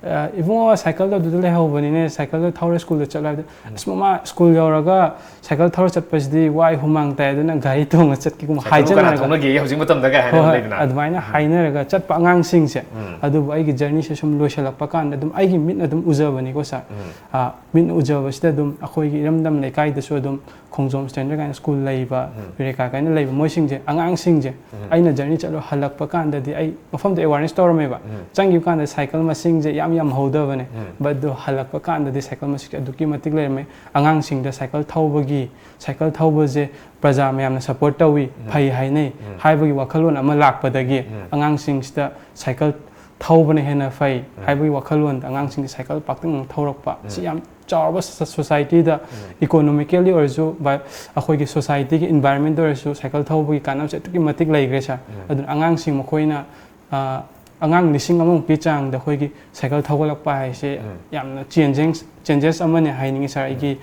ꯑ, "ꯏꯕꯨꯡꯉꯣ, cycleꯗꯣ ꯑꯗꯨꯗ ꯂꯩꯍꯧꯕꯅꯤꯅꯦ, cycleꯗꯣ ꯊꯧꯔ schoolꯗ ꯆꯠꯂꯣ" ꯍꯥꯏꯕꯗꯤ, "ꯑꯁ ꯃꯃꯥ, school ꯌꯧꯔꯒ cycle ꯊꯧꯔ ꯆꯠꯄꯁꯤꯗꯤ ꯋꯥꯏ, ꯍꯨꯃꯥꯡ ꯇꯥꯏ, ꯑꯗꯨꯅ ꯒꯥꯔꯤ ꯇꯣꯡꯉ ꯆꯠꯀꯦꯒꯨꯝꯕ" Cycleꯕꯨ ꯀꯅꯥ ꯍꯥꯏꯖꯟꯅꯔꯒ ꯊꯧꯅꯒꯦ ꯍꯧꯖꯤꯛ ꯃꯇꯝꯗ ꯀꯥꯏ ꯍꯣꯏ, ꯍꯥꯏꯅꯕ ꯍꯣꯏ, ꯂꯩꯗꯅ꯫ ꯑꯗꯨꯃꯥꯏꯅ ꯍꯥꯏꯅꯔꯒ ꯆꯠꯄ ꯑꯉꯥꯡꯁꯤꯡꯁꯦ, ꯑꯗꯨꯕꯨ ꯑꯩꯒꯤ journeyꯁꯦ ꯁꯨꯝ ꯂꯣꯏꯁꯤꯜꯂꯛꯄ ꯀꯥꯟꯗ ꯑꯗꯨꯝ ꯑꯩꯒꯤ ꯃꯤꯠꯅ ꯑꯗꯨꯝ ꯎꯖꯕꯅꯤꯀꯣ ꯁꯥꯔ꯫ ꯑ, ꯃꯤꯠꯅ ꯎꯖꯕꯁꯤꯗ ꯑꯗꯨꯝ ꯑꯩꯈꯣꯏꯒꯤ ꯏꯔꯝꯗꯝ ꯂꯩꯀꯥꯏꯗꯁꯨ ꯑꯗꯨꯝ ꯈꯣꯡꯖꯣꯝ standard ꯀꯥꯏꯅ school ꯂꯩꯕ, ꯕꯤꯔꯦꯀꯥ ꯀꯥꯏꯅ ꯂꯩꯕ, ꯃꯣꯏꯁꯤꯡꯁꯦ, ꯑꯉꯥꯡꯁꯤꯡꯁꯦ ꯑꯩꯅ journey ꯆꯠꯂꯨ ꯍꯜꯂꯛꯄ ꯀꯥꯟꯗꯗꯤ ꯑꯩ ꯃꯐꯝꯗ awareness ꯇꯧꯔꯝꯃꯦꯕ꯫ ꯆꯪꯈꯤꯕ ꯀꯥꯟꯗ cycle ꯃꯁꯤꯡꯁꯦ ꯌꯥꯝ ꯌꯥꯝ ꯍꯧꯗꯕꯅꯦ꯫ ꯎꯝ. But ꯑꯗꯨ ꯍꯜꯂꯛꯄ ꯀꯥꯟꯗꯗꯤ ꯁꯥꯏꯀꯜ ꯃꯁꯤꯡꯁꯦ ꯑꯗꯨꯛꯀꯤ ꯃꯇꯤꯛ ꯂꯩꯔꯝꯃꯦ꯫ ꯑꯉꯥꯡꯁꯤꯡꯗ ꯁꯥꯏꯀꯜ ꯊꯧꯕꯒꯤ, ꯁꯥꯏꯀꯜ ꯊꯧꯕꯁꯦ ꯄ꯭ꯔꯖꯥ ꯃꯌꯥꯝꯅ ꯁꯄꯣꯔꯠ ꯇꯧꯏ, ꯎꯝ. ꯐꯩ ꯍꯥꯏꯅꯩ ꯎꯝ. ꯍꯥꯏꯕꯒꯤ ꯋꯥꯈꯜꯂꯣꯟ ꯑꯃ ꯂꯥꯛꯄꯗꯒꯤ ꯎꯝ. ꯑꯉꯥꯡꯁꯤꯡꯁꯤꯗ ꯁꯥꯏꯀꯜ ꯊꯧꯕꯅ ꯍꯦꯟꯅ ꯐꯩ ꯎꯝ. ꯍꯥꯏꯕꯒꯤ ꯋꯥꯈꯜꯂꯣꯟꯗ ꯑꯉꯥꯡꯁꯤꯡꯁꯦ ꯁꯥꯏꯀꯜ ꯄꯥꯛꯇꯛꯅꯅ ꯊꯧꯔꯛꯄ꯫ ꯎꯝ. ꯁꯤ ꯌꯥꯝ ꯆꯥꯎꯔꯕ ꯁꯣ-, ꯁꯣꯁꯥꯏꯇꯤꯗ, ꯎꯝ. ꯏꯀꯣꯅꯣꯃꯤꯀꯦꯜꯂꯤ ꯑꯣꯏꯔꯁꯨ, ꯕ-, ꯑꯩꯈꯣꯏꯒꯤ ꯁꯣꯁꯥꯏꯇꯤꯒꯤ ꯏꯟꯚꯥꯏꯔꯣꯟꯃꯦꯟꯗ ꯑꯣꯏꯔꯁꯨ ꯁꯥꯏꯀꯜ ꯊꯧꯕꯒꯤ ꯀꯥꯟꯅꯕꯁꯦ ꯑꯗꯨꯛꯀꯤ ꯃꯇꯤꯛ ꯂꯩꯈ꯭ꯔꯦ, ꯁꯥꯔ꯫ ꯎꯝ. ꯑꯗꯨꯅ ꯑꯉꯥꯡꯁꯤꯡ ꯃꯈꯣꯏꯅ, ꯑ, ꯑꯉꯥꯡ ꯂꯤꯁꯤꯡ ꯑꯃꯃꯨꯛꯀꯤ ꯆꯥꯡꯗ ꯑꯩꯈꯣꯏꯒꯤ ꯁꯥꯏꯀꯜ ꯊꯧꯒꯠꯂꯛꯄ ꯍꯥꯏꯁꯦ ꯎꯝ. ꯌꯥꯝꯅ ꯆꯦꯟꯖꯤꯡ, ꯆꯦꯟꯖꯦꯁ ꯑꯃꯅꯦ ꯍꯥꯏꯅꯤꯡꯉꯤ, ꯁꯥꯔ꯫ ꯑꯩꯒꯤ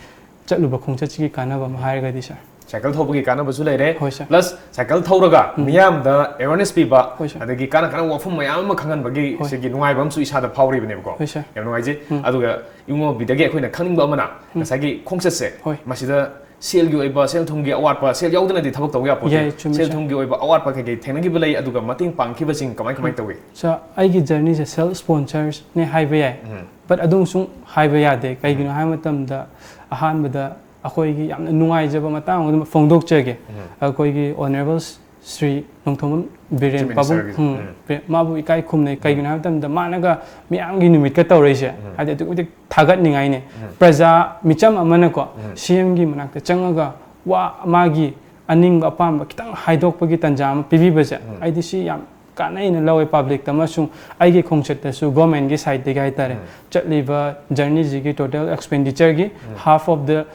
ꯆꯠꯂꯨꯕ ꯈꯣꯡꯆꯠꯁꯤꯒꯤ ꯀꯥꯟꯅꯕ ꯑꯃ ꯍꯥꯏꯔꯒꯗꯤ, ꯁꯥꯔ꯫ ꯁꯥꯏꯀꯜ ꯊꯧꯕꯒꯤ ꯀꯥꯟꯅꯕꯁꯨ ꯂꯩꯔꯦ꯫ ꯍꯣꯏ, ꯁꯥꯔ꯫ Plus ꯁꯥꯏꯀꯜ ꯊꯧꯔꯒ ꯎꯝ. ꯃꯤꯌꯥꯝꯗ ꯑꯦꯋꯦꯔꯅꯦꯁ ꯄꯤꯕ, ꯍꯣꯏ, ꯁꯥꯔ꯫ ꯑꯗꯒꯤ ꯀꯥꯟꯅ ꯀꯥꯟꯅꯕ ꯋꯥꯐꯝ ꯃꯌꯥꯝ ꯑꯃ ꯈꯪꯍꯟꯕꯒꯤ ꯍꯣꯏ. ꯁꯤꯒꯤ ꯅꯨꯡꯉꯥꯏꯕ ꯑꯃꯁꯨ ꯏꯁꯥꯗ ꯐꯥꯎꯔꯤꯕꯅꯦꯕꯀꯣ꯫ ꯍꯣꯏ, ꯁꯥꯔ꯫ ꯌꯥꯝ ꯅꯨꯡꯉꯥꯏꯖꯩ꯫ ꯎꯝ. ꯑꯗꯨꯒ ꯏꯕꯨꯡꯉꯣ ꯕꯤꯗꯒꯤ ꯑꯩꯈꯣꯏꯅ ꯈꯪꯅꯤꯡꯕ ꯑꯃꯅ, ꯎꯝ. ꯉꯁꯥꯏꯒꯤ ꯈꯣꯡꯆꯠꯁꯦ, ꯍꯣꯏ. ꯃꯁꯤꯗ ꯁꯦꯜꯒꯤ ꯑꯣꯏꯕ, ꯁꯦꯜ ꯊꯨꯝꯒꯤ ꯑꯋꯥꯠꯄ, ꯁꯦꯜ ꯌꯥꯎꯗꯅꯗꯤ ꯊꯕꯛ ꯇꯧꯕ ꯌꯥꯄꯣꯠꯇꯦ꯫ ꯌꯥꯏ, ꯆꯨꯝꯃꯤ, ꯁꯦꯜ ꯁꯥꯔ꯫ ꯊꯨꯝꯒꯤ ꯑꯣꯏꯕ ꯑꯋꯥꯠꯄ ꯀꯩꯀꯩ ꯊꯦꯡꯅꯈꯤꯕ ꯂꯩ, ꯑꯗꯨꯒ ꯃꯇꯦꯡ ꯄꯥꯡꯈꯤꯕꯁꯤꯡ ꯀꯃꯥꯏ ꯀꯃꯥꯏ ꯇꯧꯏ? ꯁꯥꯔ, ꯑꯩꯒꯤ ꯖꯔꯅꯤꯁꯦ ꯁꯦꯜꯐ ꯁ꯭ꯄꯣꯟꯁꯔꯅꯦ ꯍꯥꯏꯕ ꯌꯥꯏ꯫ ꯎꯝ. But ꯑꯗꯨꯝ ꯁꯨꯝ ꯍꯥꯏꯕ ꯌꯥꯗꯦ꯫ ꯀꯩꯒꯤꯅꯣ ꯍꯥꯏꯕ ꯃꯇꯝꯗ, ꯑꯍꯥꯟꯕꯗ ꯑꯩꯈꯣꯏꯒꯤ ꯌꯥꯝꯅ ꯅꯨꯡꯉꯥꯏꯖꯕ ꯃꯇꯥꯡ ꯑꯃ ꯑꯗꯨꯝ ꯐꯣꯡꯗꯣꯛꯆꯒꯦ꯫ ꯎꯝ. ꯑꯩꯈꯣꯏꯒꯤ ꯑꯣꯅꯔꯦꯕꯜ ꯁ꯭ꯔꯤ ꯅꯣꯡꯊꯣꯝꯕꯝ ꯕꯤꯔꯦꯟ Chief ꯄꯥꯕꯨꯡ, Ministerꯒꯤ, ꯎꯝ, ꯎꯝ. ꯕꯤꯔꯦꯟ, ꯃꯥꯕꯨ ꯏꯀꯥꯏ ꯈꯨꯝꯅꯩ꯫ ꯀꯩꯒꯤꯅꯣ ꯍꯥꯏꯕ ꯃꯇꯝꯗ ꯃꯥꯅꯒ ꯃꯤꯌꯥꯝꯒꯤ ꯅꯨꯃꯤꯠꯀ ꯇꯧꯔꯛꯏꯁꯦ, ꯎꯝ. ꯍꯥꯏꯗꯤ ꯑꯗꯨꯛꯀꯤ ꯃꯇꯤꯛ ꯊꯥꯒꯠꯅꯤꯡꯉꯥꯏꯅꯦ꯫ ꯎꯝ. ꯄ꯭ꯔꯖꯥ ꯃꯤꯆꯝ ꯑꯃꯅꯀꯣ, ꯎꯝ. ꯁꯤ ꯑꯦꯝꯒꯤ ꯃꯅꯥꯛꯇ ꯆꯪꯉꯒ ꯋꯥ, ꯃꯥꯒꯤ ꯑꯅꯤꯡꯕ ꯑꯄꯥꯝꯕ ꯈꯤꯇꯪ ꯍꯥꯏꯗꯣꯛꯄꯒꯤ ꯇꯥꯟꯖꯥ ꯑꯃ ꯄꯤꯕꯤꯕꯁꯦ, ꯎꯝ. ꯑꯩꯗꯤ ꯁꯤ ꯌꯥꯝ ꯀꯥꯟꯅꯩꯅ ꯂꯧꯋꯦ ꯄꯕ꯭ꯂꯤꯛꯇ ꯑꯃꯁꯨꯡ ꯑꯩꯒꯤ ꯈꯣꯡꯆꯠꯇꯁꯨ ꯒꯣꯔꯃꯦꯟꯒꯤ ꯁꯥꯏꯠꯇꯒꯤ ꯍꯥꯏꯇꯥꯔꯦ, ꯎꯝ. ꯆꯠꯂꯤꯕ ꯖꯔꯅꯤꯁꯤꯒꯤ ꯇꯣꯇꯦꯜ ꯑꯦꯛꯁꯄꯦꯟꯗꯤꯆꯔꯒꯤ ꯎꯝ. ꯍꯥꯐ ꯑꯣꯐ ꯗ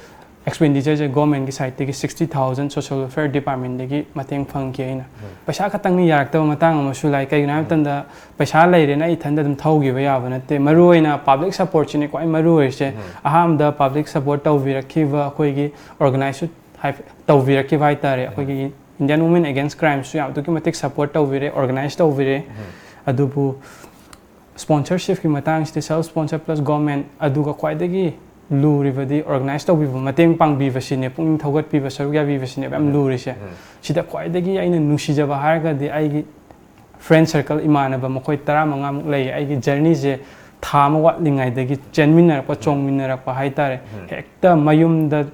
ꯑꯦꯛꯁꯄꯦꯟꯗꯤꯆꯔꯁꯦ ꯒꯣꯔꯃꯦꯟꯒꯤ ꯁꯥꯏꯠꯇꯒꯤ ꯁꯤꯛꯁꯇꯤ ꯊꯥꯎꯖꯟ ꯁꯣꯁꯤꯌꯦꯜ ꯋꯦꯜꯐꯤꯌꯔ ꯗꯤꯄꯥꯔꯠꯃꯦꯟꯗꯒꯤ ꯃꯇꯦꯡ ꯐꯪꯈꯤ ꯑꯩꯅ꯫ ꯎꯝ. ꯄꯩꯁꯥ ꯈꯛꯇꯪꯅ ꯌꯥꯔꯛꯇꯕ ꯃꯇꯥꯡ ꯑꯃꯁꯨ ꯂꯥꯛꯏ꯫ ꯀꯩꯒꯤꯅꯣ ꯍꯥꯏꯕ ꯎꯝ. ꯃꯇꯝꯗ ꯄꯩꯁꯥ ꯂꯩꯔꯦꯅ ꯑꯩ ꯏꯊꯟꯗ ꯑꯗꯨꯝ ꯊꯧꯈꯤꯕ ꯌꯥꯕ ꯅꯠꯇꯦ꯫ ꯃꯔꯨꯑꯣꯏꯅ ꯄꯕ꯭ꯂꯤꯛ ꯁꯄꯣꯔꯠꯁꯤꯅꯤ ꯈ꯭ꯋꯥꯏ ꯃꯔꯨ ꯑꯣꯏꯔꯤꯁꯦ꯫ ꯎꯝ. ꯑꯍꯥꯟꯕꯗ ꯄꯕ꯭ꯂꯤꯛ ꯁꯄꯣꯔꯠ ꯇꯧꯕꯤꯔꯛꯈꯤꯕ ꯑꯩꯈꯣꯏꯒꯤ ꯑꯣꯔꯒꯅꯥꯏꯖꯁꯨ ꯍꯥꯏ-, ꯇꯧꯕꯤꯔꯛꯈꯤꯕ ꯍꯥꯏꯇꯥꯔꯦ꯫ ꯑꯩꯈꯣꯏꯒꯤ Indian Women Against Crimeꯁꯨ ꯌꯥꯝ ꯑꯗꯨꯛꯀꯤ ꯃꯇꯤꯛ ꯁꯄꯣꯔꯠ ꯇꯧꯕꯤꯔꯦ, ꯑꯣꯔꯒꯅꯥꯏꯖ ꯇꯧꯕꯤꯔꯦ꯫ ꯎꯝ. ꯑꯗꯨꯕꯨ ꯁ꯭ꯄꯣꯟꯁꯔꯁꯤꯞꯀꯤ ꯃꯇꯥꯡꯁꯤꯗ ꯁꯦꯜꯐ ꯁ꯭ꯄꯣꯟꯁꯔ ꯄ꯭ꯂꯁ ꯒꯣꯔꯃꯦꯟ, ꯑꯗꯨꯒ ꯈ꯭ꯋꯥꯏꯗꯒꯤ ꯂꯨꯔꯤꯕꯗꯤ ꯑꯣꯔꯒꯅꯥꯏꯖ ꯇꯧꯕꯤꯕ, ꯃꯇꯦꯡ ꯄꯥꯡꯕꯤꯕꯁꯤꯅꯦ, ꯄꯨꯛꯅꯤꯡ ꯊꯧꯒꯠꯄꯤꯕ, ꯁꯔꯨꯛ ꯌꯥꯕꯤꯕꯁꯤꯅꯦꯕ ꯌꯥꯝ ꯎꯝ. ꯂꯨꯔꯤꯁꯦ꯫ ꯎꯝ. ꯁꯤꯗ ꯈ꯭ꯋꯥꯏꯗꯒꯤ ꯑꯩꯅ ꯅꯨꯡꯁꯤꯖꯕ ꯍꯥꯏꯔꯒꯗꯤ ꯑꯩꯒꯤ ꯐ꯭ꯔꯦꯟ ꯁꯔꯀꯜ, ꯏꯃꯥꯟꯅꯕ ꯃꯈꯣꯏ ꯇꯔꯥꯃꯉꯥꯃꯨꯛ ꯂꯩꯌꯦ꯫ ꯑꯩꯒꯤ ꯖꯔꯅꯤꯁꯦ ꯊꯥ ꯑꯃ ꯋꯥꯠꯂꯤꯉꯩꯗꯒꯤ ꯆꯦꯟꯃꯤꯟꯅꯔꯛꯄ, ꯆꯣꯡꯃꯤꯟꯅꯔꯛꯄ ꯍꯥꯏꯇꯥꯔꯦ꯫ ꯎꯝ. ꯍꯦꯛꯇ ꯃꯌꯨꯝꯗ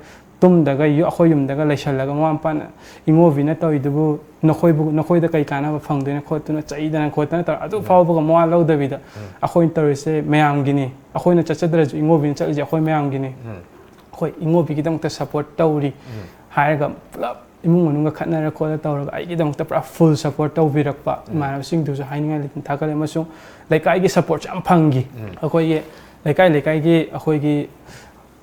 ꯇꯨꯝꯗꯒ ꯌꯨ- ꯑꯩꯈꯣꯏ ꯌꯨꯝꯗꯒ ꯂꯩꯁꯜꯂꯒ ꯃꯃꯥ ꯃꯄꯥꯅ "ꯏꯉꯣꯕꯤꯅ ꯇꯧꯔꯤꯗꯨꯕꯨ ꯅꯈꯣꯏꯕꯨ ꯅꯈꯣꯏꯗ ꯀꯩ ꯀꯥꯟꯅꯕ ꯐꯪꯗꯣꯏꯅꯣ?" ꯈꯣꯠꯇꯨꯅ ꯆꯩꯗꯅ ꯈꯣꯠꯇꯅ ꯇꯧꯔ ꯑꯗꯨ ꯐꯥꯎꯕꯒ ꯃꯋꯥ ꯂꯧꯗꯕꯤꯗ ꯑꯩꯈꯣꯏꯅ ꯇꯧꯔꯤꯁꯦ ꯃꯌꯥꯝꯒꯤꯅꯤ, ꯑꯩꯈꯣꯏꯅ ꯆꯠꯆꯗ꯭ꯔꯁꯨ ꯏꯉꯣꯕꯤꯅ ꯆꯠꯂꯤꯁꯦ ꯑꯩꯈꯣꯏ ꯃꯌꯥꯝꯒꯤꯅꯤ, ꯑꯩꯈꯣꯏ ꯏꯉꯣꯕꯤꯒꯤꯗꯃꯛꯇ ꯁꯞꯄꯣꯔꯠ ꯇꯧꯔꯤ ꯍꯥꯏꯔꯒ ꯄꯨꯂꯞ ꯏꯃꯨꯡ ꯃꯅꯨꯡꯒ ꯈꯠꯅꯔ ꯈꯣꯠꯂ ꯇꯧꯔꯒ ꯑꯩꯒꯤꯗꯃꯛꯇ ꯄꯨꯔꯥ ꯐꯨꯜ ꯁꯞꯄꯣꯔꯠ ꯇꯧꯕꯤꯔꯛꯄ ꯏꯃꯥꯟꯅꯕꯁꯤꯡꯗꯨꯁꯨ ꯍꯥꯏꯅꯤꯡꯉꯥꯏ ꯂꯩꯇꯅ ꯊꯥꯒꯠꯂꯦ꯫ ꯑꯃꯁꯨꯡ ꯂꯩꯀꯥꯏꯒꯤ ꯁꯞꯄꯣꯔꯠꯁꯨ ꯌꯥꯝ ꯐꯪꯈꯤ꯫ ꯑꯩꯈꯣꯏꯒꯤ ꯂꯩꯀꯥꯏ ꯂꯩꯀꯥꯏꯒꯤ ꯑꯩꯈꯣꯏꯒꯤ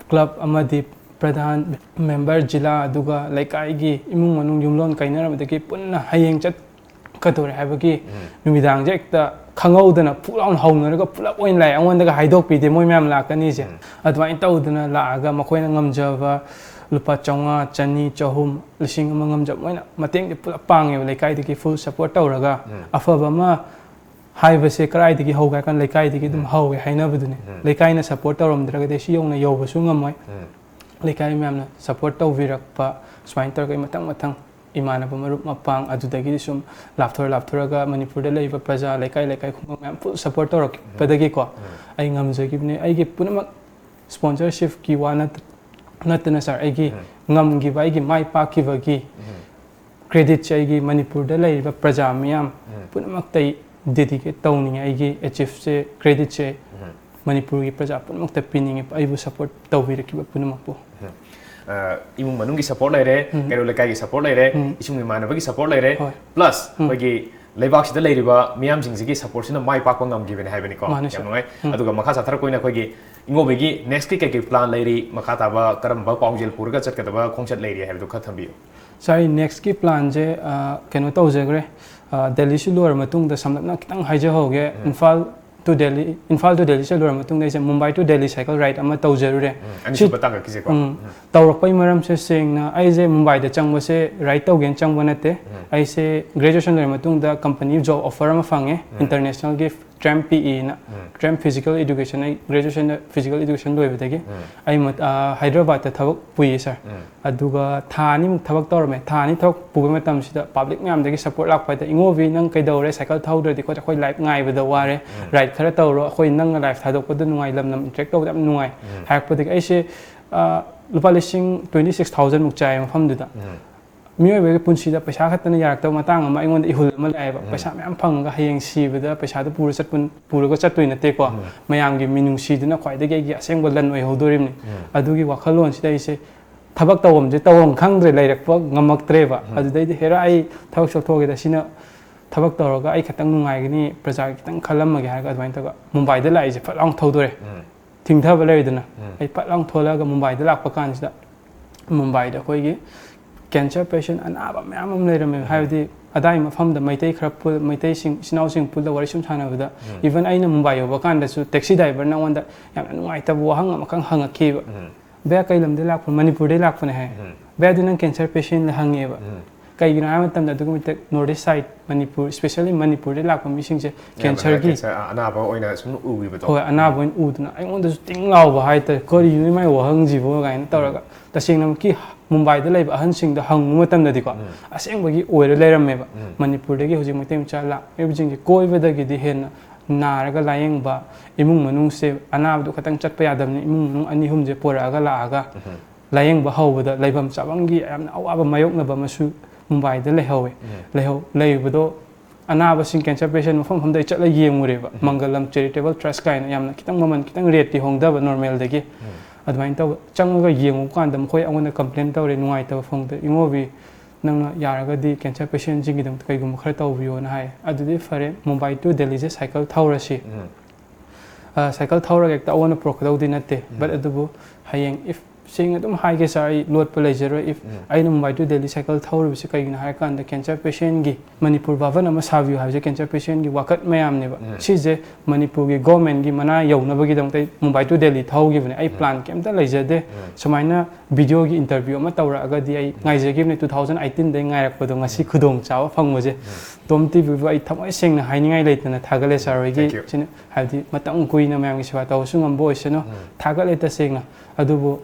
ꯀ꯭ꯂꯕ ꯑꯃꯗꯤ ꯄ꯭ꯔꯙꯥꯟ, ꯃꯦꯝꯕꯔ, ꯖꯤꯂꯥ, ꯑꯗꯨꯒ ꯂꯩꯀꯥꯏꯒꯤ ꯏꯃꯨꯡ ꯃꯅꯨꯡ ꯌꯨꯝꯂꯣꯟ ꯀꯩꯅꯔꯕꯗꯒꯤ ꯄꯨꯟꯅ ꯍꯌꯦꯡ ꯆꯠꯀꯗꯧꯔꯦ ꯍꯥꯏꯕꯒꯤ ꯅꯨꯃꯤꯗꯥꯡꯁꯦ ꯍꯦꯛꯇ ꯈꯪꯍꯧꯗꯅ ꯐꯨꯛ ꯂꯥꯎꯅ ꯍꯧꯅꯔꯒ ꯄꯨꯂꯞ ꯑꯣꯏꯅ ꯂꯥꯛꯑꯦ꯫ ꯑꯩꯉꯣꯟꯗꯒ ꯍꯥꯏꯗꯣꯛꯄꯤꯗꯦ ꯃꯣꯏ ꯃꯌꯥꯝ ꯂꯥꯛꯀꯅꯤꯁꯦ꯫ ꯑꯗꯨꯃꯥꯏꯅ ꯇꯧꯗꯅ ꯂꯥꯛꯑꯒ ꯃꯈꯣꯏꯅ ꯉꯝꯖꯕ ꯂꯨꯄꯥ ꯆꯥꯝꯃꯉꯥ, ꯆꯅꯤ, ꯆꯍꯨꯝ, ꯂꯤꯁꯤꯡ ꯑꯃ ꯉꯝꯖꯕ ꯃꯣꯏꯅ ꯃꯇꯦꯡꯗꯤ ꯄꯨꯂꯞ ꯄꯥꯡꯉꯦꯕ ꯂꯩꯀꯥꯏꯗꯒꯤ ꯐꯨꯜ ꯁꯞꯄꯣꯔꯠ ꯇꯧꯔꯒ꯫ ꯑꯐꯕ ꯑꯃ ꯍꯥꯏꯕꯁꯦ ꯀꯗꯥꯏꯗꯒꯤ ꯍꯧꯒꯦ ꯍꯥꯏ ꯀꯥꯟꯗ ꯂꯩꯀꯥꯏꯗꯒꯤ ꯑꯗꯨꯝ ꯍꯧꯋꯦ ꯍꯥꯏꯅꯕꯗꯨꯅꯤ꯫ ꯂꯩꯀꯥꯏꯅ ꯁꯞꯄꯣꯔꯠ ꯇꯧꯔꯝꯗ꯭ꯔꯒꯗꯤ ꯁꯤ ꯌꯧꯅ ꯌꯧꯕꯁꯨ ꯉꯝꯃꯣꯏ꯫ ꯂꯩꯀꯥꯏ ꯃꯌꯥꯝꯅ ꯁꯞꯄꯣꯔꯠ ꯇꯧꯕꯤꯔꯛꯄ ꯁꯨꯃꯥꯏꯅ ꯇꯧꯔꯒ ꯑꯩ ꯃꯊꯪ ꯃꯊꯪ ꯏꯃꯥꯟꯅꯕ ꯃꯔꯨꯞ ꯃꯄꯥꯡ ꯑꯗꯨꯗꯒꯤꯗꯤ ꯁꯨꯝ ꯂꯥꯞꯊꯣꯔ ꯂꯥꯞꯊꯣꯔꯒ ꯃꯅꯤꯄꯨꯔꯗ ꯂꯩꯔꯤꯕ ꯄ꯭ꯔꯖꯥ ꯂꯩꯀꯥꯏ ꯂꯩꯀꯥꯏ ꯈꯨꯡꯒꯪ ꯃꯌꯥꯝ ꯐꯨꯜ ꯁꯞꯄꯣꯔꯠ ꯇꯧꯔꯛꯄꯗꯒꯤꯀꯣ ꯑꯩ ꯉꯝꯖꯈꯤꯕꯅꯦ꯫ ꯑꯩꯒꯤ ꯄꯨꯝꯅꯃꯛ ꯁ꯭ꯄꯣꯟꯁꯔꯁꯤꯞꯀꯤ ꯋꯥ ꯅꯠ- ꯅꯠꯇꯅ ꯁꯥꯔ, ꯑꯩꯒꯤ ꯉꯝꯈꯤꯕ, ꯑꯩꯒꯤ ꯃꯥꯏ ꯄꯥꯛꯈꯤꯕꯒꯤ ꯀ꯭ꯔꯦꯗꯤꯠꯁꯦ ꯑꯩꯒꯤ ꯃꯅꯤꯄꯨꯔꯗ ꯂꯩꯔꯤꯕ ꯄ꯭ꯔꯖꯥ ꯃꯤꯌꯥꯝ ꯄꯨꯝꯅꯃꯛꯇ ꯑꯩ ꯗꯦꯗꯤꯀꯦꯠ ꯇꯧꯅꯤꯡꯉꯦ꯫ ꯑꯩꯒꯤ ꯑꯦꯆꯤꯞꯁꯦ, ꯀ꯭ꯔꯦꯗꯤꯠꯁꯦ ꯃꯅꯤꯄꯨꯔꯒꯤ ꯄ꯭ꯔꯖꯥ ꯄꯨꯝꯅꯃꯛꯇ ꯄꯤꯅꯤꯡꯉꯦ, ꯑꯩꯕꯨ ꯁꯞꯄꯣꯔꯠ ꯇꯧꯕꯤꯔꯛꯈꯤꯕ ꯄꯨꯝꯅꯃꯛꯄꯨ꯫ ꯑ, ꯏꯃꯨꯡ ꯃꯅꯨꯡꯒꯤ ꯁꯞꯄꯣꯔꯠ ꯂꯩꯔꯦ, ꯀꯩꯔꯣꯜ ꯂꯩꯀꯥꯏꯒꯤ ꯁꯞꯄꯣꯔꯠ ꯂꯩꯔꯦ, ꯏꯁꯨꯡ ꯏꯃꯥꯟꯅꯕꯒꯤ ꯁꯞꯄꯣꯔꯠ ꯂꯩꯔꯦ, ꯍꯣꯏ꯫ ꯄ꯭ꯂꯁ ꯑꯩꯈꯣꯏꯒꯤ ꯂꯩꯕꯥꯛꯁꯤꯗ ꯂꯩꯔꯤꯕ ꯃꯤꯌꯥꯝꯁꯤꯡꯁꯤꯒꯤ ꯁꯞꯄꯣꯔꯠꯁꯤꯅ ꯃꯥꯏ ꯄꯥꯛꯄ ꯉꯝꯈꯤꯕꯅꯦ ꯍꯥꯏꯕꯅꯤꯀꯣ꯫ ꯃꯥꯅꯦ, ꯌꯥꯝ ꯁꯔ꯫ ꯅꯨꯡꯉꯥꯏ꯫ ꯑꯗꯨꯒ ꯃꯈꯥ ꯆꯠꯊꯔꯛꯄ ꯑꯣꯏꯅ ꯑꯩꯈꯣꯏꯒꯤ ꯏꯉꯣꯕꯤꯒꯤ ꯅꯦꯛꯁꯀꯤ ꯀꯩꯀꯩ ꯄ꯭ꯂꯥꯟ ꯂꯩꯔꯤ, ꯃꯈꯥ ꯇꯥꯕ ꯀꯔꯝꯕ ꯄꯥꯎꯖꯦꯜ ꯄꯨꯔꯒ ꯆꯠꯀꯗꯕ ꯈꯣꯡꯆꯠ ꯂꯩꯔꯤ ꯍꯥꯏꯕꯗꯨ ꯈꯔ ꯊꯝꯕꯤꯌꯨ꯫ ꯁꯥꯔ, ꯑꯩ ꯅꯦꯛꯁꯀꯤ ꯄ꯭ꯂꯥꯟꯁꯦ, ꯑ, ꯀꯩꯅꯣ ꯇꯧꯖꯈ꯭ꯔꯦ꯫ ꯑ, ꯗꯦꯜꯂꯤꯁꯤ ꯂꯣꯏꯔ ꯃꯇꯨꯡꯗ ꯁꯝꯂꯞꯅ ꯈꯤꯇꯪ ꯍꯥꯏꯖꯍꯧꯒꯦ꯫ ꯏꯝꯐꯥꯜ to ꯗꯦꯜꯂꯤ, ꯏꯝꯐꯥꯜ to ꯗꯦꯜꯂꯤ ꯆꯠꯂꯨꯔ ꯃꯇꯨꯡꯗ ꯑꯩꯁꯦ ꯃꯨꯝꯕꯥꯏ to ꯗꯦꯜꯂꯤ ꯁꯥꯏꯀꯜ ꯔꯥꯏꯗ ꯑꯃ ꯇꯧꯖꯔꯨꯔꯦ꯫ ꯎꯝ, ꯑꯅꯤꯁꯨꯕ ꯇꯥꯡꯀꯛꯀꯤꯁꯦꯀꯣ꯫ ꯎꯝ, ꯇꯧꯔꯛꯄꯒꯤ ꯃꯔꯝꯁꯦ ꯁꯦꯡꯅ ꯑꯩꯁꯦ ꯃꯨꯝꯕꯥꯏꯗ ꯆꯪꯕꯁꯦ ꯔꯥꯏꯗ ꯇꯧꯒꯦꯅ ꯆꯪꯕ ꯅꯠꯇꯦ꯫ ꯑꯩꯁꯦ ꯒ꯭ꯔꯦꯖꯨꯑꯦꯁꯟ ꯂꯣꯏꯔ ꯃꯇꯨꯡꯗ ꯀꯝꯄꯅꯤ ꯖꯣꯕ ꯑꯣꯐꯔ ꯑꯃ ꯐꯪꯉꯦ, ꯏꯟꯇꯔꯅꯦꯁꯅꯦꯜꯒꯤ ꯇ꯭ꯔꯦꯝ ꯄꯤꯏꯅ, ꯇ꯭ꯔꯦꯝ ꯐꯤꯖꯤꯀꯦꯜ ꯏꯗꯨꯀꯦꯁꯟ, ꯑꯩ ꯒ꯭ꯔꯦꯖꯨꯑꯦꯁꯟꯗ ꯐꯤꯖꯤꯀꯦꯜ ꯏꯗꯨꯀꯦꯁꯟ ꯂꯣꯏꯕꯗꯒꯤ ꯑꯩ ꯃ-, ꯑ, ꯍꯥꯏꯗ꯭ꯔꯕꯥꯗꯇ ꯊꯕꯛ ꯄꯨꯏꯌꯦ ꯁꯥꯔ꯫ ꯑꯗꯨꯒ ꯊꯥ ꯑꯅꯤꯃꯨꯛ ꯊꯕꯛ ꯇꯧꯔꯝꯃꯦ꯫ ꯊꯥ ꯑꯅꯤ ꯊꯕꯛ ꯄꯨꯕ ꯃꯇꯝꯁꯤꯗ ꯄꯕ꯭ꯂꯤꯛ ꯃꯌꯥꯝꯗꯒꯤ ꯁꯞꯄꯣꯔꯠ ꯂꯥꯛꯄ ꯍꯥꯏꯗꯤ, "ꯏꯉꯣꯕꯤ, ꯅꯪ ꯀꯩꯗꯧꯔꯦ? ꯁꯥꯏꯀꯜ ꯊꯧꯗ꯭ꯔꯗꯤ ꯈꯣꯠꯇ꯭ꯔꯗꯤ ꯑꯩꯈꯣꯏ ꯂꯥꯏꯐ ꯉꯥꯏꯕꯗ ꯋꯥꯔꯦ, ꯔꯥꯏꯗ ꯈꯔ ꯇꯧꯔꯣ, ꯑꯩꯈꯣꯏ ꯅꯪꯅ ꯂꯥꯏꯐ ꯊꯥꯗꯣꯛꯄꯗ ꯅꯨꯡꯉꯥꯏ, ꯂꯝ ꯂꯝ ꯏꯟꯇꯔꯦꯛ ꯇꯧꯕꯗ ꯌꯥꯝ ꯅꯨꯡꯉꯥꯏ" ꯍꯥꯏꯔꯛꯄꯗꯒꯤ ꯑꯩꯁꯦ, ꯑ, ꯂꯨꯄꯥ ꯂꯤꯁꯤꯡ twenty six thousand ꯃꯨꯛ ꯆꯥꯏ ꯃꯐꯝꯗꯨꯗ꯫ ꯃꯤꯑꯣꯏꯕꯒꯤ ꯄꯨꯟꯁꯤꯗ ꯄꯩꯁꯥ ꯈꯛꯇꯅ ꯌꯥꯔꯛꯇꯕ ꯃꯇꯥꯡ ꯑꯃ ꯑꯩꯉꯣꯟꯗ ꯏꯍꯨꯜ ꯑꯃ ꯂꯥꯛꯑꯦꯕ꯫ ꯄꯩꯁꯥ ꯃꯌꯥꯝ ꯐꯪꯉꯒ ꯍꯌꯦꯡ ꯁꯤꯕꯗ ꯄꯩꯁꯥꯗꯣ ꯄꯨꯔ ꯆꯠꯄ, ꯄꯨꯔꯒ ꯆꯠꯇꯣꯏ ꯅꯠꯇꯦꯀꯣ꯫ ꯃꯌꯥꯝꯒꯤ ꯃꯤꯅꯨꯡꯁꯤꯗꯨꯅ ꯈ꯭ꯋꯥꯏꯗꯒꯤ ꯑꯩꯒꯤ ꯑꯁꯦꯡꯕ ꯂꯟ ꯑꯣꯏꯍꯧꯗꯣꯔꯤꯕꯅꯤ꯫ ꯑꯗꯨꯒꯤ ꯋꯥꯈꯜꯂꯣꯟꯁꯤꯗ ꯑꯩꯁꯦ ꯊꯕꯛ ꯇꯧꯐꯝꯁꯦ ꯇꯧꯐꯝ ꯈꯪꯗ꯭ꯔꯦ, ꯂꯩꯔꯛꯄ ꯉꯝꯃꯛꯇ꯭ꯔꯦꯕ꯫ ꯑꯗꯨꯗꯩꯗꯤ, "ꯍꯦꯔꯥ, ꯑꯩ ꯊꯕꯛ ꯆꯠꯊꯣꯛꯑꯒꯦꯗ, ꯁꯤꯅ ꯊꯕꯛ ꯇꯧꯔꯒ ꯑꯩ ꯈꯤꯇꯪ ꯅꯨꯡꯉꯥꯏꯒꯅꯤ, ꯄ꯭ꯔꯖꯥꯒꯤ ꯈꯤꯇꯪ ꯈꯜꯂꯝꯃꯒꯦ" ꯍꯥꯏꯔꯒ ꯑꯗꯨꯃꯥꯏꯅ ꯇꯧꯔꯒ ꯃꯨꯝꯕꯥꯏꯗ ꯂꯥꯛꯏꯁꯦ꯫ ꯐꯠ ꯂꯥꯎꯅ ꯊꯧꯗꯣꯔꯦ꯫ ꯊꯤꯡꯊꯕ ꯂꯩꯔꯦꯗꯅ꯫ ꯑꯩ ꯐꯠ ꯂꯥꯎꯅ ꯊꯣꯛꯂꯛꯑꯒ ꯃꯨꯝꯕꯥꯏꯗ ꯂꯥꯛꯄ ꯀꯥꯟꯁꯤꯗ, ꯃꯨꯝꯕꯥꯏꯗ ꯑꯩꯈꯣꯏꯒꯤ cancer patient ꯑꯅꯥꯕ ꯃꯌꯥꯝ ꯑꯃ ꯂꯩꯔꯝꯃꯦ꯫ ꯍꯥꯏꯕꯗꯤ ꯑꯗꯥꯏ ꯃꯐꯝꯗ ꯃꯩꯇꯩ ꯈꯔ ꯄꯨꯜ-, ꯃꯩꯇꯩꯁꯤꯡ, ꯏꯆꯤꯟ ꯏꯅꯥꯎꯁꯤꯡ ꯄꯨꯜꯂ ꯋꯥꯔꯤ ꯁꯨꯝ ꯁꯥꯟꯅꯕꯗ, even ꯑꯩꯅ ꯃꯨꯝꯕꯥꯏ ꯌꯧꯕ ꯀꯥꯟꯗꯁꯨ taxi driverꯅ ꯑꯩꯉꯣꯟꯗ ꯌꯥꯝꯅ ꯅꯨꯡꯉꯥꯏꯇꯕ ꯋꯥꯍꯪ ꯑꯃꯈꯛ ꯍꯪꯉꯛꯈꯤꯕ꯫ "ꯚꯩꯌꯥ, ꯀꯩ ꯂꯝꯗꯩ ꯂꯥꯛꯄꯅꯣ?" "ꯃꯅꯤꯄꯨꯔꯗꯩ ꯂꯥꯛꯄꯅꯦ" ꯍꯥꯏ꯫ "ꯚꯩꯌꯥ, ꯑꯗꯨ ꯅꯪ cancer patientꯂ?" ꯍꯪꯉꯦꯕ꯫ ꯀꯩꯒꯤꯅꯣ ꯍꯥꯏꯕ ꯃꯇꯝꯗ, ꯑꯗꯨꯒꯤ ꯃꯇꯤꯛ North East side, Manipur, especially ꯃꯅꯤꯄꯨꯔꯗꯩ ꯂꯥꯛꯄ ꯃꯤꯁꯤꯡꯁꯦ ꯑꯌꯥꯝꯕꯅ cancerꯒꯤ cancer, ꯑ-, ꯑꯅꯥꯕ ꯑꯣꯏꯅ ꯁꯨꯝ ꯎꯈꯤꯕꯗꯣ꯫ ꯍꯣꯏ, ꯑꯅꯥꯕ ꯑꯣꯏꯅ ꯎꯗꯅ ꯑꯩꯉꯣꯟꯗꯁꯨ ꯇꯤꯡ ꯂꯥꯎꯕ ꯍꯥꯏꯇꯥꯔꯦ, "ꯀꯔꯤꯅꯣ ꯃꯥꯏ ꯋꯥꯍꯪꯁꯤꯕꯨ?" ꯀꯥꯏꯅ ꯇꯧꯔꯒ꯫ ꯇꯁꯦꯡꯅꯃꯛꯀꯤ ꯃꯨꯝꯕꯥꯏꯗ ꯂꯩꯕ ꯑꯍꯟꯁꯤꯡꯗ ꯍꯪꯕ ꯃꯇꯝꯗꯗꯤꯀꯣ, ꯑꯁꯦꯡꯕꯒꯤ ꯑꯣꯏꯔ ꯂꯩꯔꯝꯃꯦꯕ꯫ ꯃꯅꯤꯄꯨꯔꯗꯒꯤ ꯍꯧꯖꯤꯛ ꯃꯩꯇꯩ ꯃꯆꯥ ꯂꯥꯛꯂꯤꯕꯁꯤꯡꯁꯦ ꯀꯣꯏꯕꯗꯒꯤꯗꯤ ꯍꯦꯟꯅ ꯅꯥꯔꯒ ꯂꯥꯌꯦꯡꯕ, ꯏꯃꯨꯡ ꯃꯅꯨꯡꯁꯦ ꯑꯅꯥꯕꯗꯨ ꯈꯛꯇꯪ ꯆꯠꯄ ꯌꯥꯗꯕꯅꯤ, ꯏꯃꯨꯡ ꯃꯅꯨꯡ ꯑꯅꯤ ꯑꯍꯨꯝꯁꯦ ꯄꯨꯔꯛꯑꯒ ꯂꯥꯛꯑꯒ ꯂꯥꯌꯦꯡꯕ ꯍꯧꯕꯗ ꯂꯩꯐꯝ ꯆꯥꯐꯝꯒꯤ ꯌꯥꯝꯅ ꯑꯋꯥꯕ ꯃꯥꯌꯣꯛꯅꯕ ꯑꯃꯁꯨ ꯃꯨꯝꯕꯥꯏꯗ ꯂꯩꯍꯧꯋꯦ꯫ ꯂꯩꯍꯧ-, ꯂꯩꯕꯗꯣ ꯑꯅꯥꯕꯁꯤꯡ, cancer patient ꯃꯐꯝ ꯃꯐꯝꯗ ꯑꯩ ꯆꯠꯂ ꯌꯦꯡꯉꯨꯔꯦꯕ꯫ ꯃꯪꯒꯂꯝ Charitable Trust ꯀꯥꯏꯅ ꯌꯥꯝꯅ ꯈꯤꯇꯪ ꯃꯃꯜ ꯈꯤꯇꯪ rateꯇꯤ ꯍꯣꯡꯗꯕ normalꯗꯒꯤ꯫ ꯑꯗꯨꯃꯥꯏꯅ ꯇꯧꯕ ꯆꯪꯉꯒ ꯌꯦꯡꯉꯨ ꯀꯥꯟꯗ ꯃꯈꯣꯏ ꯑꯩꯉꯣꯟꯗ complain ꯇꯧꯔꯦ, ꯅꯨꯡꯉꯥꯏꯇꯕ ꯐꯣꯡꯗꯣꯛꯑꯦ, "ꯏꯉꯣꯕꯤ, ꯅꯪꯅ ꯌꯥꯔꯒꯗꯤ cancer patientꯁꯤꯡꯒꯤꯗꯃꯛꯇ ꯀꯩꯒꯨꯝꯕ ꯈꯔ ꯇꯧꯕꯤꯌꯣꯅ" ꯍꯥꯏ꯫ ꯑꯗꯨꯗꯤ ꯐꯔꯦ, ꯃꯨꯝꯕꯥꯏ to ꯗꯦꯜꯂꯤꯁꯦ cycle ꯊꯧꯔꯁꯤ꯫ ꯑ, cycle ꯊꯧꯔꯒ ꯍꯦꯛꯇ ꯑꯑꯣꯟꯕ ꯄꯨꯔꯛꯀꯗꯧꯗꯤ ꯅꯠꯇꯦ꯫ But ꯑꯗꯨꯕꯨ ꯍꯌꯦꯡ if, ꯁꯦꯡꯅ ꯑꯗꯨꯝ ꯍꯥꯏꯒꯦ sir, ꯑꯩ ꯂꯣꯠꯄ ꯂꯩꯖꯔꯣꯏ, if ꯑꯩꯅ ꯃꯨꯝꯕꯥꯏ to ꯗꯦꯜꯂꯤ cycle ꯊꯧꯔꯤꯕꯁꯤ ꯀꯩꯒꯤꯅꯣ ꯍꯥꯏꯔꯀꯥꯟꯗ cancer patientꯒꯤ ꯃꯅꯤꯄꯨꯔ ꯚꯕꯟ ꯑꯃ ꯁꯥꯕꯤꯌꯨ ꯍꯥꯏꯕꯁꯦ cancer patientꯒꯤ ꯋꯥꯀꯠ ꯃꯌꯥꯝꯅꯦꯕ꯫ ꯁꯤꯁꯦ ꯃꯅꯤꯄꯨꯔꯒꯤ governmentꯒꯤ ꯃꯅꯥ ꯌꯧꯅꯕꯒꯤꯗꯃꯛꯇ ꯑꯩ ꯃꯨꯝꯕꯥꯏ to ꯗꯦꯜꯂꯤ ꯊꯧꯈꯤꯕꯅꯦ꯫ ꯑꯩ plan ꯀꯩꯝꯇ ꯂꯩꯖꯗꯦ꯫ ꯁꯨꯃꯥꯏꯅ videoꯒꯤ interview ꯑꯃ ꯇꯧꯔꯛꯑꯒꯗꯤ ꯑꯩ ꯉꯥꯏꯖꯈꯤꯕꯅꯦ, two thousand eighteenꯗꯩ ꯉꯥꯏꯔꯛꯄꯗꯣ, ꯉꯁꯤ ꯈꯨꯗꯣꯡ ꯆꯥꯕ ꯐꯪꯕꯁꯦ꯫ ꯇꯣꯝ ꯇꯤꯚꯤꯕꯨ ꯑꯩ ꯊꯃꯣꯏ ꯁꯦꯡꯅ ꯍꯥꯏꯅꯤꯡꯉꯥꯏ ꯂꯩꯇꯅ ꯊꯥꯒꯠꯂꯦ sir ꯍꯣꯏꯒꯤ꯫ Thank you. ꯁꯤꯅ ꯍꯥꯏꯕꯗꯤ ꯃꯇꯝ ꯀꯨꯏꯅ ꯃꯌꯥꯝꯒꯤ ꯁꯦꯕꯥ ꯇꯧꯕꯁꯨ ꯉꯝꯕ ꯑꯣꯏꯁꯅꯨ꯫ ꯊꯥꯒꯠꯂꯦ ꯇꯁꯦꯡꯅ꯫ ꯑꯗꯨꯕꯨ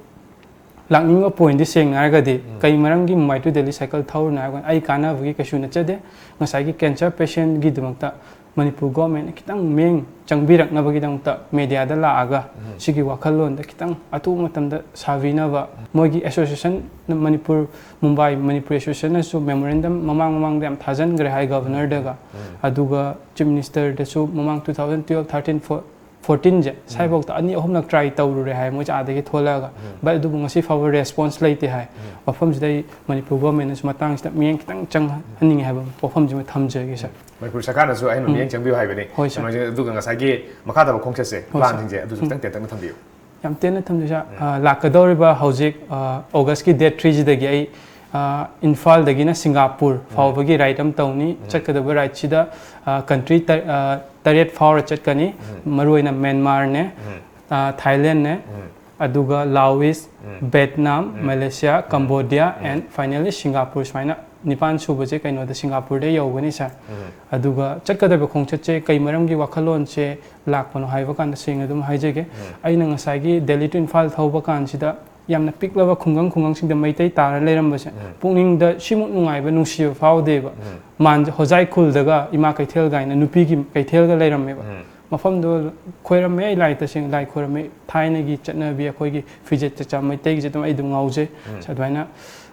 ꯂꯥꯛꯅꯤꯡꯕ pointꯗꯤ ꯁꯦꯡꯅ ꯍꯥꯏꯔꯒꯗꯤ ꯀꯩ ꯃꯔꯝꯒꯤ ꯃꯨꯝꯕꯥꯏ to ꯗꯦꯜꯂꯤ cycle ꯊꯧꯔꯤꯅꯣ ꯍꯥꯏꯔꯒ ꯑꯩ ꯀꯥꯟꯅꯕꯒꯤ ꯀꯩꯁꯨ ꯅꯠꯆꯗꯦ꯫ ꯉꯁꯥꯏꯒꯤ cancer patientꯒꯤꯗꯃꯛꯇ ꯃꯅꯤꯄꯨꯔ ꯒꯣꯔꯃꯦꯟꯅ ꯈꯤꯇꯪ ꯃꯤꯠꯌꯦꯡ ꯆꯪꯕꯤꯔꯛꯅꯕꯒꯤꯗꯃꯛꯇ ꯃꯦꯗꯤꯌꯥꯗ ꯂꯥꯛꯑꯒ ꯁꯤꯒꯤ ꯋꯥꯈꯜꯂꯣꯟꯗ ꯈꯤꯇꯪ ꯑꯊꯨꯕ ꯃꯇꯝꯗ ꯁꯥꯕꯤꯅꯕ, ꯃꯣꯏꯒꯤ ꯑꯦꯁꯣꯁꯤꯌꯦꯁꯟ, ꯃꯅꯤꯄꯨꯔ, ꯃꯨꯝꯕꯥꯏ ꯃꯅꯤꯄꯨꯔ ꯑꯦꯁꯣꯁꯤꯌꯦꯁꯟꯅꯁꯨ ꯃꯦꯃꯣꯔꯦꯟꯗꯝ ꯃꯃꯥꯡ ꯃꯃꯥꯡꯗ ꯌꯥꯝ ꯊꯥꯖꯤꯟꯈ꯭ꯔꯦ ꯍꯥꯏ ꯒꯕꯔꯅꯔꯗꯒ꯫ ꯑꯗꯨꯒ ꯆꯤꯐ ꯃꯤꯅꯤꯁꯇꯔꯗꯁꯨ ꯃꯃꯥꯡ two thousand twelve, thirteen, fourteen ꯁꯦ ꯁ꯭ꯋꯥꯏꯐꯥꯎꯗ ꯑꯅꯤ ꯑꯍꯨꯝꯂꯛ ꯇ꯭ꯔꯥꯏ ꯇꯧꯔꯨꯔꯦ ꯍꯥꯏ ꯃꯣꯏꯁꯦ ꯑꯥꯗꯒꯤ ꯊꯣꯛꯂꯛꯑꯒ꯫ ꯕꯠ ꯑꯗꯨꯕꯨ ꯉꯁꯤ ꯐꯥꯎꯕ ꯔꯦꯁꯄꯣꯟꯁ ꯂꯩꯇꯦ ꯍꯥꯏ꯫ ꯃꯐꯝꯁꯤꯗ ꯑꯩ ꯃꯅꯤꯄꯨꯔ ꯒꯣꯔꯃꯦꯟꯅꯁꯨ ꯃꯇꯥꯡꯁꯤꯗ ꯃꯤꯠꯌꯦꯡ ꯈꯤꯇꯪ ꯆꯪꯍꯟꯅꯤꯡꯉꯦ ꯍꯥꯏꯕ ꯋꯥꯐꯝꯁꯤꯃ ꯊꯝꯖꯒꯦ ꯁꯥꯔ꯫ ꯃꯅꯤꯄꯨꯔ ꯁꯔꯀꯥꯔꯅꯁꯨ ꯑꯍꯦꯟꯕ ꯎꯝ꯫ ꯃꯤꯠꯌꯦꯡ ꯆꯪꯕꯤꯌꯨ ꯍꯥꯏꯕꯅꯤ꯫ ꯍꯣꯏ, ꯁꯥꯔ꯫ ꯀꯩꯅꯣꯁꯦ, ꯑꯗꯨꯒ ꯉꯁꯥꯏꯒꯤ ꯃꯈꯥ ꯇꯥꯕ ꯈꯣꯡꯆꯠꯁꯦ, ꯍꯣꯏ, ꯁꯥꯔ꯫ ꯄ꯭ꯂꯥꯟꯁꯤꯡꯁꯦ ꯑꯗꯨꯁꯨ ꯎꯝ꯫ ꯈꯤꯇꯪ ꯇꯦꯟꯇꯛꯅ ꯊꯝꯕꯤꯌꯨ꯫ ꯌꯥꯝ ꯇꯦꯟꯅ ꯊꯝꯖꯩ, ꯁꯥꯔ꯫ ꯎꯝ꯫ ꯑ, ꯂꯥꯛꯀꯗꯧꯔꯤꯕ ꯍꯧꯖꯤꯛ, ꯑ, ꯑꯣꯒꯁꯀꯤ date three ꯁꯤꯗꯒꯤ ꯑꯩ, ꯑ, ꯏꯝꯐꯥꯜꯗꯒꯤꯅ ꯁꯤꯡꯒꯥꯄꯨꯔ ꯎꯝ꯫ ꯐꯥꯎꯕꯒꯤ ꯔꯥꯏꯗ ꯑꯃ ꯇꯧꯅꯤ꯫ ꯎꯝ꯫ ꯆꯠꯀꯗꯕ ꯔꯥꯏꯗꯁꯤꯗ, ꯑ, ꯀꯟꯇ꯭ꯔꯤ ꯇ-, ꯑ, ꯇꯔꯦꯠ ꯐꯥꯎꯔ ꯆꯠꯀꯅꯤ꯫ ꯎꯝ꯫ ꯃꯔꯨꯑꯣꯏꯅ ꯃꯦꯟꯃꯥꯔꯅꯦ, ꯎꯝ꯫ ꯑ, ꯊꯥꯏꯂꯦꯟꯅꯦ, ꯎꯝ꯫ ꯑꯗꯨꯒ Laos, um. Vietnam, um. Malaysia, um. Cambodia, um. and finally Singapore, ꯁꯨꯃꯥꯏꯅ ꯅꯤꯄꯥꯟ ꯁꯨꯕꯁꯦ ꯀꯩꯅꯣꯗ ꯁꯤꯡꯒꯥꯄꯨꯔꯗ ꯌꯧꯒꯅꯤ, ꯁꯥꯔ꯫ ꯎꯝ꯫ ꯑꯗꯨꯒ ꯆꯠꯀꯗꯕ ꯈꯣꯡꯆꯠꯁꯦ ꯀꯩ ꯃꯔꯝꯒꯤ ꯋꯥꯈꯜꯂꯣꯟꯁꯦ ꯂꯥꯛꯄꯅꯣ ꯍꯥꯏꯕ ꯀꯥꯟꯗ ꯁꯦꯡꯅ ꯑꯗꯨꯝ ꯍꯥꯏꯖꯒꯦ꯫ ꯎꯝ꯫ ꯑꯩꯅ ꯉꯁꯥꯏꯒꯤ ꯗꯦꯜꯂꯤ to ꯏꯝꯐꯥꯜ ꯊꯧꯕ ꯀꯥꯟꯁꯤꯗ ꯌꯥꯝꯅ ꯄꯤꯛꯂꯕ ꯈꯨꯡꯒꯪ ꯈꯨꯡꯒꯪꯁꯤꯡꯗ ꯃꯩꯇꯩ ꯇꯥꯔ ꯂꯩꯔꯝꯕꯁꯦ ꯎꯝ꯫ ꯄꯨꯛꯅꯤꯡꯗ ꯁꯤꯃꯨꯛ ꯅꯨꯡꯉꯥꯏꯕ, ꯅꯨꯡꯁꯤꯕ ꯐꯥꯎꯗꯦꯕ꯫ ꯎꯝ꯫ ꯃꯥꯟ-, ꯍꯣꯖꯥꯏ ꯈꯨꯜꯗꯒ ꯏꯃꯥ ꯀꯩꯊꯦꯜ ꯀꯥꯏꯅ ꯅꯨꯄꯤꯒꯤ ꯀꯩꯊꯦꯜꯒ ꯂꯩꯔꯝꯃꯦꯕ꯫ ꯎꯝ꯫ ꯃꯐꯝꯗꯣ ꯈꯣꯏꯔꯝꯃꯦ, ꯑꯩ ꯂꯥꯏ ꯇꯁꯦꯡꯅ ꯂꯥꯏ ꯈꯣꯏꯔꯝꯃꯦ꯫ ꯊꯥꯏꯅꯒꯤ ꯆꯠꯅꯕꯤ, ꯑꯩꯈꯣꯏꯒꯤ ꯐꯤꯖꯦꯠ ꯆꯥꯛꯆꯥ ꯃꯩꯇꯩꯒꯤꯁꯦ ꯑꯗꯨꯝ ꯑꯩ ꯑꯗꯨꯝ ꯉꯥꯎꯖꯩ꯫ ꯎꯝ꯫ ꯑꯗꯨꯃꯥꯏꯅ,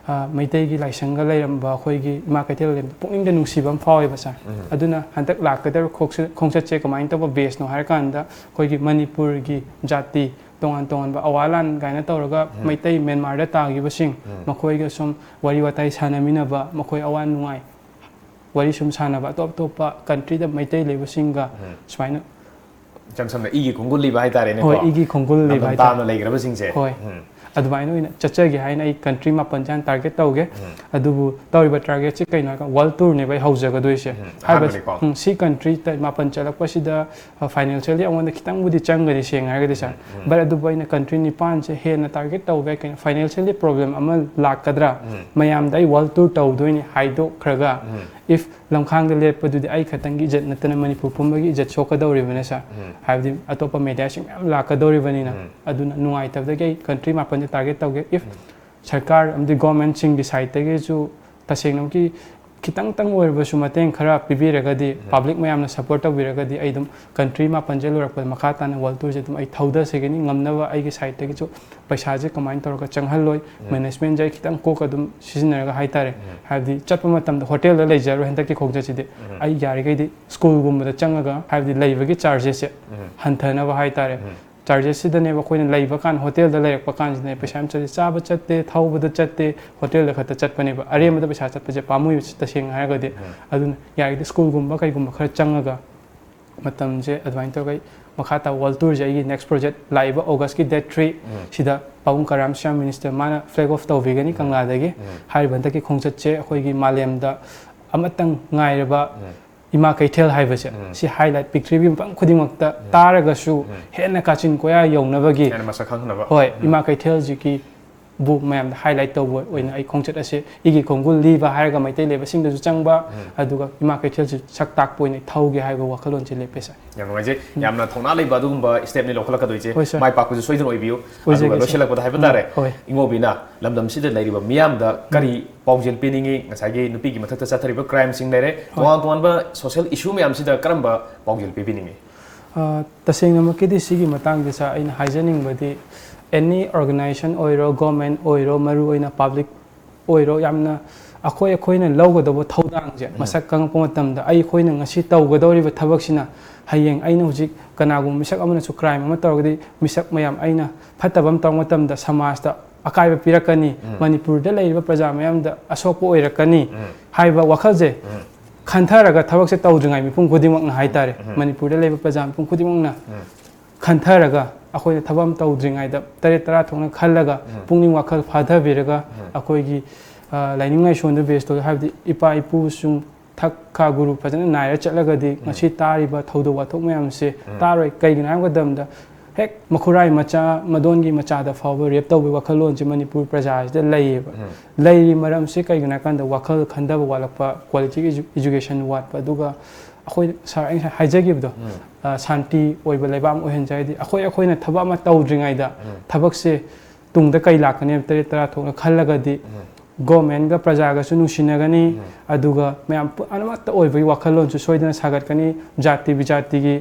ꯑ, ꯃꯩꯇꯩꯒꯤ ꯂꯥꯏꯁꯪꯒ ꯂꯩꯔꯝꯕ ꯑꯩꯈꯣꯏꯒꯤ ꯏꯃꯥ ꯀꯩꯊꯦꯜ ꯂꯩꯔꯝꯕꯗꯣ ꯄꯨꯛꯅꯤꯡꯗ ꯅꯨꯡꯁꯤꯕ ꯑꯃ ꯐꯥꯎꯋꯦꯕ, ꯁꯥꯔ꯫ ꯎꯝ꯫ ꯑꯗꯨꯅ ꯍꯟꯗꯛ ꯂꯥꯛꯀꯗꯧꯔꯤꯕ ꯈꯣꯡꯆꯠ-, ꯈꯣꯡꯆꯠꯁꯦ ꯀꯃꯥꯏꯅ ꯇꯧꯕ ꯕꯦꯁꯅꯣ ꯍꯥꯏꯔꯀꯥꯟꯗ, ꯑꯩꯈꯣꯏꯒꯤ ꯃꯅꯤꯄꯨꯔꯒꯤ ꯖꯥꯇꯤ ꯇꯣꯉꯥꯟ ꯇꯣꯉꯥꯟꯕ ꯑꯋꯥ ꯂꯥꯟ ꯀꯥꯏꯅ ꯇꯧꯔꯒ ꯎꯝ꯫ ꯃꯩꯇꯩ ꯃ꯭ꯌꯥꯟꯃꯥꯔꯗ ꯇꯥꯈꯤꯕꯁꯤꯡ, ꯎꯝ꯫ ꯃꯈꯣꯏꯒ ꯁꯨꯝ ꯋꯥꯔꯤ ꯋꯥꯇꯥꯏ ꯁꯥꯟꯅꯃꯤꯟꯅꯕ, ꯃꯈꯣꯏ ꯑꯋꯥ ꯅꯨꯡꯉꯥꯏ ꯋꯥꯔꯤ ꯁꯨꯝ ꯁꯥꯟꯅꯕ, ꯑꯇꯣꯞ ꯑꯇꯣꯞꯄ ꯀꯟꯇ꯭ꯔꯤꯗ ꯃꯩꯇꯩ ꯂꯩꯕꯁꯤꯡꯒ ꯎꯝ꯫ ꯁꯨꯃꯥꯏꯅ ꯏꯆꯝ ꯁꯝꯅ ꯏꯒꯤ ꯈꯣꯡꯒꯨꯜ ꯂꯤꯕ ꯍꯥꯏꯇꯥꯔꯦꯅꯦꯀꯣ꯫ ꯍꯣꯏ, ꯏꯒꯤ ꯈꯣꯡꯒꯨꯜ ꯂꯤꯕ ꯅꯝꯗꯝ ꯍꯥꯏꯇꯥꯔꯦ꯫ ꯇꯥꯝꯅ ꯂꯩꯈ꯭ꯔꯕꯁꯤꯡꯁꯦ꯫ ꯍꯣꯏ꯫ ꯎꯝ꯫ ꯑꯗꯨꯃꯥꯏꯅ ꯑꯣꯏꯅ ꯆꯠꯆꯒꯦ ꯍꯥꯏꯅ ꯑꯩ ꯀꯟꯇ꯭ꯔꯤ ꯃꯥꯄꯟꯁꯦ ꯍꯥꯟꯅ ꯇꯥꯔꯒꯦꯠ ꯇꯧꯒꯦ꯫ ꯎꯝ꯫ ꯑꯗꯨꯕꯨ ꯇꯧꯔꯤꯕ ꯇꯥꯔꯒꯦꯠꯁꯦ ꯀꯩꯅꯣ ꯍꯥꯏꯔꯀꯥꯟꯗ ꯋꯥꯔꯜ ꯇꯨꯔꯅꯦꯕ ꯑꯩ ꯍꯧꯖꯒꯗꯣꯏꯁꯦ꯫ ꯎꯝ, ꯍꯥꯏꯕ-, ꯑꯍꯥꯟꯕꯅꯤꯀꯣ꯫ ꯎꯝ, ꯁꯤ ꯀꯟꯇ꯭ꯔꯤ ꯇ-, ꯃꯥꯄꯟ ꯆꯠꯂꯛꯄꯁꯤꯗ, ꯑ, ꯐꯥꯏꯅꯥꯟꯁꯤꯌꯦꯜꯂꯤ ꯑꯩꯉꯣꯟꯗ ꯈꯤꯇꯪꯕꯨꯗꯤ ꯆꯪꯒꯅꯤ ꯁꯦꯡꯅ ꯍꯥꯏꯔꯒꯗꯤ, ꯁꯥꯔ꯫ ꯎꯝ, ꯎꯝ꯫ ꯕꯠ ꯑꯗꯨꯕꯨ ꯑꯩꯅ ꯀꯟꯇ꯭ꯔꯤ ꯅꯤꯄꯥꯟꯁꯦ ꯍꯦꯟꯅ ꯇꯥꯔꯒꯦꯠ ꯇꯧꯕ ꯌꯥꯏ꯫ ꯀꯩꯅꯣ, ꯐꯥꯏꯅꯥꯟꯁꯤꯌꯦꯜꯂꯤ ꯄ꯭ꯔꯣꯕ꯭ꯂꯦꯝ ꯑꯃ ꯂꯥꯛꯀꯗ꯭ꯔꯥ? ꯎꯝ꯫ ꯃꯌꯥꯝꯗ ꯑꯩ ꯋꯥꯔꯜ ꯇꯨꯔ ꯇꯧꯗꯣꯏꯅꯤ ꯍꯥꯏꯗꯣꯛꯈ꯭ꯔꯒ, ꯎꯝ꯫ ꯏꯐ ꯂꯝꯈꯥꯡꯗ ꯂꯦꯞꯄꯗꯨꯗꯤ ꯑꯩ ꯈꯛꯇꯪꯒꯤ ꯏꯖꯠ ꯅꯠꯇꯅ ꯃꯅꯤꯄꯨꯔ ꯄꯨꯝꯕꯒꯤ ꯏꯖꯠ ꯁꯣꯛꯀꯗꯧꯔꯤꯕꯅꯦ, ꯁꯥꯔ꯫ ꯎꯝ꯫ ꯍꯥꯏꯕꯗꯤ ꯑꯇꯣꯞꯄ ꯃꯦꯗꯤꯌꯥꯁꯤꯡ ꯃꯌꯥꯝ ꯂꯥꯛꯀꯗꯧꯔꯤꯕꯅꯤꯅ꯫ ꯎꯝ꯫ ꯑꯗꯨꯅ ꯅꯨꯡꯉꯥꯏꯇꯕꯗꯒꯤ ꯑꯩ ꯀꯟꯇ꯭ꯔꯤ ꯃꯥꯄꯟꯁꯦ ꯇꯥꯔꯒꯦꯠ ꯇꯧꯒꯦ꯫ ꯏꯐ ꯎꯝ꯫ ꯁꯔꯀꯥꯔ ꯑꯃꯗꯤ ꯒꯣꯔꯃꯦꯟꯁꯤꯡꯒꯤ ꯁꯥꯏꯠꯇꯒꯤꯁꯨ ꯇꯁꯦꯡꯅꯃꯛꯀꯤ ꯈꯤꯇꯪꯇꯪ ꯑꯣꯏꯔꯕꯁꯨ ꯃꯇꯦꯡ ꯈꯔ ꯄꯤꯕꯤꯔꯒꯗꯤ, ꯄꯕ꯭ꯂꯤꯛ ꯃꯌꯥꯝꯅ ꯁꯞꯄꯣꯔꯠ ꯇꯧꯕꯤꯔꯒꯗꯤ, ꯑꯩ ꯑꯗꯨꯝ ꯀꯟꯇ꯭ꯔꯤ ꯃꯥꯄꯟꯁꯦ ꯂꯣꯏꯔꯛꯄꯗ ꯃꯈꯥ ꯇꯥꯅ ꯋꯥꯔꯜ ꯇꯨꯔꯁꯦ ꯑꯗꯨꯝ ꯑꯩ ꯊꯧꯗꯖꯒꯅꯤ꯫ ꯉꯝꯅꯕ ꯑꯩꯒꯤ ꯁꯥꯏꯠꯇꯒꯤꯁꯨ ꯄꯩꯁꯥꯁꯦ ꯀꯃꯥꯏꯅ ꯇꯧꯔꯒ ꯆꯪꯍꯜꯂꯣꯏ, ꯃꯦꯅꯦꯖꯃꯦꯟꯁꯦ ꯑꯩ ꯈꯤꯇꯪ ꯀꯣꯛ ꯑꯗꯨꯝ ꯁꯤꯖꯤꯟꯅꯔꯒ ꯍꯥꯏꯇꯥꯔꯦ꯫ ꯍꯥꯏꯕꯗꯤ ꯆꯠꯄ ꯃꯇꯝꯗ ꯍꯣꯇꯦꯜꯗ ꯂꯩꯖꯔꯣꯏ ꯍꯟꯗꯛꯀꯤ ꯈꯣꯡꯆꯠꯁꯤꯗꯤ꯫ ꯑꯩ ꯌꯥꯔꯤꯈꯩꯗꯤ ꯁ꯭ꯀꯨꯜꯒꯨꯝꯕꯗ ꯆꯪꯉꯒ, ꯍꯥꯏꯕꯗꯤ ꯂꯩꯕꯒꯤ ꯆꯥꯔꯖꯦꯁꯁꯦ ꯍꯟꯊꯅꯕ ꯍꯥꯏꯇꯥꯔꯦ꯫ ꯆꯥꯔꯖꯦꯁꯁꯤꯗꯅꯦꯕ ꯑꯩꯈꯣꯏꯅ ꯂꯩꯕ ꯀꯥꯟ, ꯍꯣꯇꯦꯜꯗ ꯂꯩꯔꯛꯄ ꯀꯥꯟꯁꯤꯗꯅꯦ ꯄꯩꯁꯥ ꯌꯥꯝ ꯆꯠꯂꯤ꯫ ꯆꯥꯕ ꯆꯠꯇꯦ, ꯊꯧꯕꯗ ꯆꯠꯇꯦ, ꯍꯣꯇꯦꯜꯗ ꯈꯛꯇ ꯆꯠꯄꯅꯦꯕ꯫ ꯑꯔꯦꯝꯕꯗ ꯄꯩꯁꯥ ꯆꯠꯄꯁꯦ ꯄꯥꯝꯃꯨꯏꯕ, ꯇꯁꯦꯡꯅ ꯍꯥꯏꯔꯒꯗꯤ꯫ ꯑꯗꯨꯅ ꯌꯥꯔꯤꯗꯤ ꯁ꯭ꯀꯨꯜꯒꯨꯝꯕ ꯀꯩꯒꯨꯝꯕ ꯈꯔ ꯆꯪꯉꯒ ꯃꯇꯝꯁꯦ ꯑꯗꯨꯃꯥꯏꯅ ꯇꯧꯔꯒ ꯑꯩ ꯃꯈꯥ ꯇꯥꯕ ꯋꯥꯔꯜ ꯇꯨꯔꯁꯦ ꯑꯩꯒꯤ ꯅꯦꯛꯁ ꯄ꯭ꯔꯣꯖꯦꯛ ꯂꯥꯛꯏꯕ ꯑꯣꯒꯁꯀꯤ ꯗꯦꯠ ꯊ꯭ꯔꯤ ꯁꯤꯗ ꯄꯥꯕꯨꯡ ꯀꯔꯥꯝ ꯁ꯭ꯌꯥꯝ ꯃꯤꯅꯤꯁꯇꯔ ꯃꯥꯅ ꯐ꯭ꯂꯦꯛ ꯑꯣꯐ ꯇꯧꯕꯤꯒꯅꯤ ꯀꯪꯂꯥꯗꯒꯤ꯫ ꯍꯥꯏꯔꯤꯕ ꯍꯟꯗꯛꯀꯤ ꯈꯣꯡꯆꯠꯁꯦ ꯑꯩꯈꯣꯏꯒꯤ ꯃꯥꯂꯦꯝꯗ ꯑꯃꯇꯪ ꯉꯥꯏꯔꯕ ꯏꯃꯥ ꯀꯩꯊꯦꯜ ꯍꯥꯏꯕꯁꯦ, ꯁꯤ ꯍꯥꯏꯂꯥꯏꯠ, ꯄ꯭ꯔꯤꯊꯤꯕꯤ ꯃꯐꯝ ꯈꯨꯗꯤꯡꯃꯛꯇ ꯇꯥꯔꯒꯁꯨ ꯍꯦꯟꯅ ꯀꯥꯆꯤꯟ ꯀꯣꯌꯥ ꯌꯧꯅꯕꯒꯤ, ꯍꯦꯟꯅ ꯃꯁꯛ ꯈꯪꯍꯟꯅꯕ꯫ ꯍꯣꯏ, ꯏꯃꯥ ꯀꯩꯊꯦꯜꯁꯤꯒꯤ ꯕꯨ ꯃꯌꯥꯝꯗ ꯍꯥꯏꯂꯥꯏꯠ ꯇꯧꯕ ꯑꯣꯏꯅ ꯑꯩ ꯈꯣꯡꯆꯠ ꯑꯁꯤ ꯏꯒꯤ ꯈꯣꯡꯒꯨꯜ ꯂꯤꯕ ꯍꯥꯏꯔꯒ ꯃꯩꯇꯩ ꯂꯩꯕꯁꯤꯡꯗꯁꯨ ꯆꯪꯕ, ꯑꯗꯨꯒ ꯏꯃꯥ ꯀꯩꯊꯦꯜꯁꯤ ꯁꯛ ꯇꯥꯛꯄ ꯑꯣꯏꯅ ꯊꯧꯒꯦ ꯍꯥꯏꯕ ꯋꯥꯈꯜꯂꯣꯟꯁꯤ ꯂꯦꯞꯄꯦ, ꯁꯥꯔ꯫ ꯌꯥꯝ ꯅꯨꯡꯉꯥꯏꯖꯩ꯫ ꯌꯥꯝꯅ ꯊꯧꯅꯥ ꯂꯩꯕ ꯑꯗꯨꯒꯨꯝꯕ ꯁ꯭ꯇꯦꯞꯅꯤ ꯂꯧꯈꯠꯂꯛꯀꯗꯣꯏꯁꯦ꯫ ꯍꯣꯏ, ꯁꯥꯔ꯫ ꯃꯥꯏ ꯄꯥꯛꯄꯁꯨ ꯁꯣꯏꯗꯅ ꯑꯣꯏꯕꯤꯌꯨ꯫ ꯑꯣꯏꯖꯒꯦ, ꯑꯗꯨꯒ ꯁꯥꯔ꯫ ꯂꯣꯏꯁꯤꯜꯂꯛꯄꯗ ꯍꯥꯏꯕ ꯇꯥꯔꯦ, ꯍꯣꯏ꯫ ꯏꯉꯣꯕꯤꯅ ꯂꯝꯗꯝꯁꯤꯗ ꯂꯩꯔꯤꯕ ꯃꯤꯌꯥꯝꯗ ꯀꯔꯤ ꯄꯥꯎꯖꯦꯜ ꯄꯤꯅꯤꯡꯉꯤ? ꯉꯁꯥꯏꯒꯤ ꯅꯨꯄꯤꯒꯤ ꯃꯊꯛꯇ ꯆꯠꯊꯔꯤꯕ ꯀ꯭ꯔꯥꯏꯝꯁꯤꯡ ꯂꯩꯔꯦ, ꯍꯣꯏ꯫ ꯇꯣꯉꯥꯟ ꯇꯣꯉꯥꯟꯕ ꯁꯣꯁꯤꯌꯦꯜ ꯏꯁꯨ ꯃꯌꯥꯝꯁꯤꯗ ꯀꯔꯝꯕ ꯄꯥꯎꯖꯦꯜ ꯄꯤꯕꯤꯅꯤꯡꯉꯤ? ꯑ, ꯇꯁꯦꯡꯅꯃꯛꯀꯤꯗꯤ ꯁꯤꯒꯤ ꯃꯇꯥꯡꯗ, ꯁꯥꯔ, ꯑꯩꯅ ꯍꯥꯏꯖꯅꯤꯡꯕꯗꯤ, ꯑꯦꯅꯤ ꯑꯣꯔꯒꯅꯥꯏꯖꯦꯁꯟ ꯑꯣꯏꯔꯣ, ꯒꯣꯔꯃꯦꯟ ꯑꯣꯏꯔꯣ, ꯃꯔꯨꯑꯣꯏꯅ ꯄꯕ꯭ꯂꯤꯛ ꯑꯣꯏꯔꯣ, ꯌꯥꯝꯅ ꯑꯩꯈꯣꯏ ꯑꯩꯈꯣꯏꯅ ꯂꯧꯒꯗꯧꯕ ꯊꯧꯗꯥꯡꯁꯦ ꯃꯁꯛ ꯈꯪꯉꯛꯄ ꯃꯇꯝꯗ, ꯑꯩꯈꯣꯏꯅ ꯉꯁꯤ ꯇꯧꯒꯗꯧꯔꯤꯕ ꯊꯕꯛꯁꯤꯅ ꯍꯌꯦꯡ ꯑꯩꯅ ꯍꯧꯖꯤꯛ ꯀꯅꯥꯒꯨꯝꯕ ꯃꯤꯁꯛ ꯑꯃꯅꯁꯨ ꯀ꯭ꯔꯥꯏꯝ ꯑꯃ ꯇꯧꯔꯒꯗꯤ, ꯃꯤꯁꯛ ꯃꯌꯥꯝ ꯑꯩꯅ ꯐꯠꯇꯕ ꯑꯃ ꯇꯧꯔꯛꯄ ꯃꯇꯝꯗ ꯁꯃꯥꯖꯇ ꯑꯀꯥꯏꯕ ꯄꯤꯔꯛꯀꯅꯤ, ꯃꯅꯤꯄꯨꯔꯗ ꯂꯩꯔꯤꯕ ꯄ꯭ꯔꯖꯥ ꯃꯌꯥꯝꯗ ꯑꯁꯣꯛꯄ ꯑꯣꯏꯔꯛꯀꯅꯤ ꯍꯥꯏꯕ ꯋꯥꯈꯜꯁꯦ ꯈꯟꯊꯔꯒ ꯊꯕꯛꯁꯦ ꯇꯧꯗ꯭ꯔꯤꯉꯩ ꯃꯤꯄꯨꯝ ꯈꯨꯗꯤꯡꯃꯛꯅ ꯍꯥꯏꯇꯥꯔꯦ, ꯃꯅꯤꯄꯨꯔꯗ ꯂꯩꯕ ꯄ꯭ꯔꯖꯥ ꯃꯤꯄꯨꯝ ꯈꯨꯗꯤꯡꯃꯛꯅ ꯈꯟꯊꯔꯒ, ꯑꯩꯈꯣꯏꯅ ꯊꯕꯛ ꯑꯃ ꯇꯧꯗ꯭ꯔꯤꯉꯩꯗ ꯇꯔꯦꯠ ꯇꯔꯥ ꯊꯣꯛꯅ ꯈꯜꯂꯒ, ꯄꯨꯛꯅꯤꯡ ꯋꯥꯈꯜ ꯐꯥꯊꯕꯤꯔꯒ, ꯑꯩꯈꯣꯏꯒꯤ, ꯑ, ꯂꯥꯏꯅꯤꯡ ꯂꯥꯏꯁꯣꯟꯗ ꯕꯦꯁ ꯇꯧꯔꯒ, ꯍꯥꯏꯕꯗꯤ ꯏꯄꯥ ꯏꯄꯨꯁꯤꯡ ꯊꯛ ꯈꯥ ꯒꯨꯔꯨ ꯐꯖꯅ ꯅꯥꯏꯔ ꯆꯠꯂꯒꯗꯤ ꯉꯁꯤ ꯇꯥꯔꯤꯕ ꯊꯧꯗꯣꯛ ꯋꯥꯊꯣꯛ ꯃꯌꯥꯝꯁꯦ ꯇꯥꯔꯣꯏ꯫ ꯀꯩꯒꯤꯅꯣ ꯍꯥꯏꯕ ꯃꯇꯝꯗ ꯍꯦꯛ ꯃꯈꯨꯔꯥꯏ ꯃꯆꯥ, ꯃꯗꯣꯟꯒꯤ ꯃꯆꯥꯗ ꯐꯥꯎꯕ ꯔꯦꯞ ꯇꯧꯕꯒꯤ ꯋꯥꯈꯜꯂꯣꯟꯁꯦ ꯃꯅꯤꯄꯨꯔ ꯄ꯭ꯔꯖꯥꯁꯤꯗ ꯂꯩꯌꯦꯕ꯫ ꯂꯩꯔꯤ ꯃꯔꯝꯁꯤ ꯀꯩꯒꯤꯅꯣ ꯍꯥꯏ ꯀꯥꯟꯗ ꯋꯥꯈꯜ ꯈꯟꯊꯕ ꯋꯥꯠꯂꯛꯄ, ꯀ꯭ꯋꯥꯂꯤꯇꯤ ꯏꯖꯨ-, ꯏꯖꯨꯀꯦꯁꯟ ꯋꯥꯠꯄ, ꯑꯗꯨꯒ ꯑꯩꯈꯣꯏ ꯁꯥꯔ ꯑꯩ ꯉꯁꯥꯏ ꯍꯥꯏꯖꯈꯤꯕꯗꯣ, ꯑ, ꯁꯥꯟꯇꯤ ꯑꯣꯏꯕ ꯂꯩꯕꯥꯛ ꯑꯃ ꯑꯣꯏꯍꯟꯖꯦ ꯍꯥꯏꯗꯤ ꯑꯩꯈꯣꯏ ꯑꯩꯈꯣꯏꯅ ꯊꯕꯛ ꯑꯃ ꯇꯧꯗ꯭ꯔꯤꯉꯩꯗ ꯊꯕꯛꯁꯦ ꯇꯨꯡꯗ ꯀꯩ ꯂꯥꯛꯀꯅꯤ ꯍꯥꯏꯕ ꯇꯔꯦꯠ ꯇꯔꯥ ꯊꯣꯛꯅ ꯈꯜꯂꯒꯗꯤ ꯒꯣꯔꯃꯦꯟꯒ ꯄ꯭ꯔꯖꯥꯒꯁꯨ ꯅꯨꯡꯁꯤꯅꯒꯅꯤ꯫ ꯑꯗꯨꯒ ꯃꯌꯥꯝ ꯄꯨ-, ꯑꯃꯠꯇ ꯑꯣꯏꯕꯒꯤ ꯋꯥꯈꯜꯂꯣꯟꯁꯨ ꯁꯣꯏꯗꯅ ꯁꯥꯒꯠꯀꯅꯤ꯫ ꯖꯥꯇꯤ ꯕꯤꯖꯥꯇꯤꯒꯤ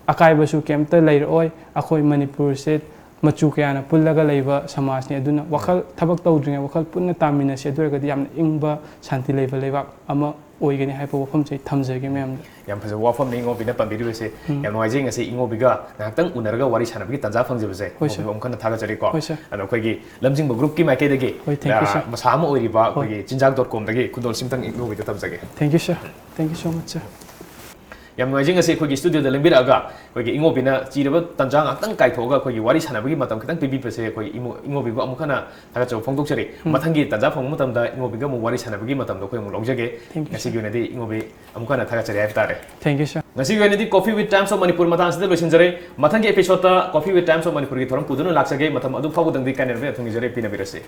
ꯑꯀꯥꯏꯕꯁꯨ ꯀꯩꯝꯇ ꯂꯩꯔꯛꯑꯣꯏ꯫ ꯑꯩꯈꯣꯏ ꯃꯅꯤꯄꯨꯔꯁꯦ ꯃꯆꯨ ꯀꯌꯥꯅ ꯄꯨꯜꯂꯒ ꯂꯩꯕ ꯁꯃꯥꯖꯅꯤ꯫ ꯑꯗꯨꯅ ꯋꯥꯈꯜ, ꯊꯕꯛ ꯇꯧꯗ꯭ꯔꯤꯉꯩ ꯋꯥꯈꯜ ꯄꯨꯟꯅ ꯇꯥꯃꯤꯟꯅꯁꯤ꯫ ꯑꯗꯨ ꯑꯣꯏꯔꯒꯗꯤ ꯌꯥꯝꯅ ꯏꯪꯕ, ꯁꯥꯟꯇꯤ ꯂꯩꯕ ꯂꯩꯕꯥꯛ ꯑꯃ ꯑꯣꯏꯒꯅꯤ ꯍꯥꯏꯕ ꯋꯥꯐꯝꯁꯦ ꯑꯩ ꯊꯝꯖꯒꯦ ꯃꯌꯥꯝꯗ꯫ ꯌꯥꯝ ꯐꯖꯕ ꯋꯥꯐꯝꯅꯤ ꯏꯉꯣꯕꯤꯅ ꯄꯟꯕꯤꯔꯤꯕꯁꯦ꯫ ꯎꯝ꯫ ꯌꯥꯝ ꯅꯨꯡꯉꯥꯏꯖꯩ ꯉꯁꯤ ꯏꯉꯣꯕꯤꯒ ꯉꯥꯏꯍꯥꯛꯇꯪ ꯎꯅꯔꯒ ꯋꯥꯔꯤ ꯁꯥꯟꯅꯕꯒꯤ ꯇꯥꯟꯖꯥ ꯐꯪꯖꯕꯁꯦ꯫ ꯍꯣꯏ, ꯏꯉꯣꯕꯤꯕꯨ ꯁꯔ꯫ ꯑꯃꯨꯛ ꯍꯟꯅ ꯊꯥꯒꯠꯆꯔꯤꯀꯣ꯫ ꯍꯣꯏ, ꯁꯔ꯫ ꯑꯗꯣ ꯑꯩꯈꯣꯏꯒꯤ ꯂꯝꯖꯤꯡꯕ ꯒ꯭ꯔꯨꯞꯀꯤ ꯃꯥꯏꯀꯩꯗꯒꯤ, ꯍꯣꯏ, thank you, ꯑ, ꯁꯔ꯫ ꯃꯁꯥ ꯑꯃ ꯑꯣꯏꯔꯤꯕ ꯍꯣꯏ꯫ ꯑꯩꯈꯣꯏꯒꯤ ꯆꯤꯟꯖꯥꯛ ꯗꯣꯠ ꯀꯣꯝꯗꯒꯤ ꯈꯨꯗꯣꯜꯁꯤꯝꯇꯪ ꯏꯉꯣꯕꯤꯗ ꯊꯝꯖꯒꯦ꯫ Thank you, sir. Thank you so much, sir. ꯌꯥꯝ ꯅꯨꯡꯉꯥꯏꯖꯩ ꯉꯁꯤ ꯑꯩꯈꯣꯏꯒꯤ ꯁ꯭ꯇꯨꯗꯤꯑꯣꯗ ꯂꯦꯡꯕꯤꯔꯛꯑꯒ ꯑꯩꯈꯣꯏꯒꯤ ꯏꯉꯣꯕꯤꯅ ꯆꯤꯔꯕ ꯇꯥꯟꯖꯥ ꯉꯥꯛꯇꯪ ꯀꯥꯏꯊꯣꯛꯑꯒ ꯑꯩꯈꯣꯏꯒꯤ ꯋꯥꯔꯤ ꯁꯥꯟꯅꯕꯒꯤ ꯃꯇꯝ ꯈꯤꯇꯪ ꯄꯤꯕꯤꯕꯁꯦ ꯑꯩꯈꯣꯏ ꯏꯃꯣ-, ꯏꯉꯣꯕꯤꯕꯨ ꯑꯃꯨꯛ ꯍꯟꯅ ꯊꯥꯒꯠꯆꯕ ꯐꯣꯡꯗꯣꯛꯆꯔꯤ꯫ ꯎꯝ꯫ ꯃꯊꯪꯒꯤ ꯇꯥꯟꯖꯥ ꯐꯪꯕ ꯃꯇꯝꯗ ꯏꯉꯣꯕꯤꯒ ꯑꯃꯨꯛ ꯋꯥꯔꯤ ꯁꯥꯟꯅꯕꯒꯤ ꯃꯇꯝꯗꯣ ꯑꯩꯈꯣꯏ ꯑꯃꯨꯛ ꯂꯧꯖꯒꯦ꯫ Thank you, sir. ꯉꯁꯤꯒꯤ ꯑꯣꯏꯅꯗꯤ ꯏꯉꯣꯕꯤ ꯑꯃꯨꯛ ꯍꯟꯅ ꯊꯥꯒꯠꯆꯔꯤ ꯍꯥꯏꯕ ꯇꯥꯔꯦ꯫ Thank you, sir. ꯉꯁꯤꯒꯤ ꯑꯣꯏꯅꯗꯤ Coffee with Times of Manipur ꯃꯇꯥꯡꯁꯤꯗ ꯂꯣꯏꯁꯤꯟꯖꯔꯦ꯫ ꯃꯊꯪꯒꯤ episodeꯇ Coffee with Times of Manipurꯒꯤ ꯊꯧꯔꯝ ꯄꯨꯗꯨꯅ ꯂꯥꯛꯆꯒꯦ꯫ ꯃꯇꯝ ꯑꯗꯨ ꯐꯥꯎꯕꯗꯪꯗꯤ ꯀꯥꯏꯅꯔꯕ ꯊꯨꯡꯖꯔꯦ, ꯄꯤꯅꯕꯤꯔꯁꯤ꯫